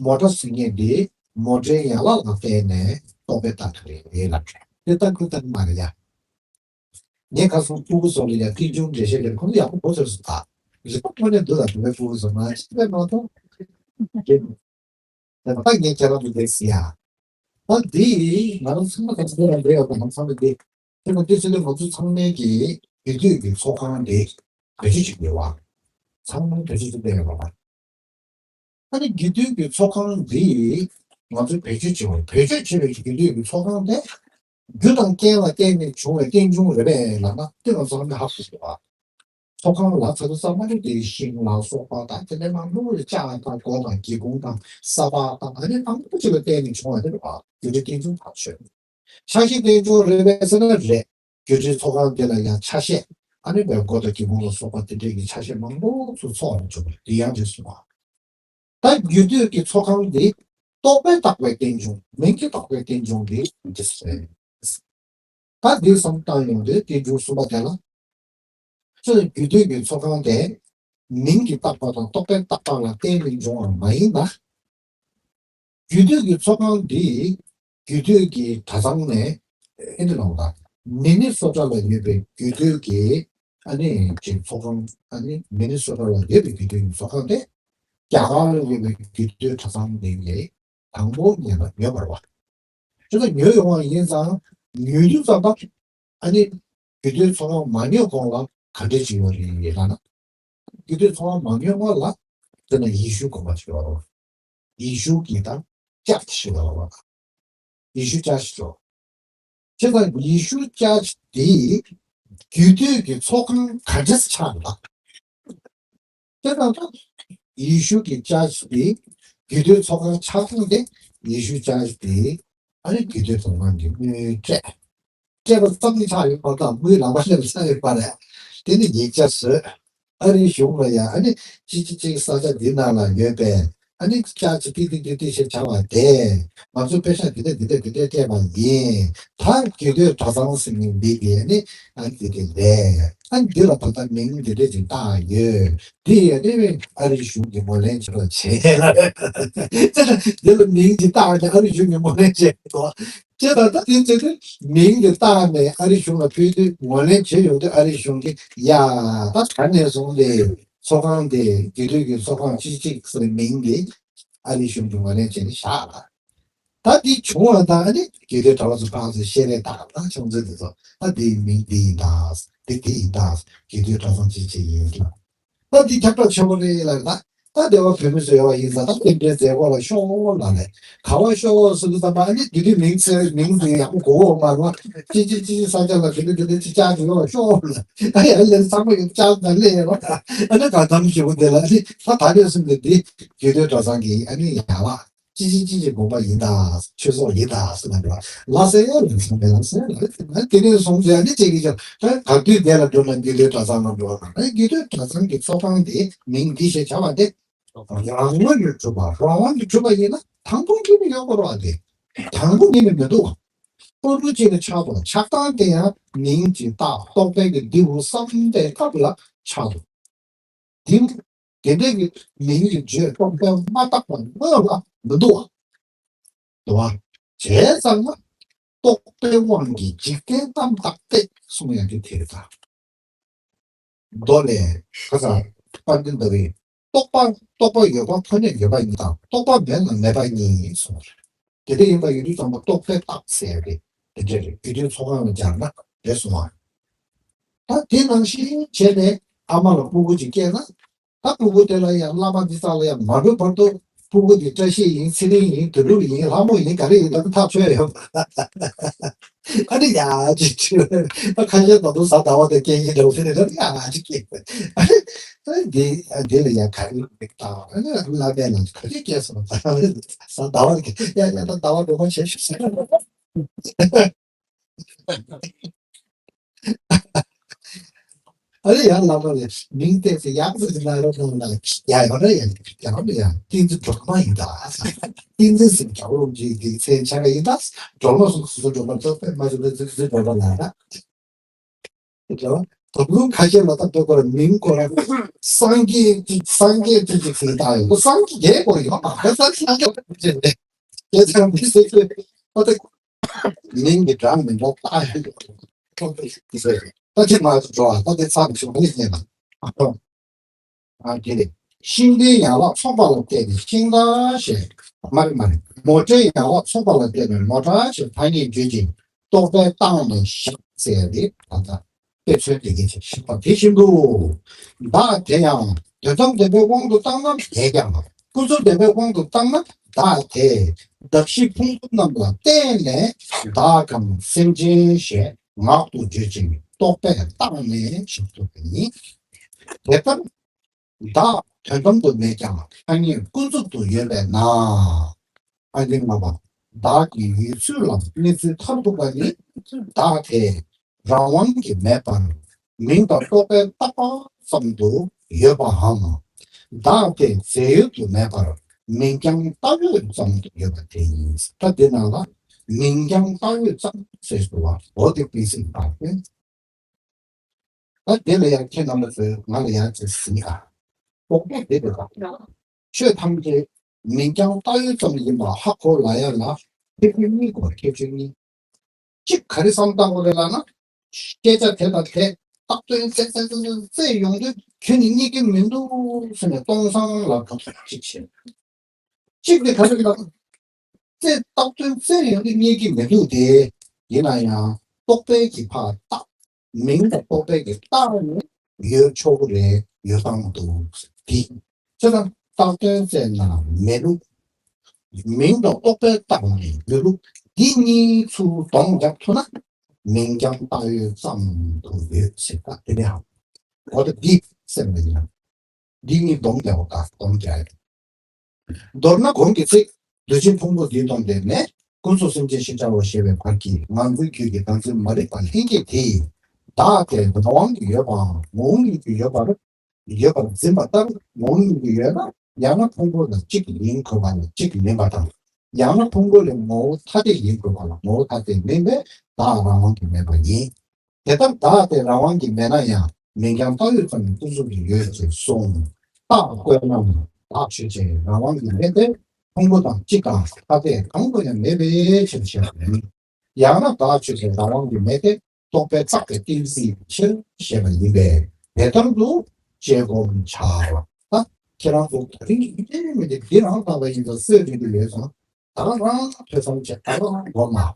མོ་ཊ་ཟེར་མཁན་འདི་མོ་ཊའི་ཡན་ལག་ལ་བརྟེན་ནས་རྟོག་པས་བཏགས་པ་རེད་ལབ། དེ་ལྟ་ཁུལ་ལྟར་མ་རེད་ཡ། ངས་ཁ་སང་ཕྲུ་གུ་ཚོ་ལ་ཡང་རྟེན་འབྱུང་འགྲེལ་བཤད་རྒྱབ། ཁོང་ཚོ་ཡག་པོ་གོ་ཚར་སོང་ད། རིག་པ་ཐོན་ནས་འདུག་ལ། བུད་མེད་ཕྲུ་གུ་ཚོ་མ་ཤེས་པས་མ་གཏོགས། ད་ངས་ཁྱེད་རང་ཚོ་འདིར་ཟེར་ཡ། ད་འདི་ང་རང་ཚང་མ་ག་ཚོད་ལ་འདྲེ་ཡོད་པ་ང་ཚང་མ་འདི། དེ་ནི་འདི་ཚོ་ནི་ང་ཚོ་ཚང་མའི་གི་རྒྱུད་སྟོད་ཀྱི་ཚོགས་ཁང་འདི་བེད་སྤྱོད་བྱེད་ཀྱི་ཡོད་པ། ཚང་མ་བེད་སྤྱོད་བྱེད་བསྡད་ཡོད་པ། ཨ་ནི་རྒྱུད་སྟོད་ཀྱི་ཚོགས་ཁང་འདི་ང་ཚོས་བེད་སྤྱོད་བྱེད་པ། བེད་སྤྱོད་བྱེད་པའི་རྒྱུད་སྟོད་ཀྱི་ཚོགས་ཁང་དེ་རྒྱུ་དང་རྐྱེན་ལ་བརྟེན་ནས་བྱུང་བའི་རྟེན་འབྱུང་རེད་པས་ལབ་ན་དེ་ང་ཚོ་ཧ་གོ་དགོས་པ། ཚོགས་ཁང་ལ་ཚ་དུ་ས་མ་རེད་དེ་ཤིང་ལ་སོགས་པ་དང་དེ་ལས་མང་པོ་ལ་ལྕགས་དང་སྒོ་དང་སྒེའུ་ཁུང་དང་ས་ཕག་དང་ཨ་ནི་མང་པོ་ཅིག་ལ་བརྟེན་ནས་བྱུང་བ་དེ་རེད་པ། རྒྱུ་འབྲས་རྟེན་འབྱུང་ཐག་ཆོད། ཆ་ཤས་རྟེན་འབྱུང་རེད་པས་ཟེར་ན་རེད། རྒྱུ་འབྲས་ཚོགས་ཁང་དེ་ལ་ཡང་ཆ་ཤས་ཨ་ནི་བའི་སྒོ་དང་སྒེའུ་ཁུང་ལ་སོགས་པ་དེ་འདྲའི་གི་ཆ་ཤས་མང་པོ་ཚུར་ཚོགས་ནས་བྱུང་བ་དེ་ཡང་རེད་གསུངས་པ། ད་རྒྱུད་སྟོད་ཀྱི་ཚོགས་ཁང་འདི་རྟོག་པས་བཏགས་པའི་རྟེན་འབྱུང་མིང་གིས་བཏགས་པའི་རྟེན་འབྱུང་འདི་འདི་རེད། ད་འདི་བསམ་བཏང་ཡོང་དུས་རྟེན་འབྱུང་གསུམ་པ་དེ་ལ། ཚུར་རྒྱུད་སྟོད་ཀྱི་ཚོགས་ཁང་དེ་མིང་གིས་བཏགས་པ་དང་རྟོག་པས་བཏགས་པ་ལ་བརྟེན་ནས་འབྱུང་བ་མ་ཡིན་ན། རྒྱུད་སྟོད་ཀྱི་ཚོགས་ཁང་འདི་རྒྱུད་སྟོད་ཀྱི་གྲྭ་ཚང་ནས་ཨེ་འདི་ལོང་ད་མི་ནི་སོ་ཊ་ལ་ཡོད་པའི་རྒྱུད་སྟོད་ཀྱི་ཨ་ནི་ཅིག་ཚོགས་ཁང་ཨ་ནི་མི་ནི་སོ་ཊ་ལ་ཡོད་པའི་རྒྱུད་སྟོད་ཀྱི་ཚོགས་ཁང་དེ་རྒྱ་གར་ལ་ཡོད་པའི་རྒྱུད་སྟོད་གྲྭ་ཚང་ནས་དང་པོ་ཉོས་པ་ཉོས་པར་བ། ཅི་ལྟར་ཉོས་ཡོང་བ་ཡིན་ཙང་ཉོས་དུས་ཙམ་པ་ཨ་ནི། རྒྱུད་སྡེའི་ཚོགས་ཁང་མ་ཉོས་གོང་ལ་ག་འདྲས་ཅིག་ཡོད་རེད་ལབ་ན། རྒྱུད་སྡེའི་ཚོགས་ཁང་མ་ཉོས་སྔོན་ལ་དེ་ན་ཡེ་ཤུ་དགོན་པ་ཞིག་ཡོད་རེད། ཡེ་ཤུ་གི་ད་ཅར་ཆི་ཞིག་ཡོད་རེད། ཡེ་ཤུ་ཅར་ཆི་ཞིག་ཡོད། བྱས་ཙང་ཡེ་ཤུ་ཅར་ཆི་དེ་རྒྱུད་སྡེ་གི་ཚོགས་ཁང་ག་འདྲས་ཆགས་ལ། དེ་ལྟར་ན་ཡེ་ཤུ་གི་ཅར་ཆི་དེ་རྒྱུད་སྡེའི་ཚོགས་ཁང་ཆགས་སྟངས་དེ་ཡེ་ཤུ་ཅར་ཆི་དེ་ཨ་ནི་རྒྱུད་སྡེའི་ཚོགས་ཁང་གི་དངུལ་སྤྲད། སྤྲད་པ་ཙམ་གྱིས་ཆགས་ཡོད་པ་དང་དངུལ་ལག་པ་སླེབས་ཚར་ཡོད་པ་རེད། དེ་ནི་ཡིག་ཆ་བཟོས། ཨ་རིའི་གཞུང་ལ་ཡང་ཨ་ནི་གཅིག་གཅིག་གཅིག་ས་ཆ་འདི་ནང་ལ་ཡོད་པས་ཨ་ནི་ཅར་ཆི་ཏི་ཏི་ཏི་ཏི་ཞེས་བྱ་བ་དེ་ང་ཚོས་པེ་ཤག་འདི་འདྲ་འདི་འདྲ་འདི་འདྲ་སྤྲད་པ་ཡིན། ད་རྒྱུད་སྟོད་གྲྭ་ཚང་ཟེར་མཁན་འདི་གི་ཨ་ནི་ཨ་ནི་འདི་འདྲ་རེད། ཨ་ནི་འདི་ལ་ད་ལྟ་མིང་འདི་འདྲ་ཅིག་བཏགས་ཡོད། འདི་ཡ་དེ་བས་ཨ་རིའི་གཞུང་གིས་ངོས་ལེན་བྱེད་རོགས་བྱེད། འདི་ལ་མིང་ཅིག་བཏགས་ནས་ཨ་རིའི་གཞུང་གིས་ངོས་ལེན་བྱེད་དོ། ཅེས་དང་ད་དེ་ཚེ་དེ་མིང་དེ་བཏགས་ནས་ཨ་རི་གཞུང་ལ་ཕུལ་དུས་ངོས་ལེན་བྱེད་ཡོང་དུས་ཨ་རི་གཞུང་གིས་ཡ་ད་ད་ནས་བཟུང་སྟེ་ཚོགས་ཁང་དེ་རྒྱུད་སྟོད་ཀྱི་ཚོགས་ཁང་ཅི་གཅིག་ཟེར་བའི་མིང་དེ་ཨ་རི་གཞུང་གིས་ངོས་ལེན་བྱས་ནས་བཞག་ལ། ད་འདི་བྱུང་བ་དང་ཨ་ནི་རྒྱུད་སྟོད་གྲྭ་པ་ཚོ་ཕར་ཚུར་བཤད་རེས་དང་ད་ཆུང་ཚོད་དེ་ཚོ་ད་འདིའི་མིང་འདི་ཡིན་ད། འདི་འདི་ཡིན་ད། རྒྱུད་སྟོད་གྲྭ་ཚང་ཅི་གཅིག་ཡིན་ལ། ད་འདི་ཁྱབ་བསྒྲགས་ཆེན་པོ་རེད་ལབ་ན། ད་སྡེ་བ་བོད་མི་ཚོ་ཡོད་པ་ཡིན་ཙང་ད་རྟེན་འབྲེལ་མཛད་སྒོ་ལ་ཤོག་ལབ་ནས་ག་བ་ཤོག་ཟེར་དུས་ཙམ་པ་ཨ་ནི་དེ་དུས་མིང་ཚེ་མིང་དེ་ཡག་པོ་གོ་བ་མ་རེད་བ། ཅི་ཅི་ཅི་ཅི་ས་ཆ་ལ་དེ་འདྲ་དེ་འདྲ་ཅི་ཅག་ཅིག་ཡོད་ཤོག་ལབ་ཨ་ཡ་ལས་ཚང་མ་ཡོད་ཅག་ཙམ་ལས་ཡོད་ཨ་ནི་ག་དམ་ཞེ་པོ་དེ་ལ་ཨ་ནི་ད་ད་ནས་བཟུང་སྟེ་དེ་རྒྱུད་སྟོད་གྲྭ་ཚང་གི་ཨ་ནི་ཡག་ལ། ཅི་ཅི་ཅི་ཅི་དགོངས་པ་ཡིན་ད། ཆོས་ཚོགས་ཡིན་ད་ཟེར་ན་འགྲོ། ལ་སེ་ལ་སེ་ལ་སེ་ལ་དེ་ནས་བཟུང་སྟེ་ཨ་ནི་ཅིག་གིས་ཀྱང་ད་ག་དུས་དེ་ལ་འགྲོ་ན་རྒྱུད་སྟོད་གྲྭ་ཚང་ལ་འགྲོ་བ་དང་རྒྱུད་སྟོད་གྲྭ་ཚང་གི་ཚོགས་ཁང་དེ་མིང་འདི་ཞེས་བྱ་བ་དེ་རང་ངོས་ནས་གྲུབ་པ་རང་དབང་གིས་གྲུབ་པ་ཡིན་ན་དང་པོ་གཅིག་ནས་ཡོད་དགོས་རེད་བ། དེ་དང་པོ་གཉིས་ནས་མི་འདུག་ཕུར་བུ་གཅིག་ནས་ཆགས་པ་ཆགས་སྟངས་དེ་ཡང་མིང་གཅིག་བཏགས་རྟོག་པའི་གི་འདི་འོ་བསམ་པའི་སྐབས་ལ་ཆགས་འདུག་དེ་དེ་འདྲའི་གི་མིང་གི་བརྗོད་རྟོག་པས་མ་བཏགས་པ་དངོས་ལ་མི་འདུག་བ། དེ་བ། བྱས་ཙང་ན་རྟོག་པའི་དབང་གིས་འཇིག་རྟེན་རྣམ་བཏགས་ཏེ་གསུང་ཡག་གི་དེ་རེད་ད། མདོ་ལས་ཁ་སང་དཔལ་ལྡན་ཟླ་བས་རྟོག་པ་རྟོག་པ་ཡོད་པ་ཁོ་ནས་ཡོད་པ་ཉིད་དང་རྟོག་པ་མེད་ན་མེད་པ་ཉིད་གསུངས་པ་རེད། དེ་འདྲ་ཡིན་པ་ཡིན་དུས་ཙམ་པ་རྟོག་པས་བཏགས་ཟེར་ཡག་གི་དེ་འདྲ་རེད། རྒྱུད་སྟོད་ཚོགས་ཁང་ལ་སྦྱར་ན་རེད་གསུང་བ། ད་དེ་ནང་བཞིན་བྱས་ནས་ཨ་མ་ལ་སྤུ་གུ་ཅིག་སྐྱེས་ན། ད་སྤུ་གུ་དེ་ལ་ཡང་བླ་མ་འདི་ཚང་ལ་ཡང་མ་འགྲོ་བར་དུ་སྤུ་གུ་འདི་བཀྲ་ཤིས་ཡིན་ཚེ་རིང་ཡིན་དོན་གྲུབ་ཡིན་ལྷ་མོ་ཡིན་ག་རེ་ཡིན་ད་ཐག་ཆོད་ཡོད་པ། ཨ་ནི་ཡ་ཅིག་ཆོད་ད་ཁ་ཤས་ད་དུང་གཟའ་ཟླ་བ་དེ་སྐྱེ་ཡིན་འདྲ་བོ་དེ་ནས་ད་ཡ་ཅིག་སྐྱེ་ཨ་ནི་འདི་འདི་ལ་ཡང་ག་རེ་མིག་ལྟ་ཨ་ནི་བླ་མས་ལ་ག་རེ་སྐྱེས་སོང་ད་གཟའ་ཟླ་བ་དེ་ཡ་ཡ་ད་ཟླ་བ་སྒྲོལ་མ་བྱེད་ཤོག་ཟེར། ཨ་རེ་ཡང་བླ་མ་ལས་མིང་བལྟས་ཚེ་ཡག་ཙི་ཙི་ན་རོ་ནང་ལ་ཡ་ཡོད་རེད་ཡ་ཡོད་རེད་ཡ་ཏིང་འཛིན་སྒྲོལ་མ་ཡིན་ད། ཏིང་འཛིན་ཟེར་རྒྱལ་བ་རིན་པོ་ཆེའི་མཚན་ཆགས་ཡིན་ད། སྒྲོལ་མ་སོགས་སོ་སོ་སྒྲོལ་མ་ཙོག་པས་མ་བྱུང་ན་ཙི་ཙི་སྒྲོལ་མ་ལ་ར། དེ་ལ་དོགས་སློང་ཁ་ཤས་ལ་ད་ལྟ་ཁོ་ར་མིང་ཁོ་ར་སངས་རྒྱས་ཀྱི་སངས་རྒྱས་ཀྱི་ཅིག་ཟེར་ད་ཡོད་སངས་རྒྱས་ཁོ་ཡོད་མ་རེད་ད་སངས་རྒྱས་ཀྱི་ཅིག་རེད། དེ་ཚང་མི་སྲིད་ཚོད་ཨ་ད། མིང་གི་གྲངས་མི་འདྲ་བཏགས་ཡོད། ད་ཅི་མ་འགྲོ་བ་ད་དེ་ཚར་བྱུང་ནི་ཉེ་ན། ཨ་དེ་རེད། ཤིང་རྟའི་ཡན་ལག་ཚོགས་པ་ལ་བརྟེན་ནས་ཤིང་རྟ་ཞེས། མ་རེད་མ་རེད། མོ་ཊའི་ཡན་ལག་ཚོགས་པ་ལ་བརྟེན་ནས་མོ་ཊ་ཞེས་ཐ་སྙད་བརྗོད་ཅིང་རྟོག་པས་བཏང་ནས་བཞག་ཟེར་ཏེ་ད་ལྟ་དཔེ་མཚོན་དེ་གས་ཆེ་ཞིག་པ་དེ་བཞིན་དུ། བདག་དེ་ཡང་དོན་དམ་བདེན་པའི་དབང་དུ་བཏང་ན་བདེ་ཀྱང་། ཀུན་རྫོབ་བདེན་པའི་དབང་དུ་བཏང་ན་བདག་དེ་གདགས་གཞི་ཕུང་པོ་རྣམས་ལ་བརྟེན་ནས་བདག་གམ་སེམས་ཅན་ཞེས་ངག་ཏུ་བརྗོད་ཅིང་རྟོག་པས་བཏང་ནས་ཞེས་སོགས་པ་ཡིན། དེ་ལྟར་བདག་དོན་དམ་དུ་མེད་ཀྱང་ཐ་སྙད་ཀུན་རྫོབ་ཏུ་ཡོད་པས་ན། ཨ་ནི་ལྔ་པ། བདག་གི་ཡོད་ཚུལ་ལ་གནས་ཚུལ་མཐར་ཐུག་པ་ནི་བདག་དེ་རང་དབང་གིས་མེད་པར་མིང་དང་རྟོག་པས་བཏགས་པ་ཙམ་དུ་ཡོད་པའམ། བདག་དེ་རྫས་ཡོད་དུ་མེད་པར་མིང་རྐྱང་བཏགས་ཡོད་ཙམ་དུ་ཡོད་པ་དེ་ཡིན། ད་འདི་ནང་ལ་མིང་རྐྱང་བཏགས་ཡོད་ཙམ་ཟེར་དུས་འོ་དེ་སྤེལ་ཟིན་པ་སྟེ། ད་དེ་ལ་ཡང་ཁྱེད་རྣམ་པ་ཚོས་ང་ལ་ཡང་ཅིག་ཟིན་ཨ། ལྐོག་ཏུ་བསྡད་པའི་སྐབས། ཆོས་ཐམས་ཅད་མིང་རྐྱང་བཏགས་ཡོད་ཙམ་ཡིན་པ་ཧ་གོ་ལ་ཡ་ལ་ཁྱད་ཆོས་གཉིས་དགོས་ཁྱད་ཆོས་གཉིས། གཅིག་ག་རེ་བསམ་བཏང་དགོས་རེད་ལབ་ན། སྐད་ཆ་དེ་དང་དེ་བཏགས་དོན་རྩད་རྩད་རྩད་རྩད་ཡོང་དུས་ཁྱོད་ནི་རྙེད་ཀྱི་མི་འདུག་ཟེར་ནས་སྟོང་སང་ལ་གྲོགས་པོ་གཅིག་བྱས། གཅིག་དེ་ག་རེ་ལབ། རྩད་བཏགས་དོན་རྩད་ཡོང་དུས་རྙེད་ཀྱི་མི་འདུག་སྟེ། ཡིན་ན་ཡང་རྟོག་པའི་གི་ཕར་བཏགས། མིང་དང་རྟོག་པའི་གི་རྟགས་ནི་ཡོད་ཆོག་གི་རེད། ཡོད་སྟངས་འདུག་དེ། ཁྱེད་རང་རྟགས་སྟོན་བཙལ་ན་མེད་ལུགས། མིང་དང་རྟོག་པའི་རྟགས་ནི་ཡོད་ལུགས། འདི་གཉིས་ཚུར་སྡོམ་རྒྱབ་ཐུབ་ན་མིང་རྐྱང་བཏགས་ཡོད་ཙམ་དུ་ཡོད་ཟེར་ད་དེ་ནས་ཧ་གོ་ད་འདི་སེམས་ལ་ཡིན་ན། འདི་གཉིས་སྡོམ་རྒྱག་པ་དང་སྡོམ་རྒྱག་ཡ་རེད། མདོར་ན་གོང་གི་ཚིག་གདུལ་བྱའི་ཕུང་པོ་འདིའི་སྟོང་པའི་མེ། ཀུན་རྫོབ་སེམས་ཅན་ཤེས་བྱ་བ་ཞེས་པའི་བར་གྱི་ངང་ཚུལ་རྒྱུད་ཀྱི་བདག་འཛིན་མ་རིག་པ་ལྷན་སྐྱེས་དེས། བདག་དེ་རང་དབང་གིས་ཡོད་པའམ་ངོ་བོ་ཉིད་ཀྱིས་ཡོད་པར་ཡོད་པར་འཛིན་པ་ལྟར་ངོ་བོ་ཉིད་ཀྱིས་ཡོད་ན་ཡང་ན་ཕུང་པོ་ལ་གཅིག་ཡིན་དགོས་པ་ལ་གཅིག་མིན་པ་དང་། ཡང་ན་ཕུང་པོ་ལས་ངོ་བོ་ཐ་དད་ཡིན་དགོས་པ་ལ་ངོ་བོ་ཐ་དད་མིན་པས་བདག་རང་དབང་གིས་མེད་པ་ཡིན། དེ་ལྟར་བདག་དེ་རང་དབང་གིས་མེད་ན་ཡང་མིང་རྐྱང་བཏགས་ཡོད་ཙམ་ནི་ཀུན་རྫོབ་ཏུ་ཡོད་ཅེས་གསུངས། རྟགས་བཀོད་ན་བདག་ཆོས་ཅན་རང་དབང་གིས་མེད་དེ། ཕུང་པོ་དང་གཅིག་དང་ཐ་དད་གང་དུ་ཡང་མེད་པའི་ཕྱིར་ཞེས་པ་ཡིན། ཡང་ན་བདག་ཆོས་ཅན་རང་དབང་གིས་མེད་དེ། རྟོག་པའི་རྟགས་ཀྱི་གཏན་ཚིགས་ཕྱིར་ཞེས་པ་ཡིན་པས་དེ་ལྟར་དུ་དཔྱད་སྒོམ་བྱ་བ། ད་ཁྱེད་རང་ཚོ་ད་རིང་ཡིན་གཅིག་མིན་གཅིག་འདི་རང་ལྟ་བ་ཡིན་ཙང་སྲོལ་རེད་འདུག་ཡོད་ཙང་ད་རང་ཐོས་བསམ་བྱེད་ད་རང་སྒོམ་ལ།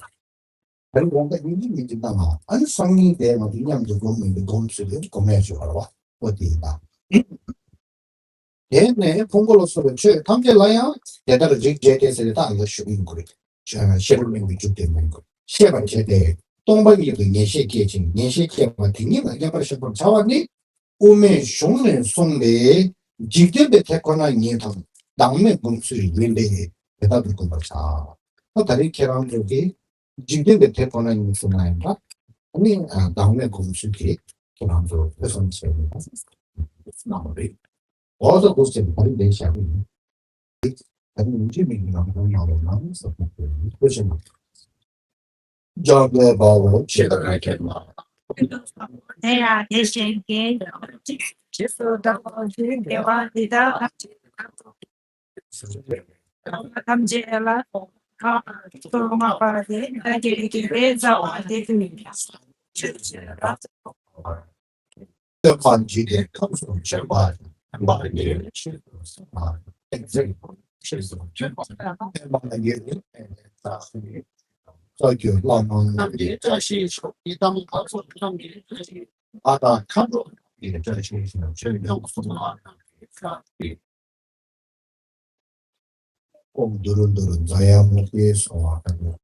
དེ་རིང་དགོང་དག་ཡིན་གཅིག་མིན་གཅིག་གནང་བ། ཨ་ནི་སང་ཉིན་དེ་ང་ཚོ་མཉམ་དུ་སྒོམ་མི་འདུག་སྒོམ་ཚུལ་དེ་སྒོམ་ཡ་ཞུ་བ་རེད་བ། ཨོ་དེ་ཡིན་ད། དེ་ནས་ཕུང་པོ་ལ་སོགས་པའི་ཆོས་ཐམས་ཅད་ལ་ཡང་དེ་ལྟར་རིགས་བྱས་ཏེ་ཟེར་ཏེ་ད་ལ་ཞུ་ཡིན་དགོས་རེད། ཤེས་རབ་སྨྲེང་བའི་འཇུག་དེ་མིན་དགོས། ཤེས་པར་བྱས་ཏེ་སྟོང་པ་ཉིད་དུ་ངེས་ཤེས་སྐྱེད་ཅིང་ངེས་ཤེས་སྐྱེས་པ་དེ་ཉིད་ལ་མཉམ་པར་བཞག་པར་བྱ་བ་ནི། དབུ་མའི་གཞུང་ནས་གསུངས་པའི་འཇིག་རྟེན་པའི་དེ་ཁོ་ན་ཉིད་དང་བདག་མེད་སྒོམ་ཚུལ་ཡིན་པས་དེ་ལྟར་དུ་སྒོམ་པར་བྱ། ད་ད་རེས་ཁྱེད་རང་ཚོ་གིས་འཇིག་རྟེན་པའི་དེ་ཁོ་ན་ཉིད་ཟེར་ན་ཡང་འདྲ། ཨ་ནི་བདག་མེད་སྒོམ་ཚུལ་དེ་ཁྱེད་རང་ཚོ་ཐོས་བསམ་བྱས་ནས་གནང་བ་རེད། འོ་ད་འདུག་ཟེར་ད་རེས་ལན་བཞག་གི་ཡིན། ད་ནི་ཡིན་གཅིག་མིན་གཅིག་ནང་དོན་ནང་ལོགས་ནང་ཟབ་པོ་དགོས་ཡིན་ཐུགས་རྗེ་གནང་། འཇམ་དཔལ་དཔའ་བོས་ཇི་ལྟར་མཁྱེན་པ། དེ་ཡང་དེ་བཞིན་གྱི་རྗེས་སུ་བདག་པོ་དེ་བདེ་བ་འདི་དག་ཐམས་ཅད་ཐམས་ཅད་ལ་གང་དུ་མ་པ་དེ་བདག་གིས་དགེ་བའི་རྩ་བ་དེ་དུ་ཡིན། སྟོན་པ་འཇིག་རྟེན་ཁམས་སུ་བྱོན་པ་ཡིན་པ་ཉིད་ཆེད་དུ་གསུངས་པ། ཐེག་ཆེན་ཆེད་དུ་བྱོན་པ། སྟོན་པ་ཡོན་ཏན་ལྟ་བུའི་རྩ་བའི་རྩ་བརྒྱུད་བླ་མ་རྣམས་ཀྱི་བཀྲ་ཤིས་ཤོག་ཡི་དམ་ཁམས་སུ་རྣམས་ཀྱི་བཀྲ་ཤིས་ཨ་ཏ་མཁའ་འགྲོ་རྣམས་ཀྱི་བཀྲ་ཤིས་ཤོག་ཆོས་སྐྱོང་སྲུང་མ་རྣམས་ཀྱི་བཀྲ་ཤིས། ཨོཾ་དུ་རུ་དུ་རུ་ཛ་ཡ་མུ་ཏི་སྭཱ་ཧཱ།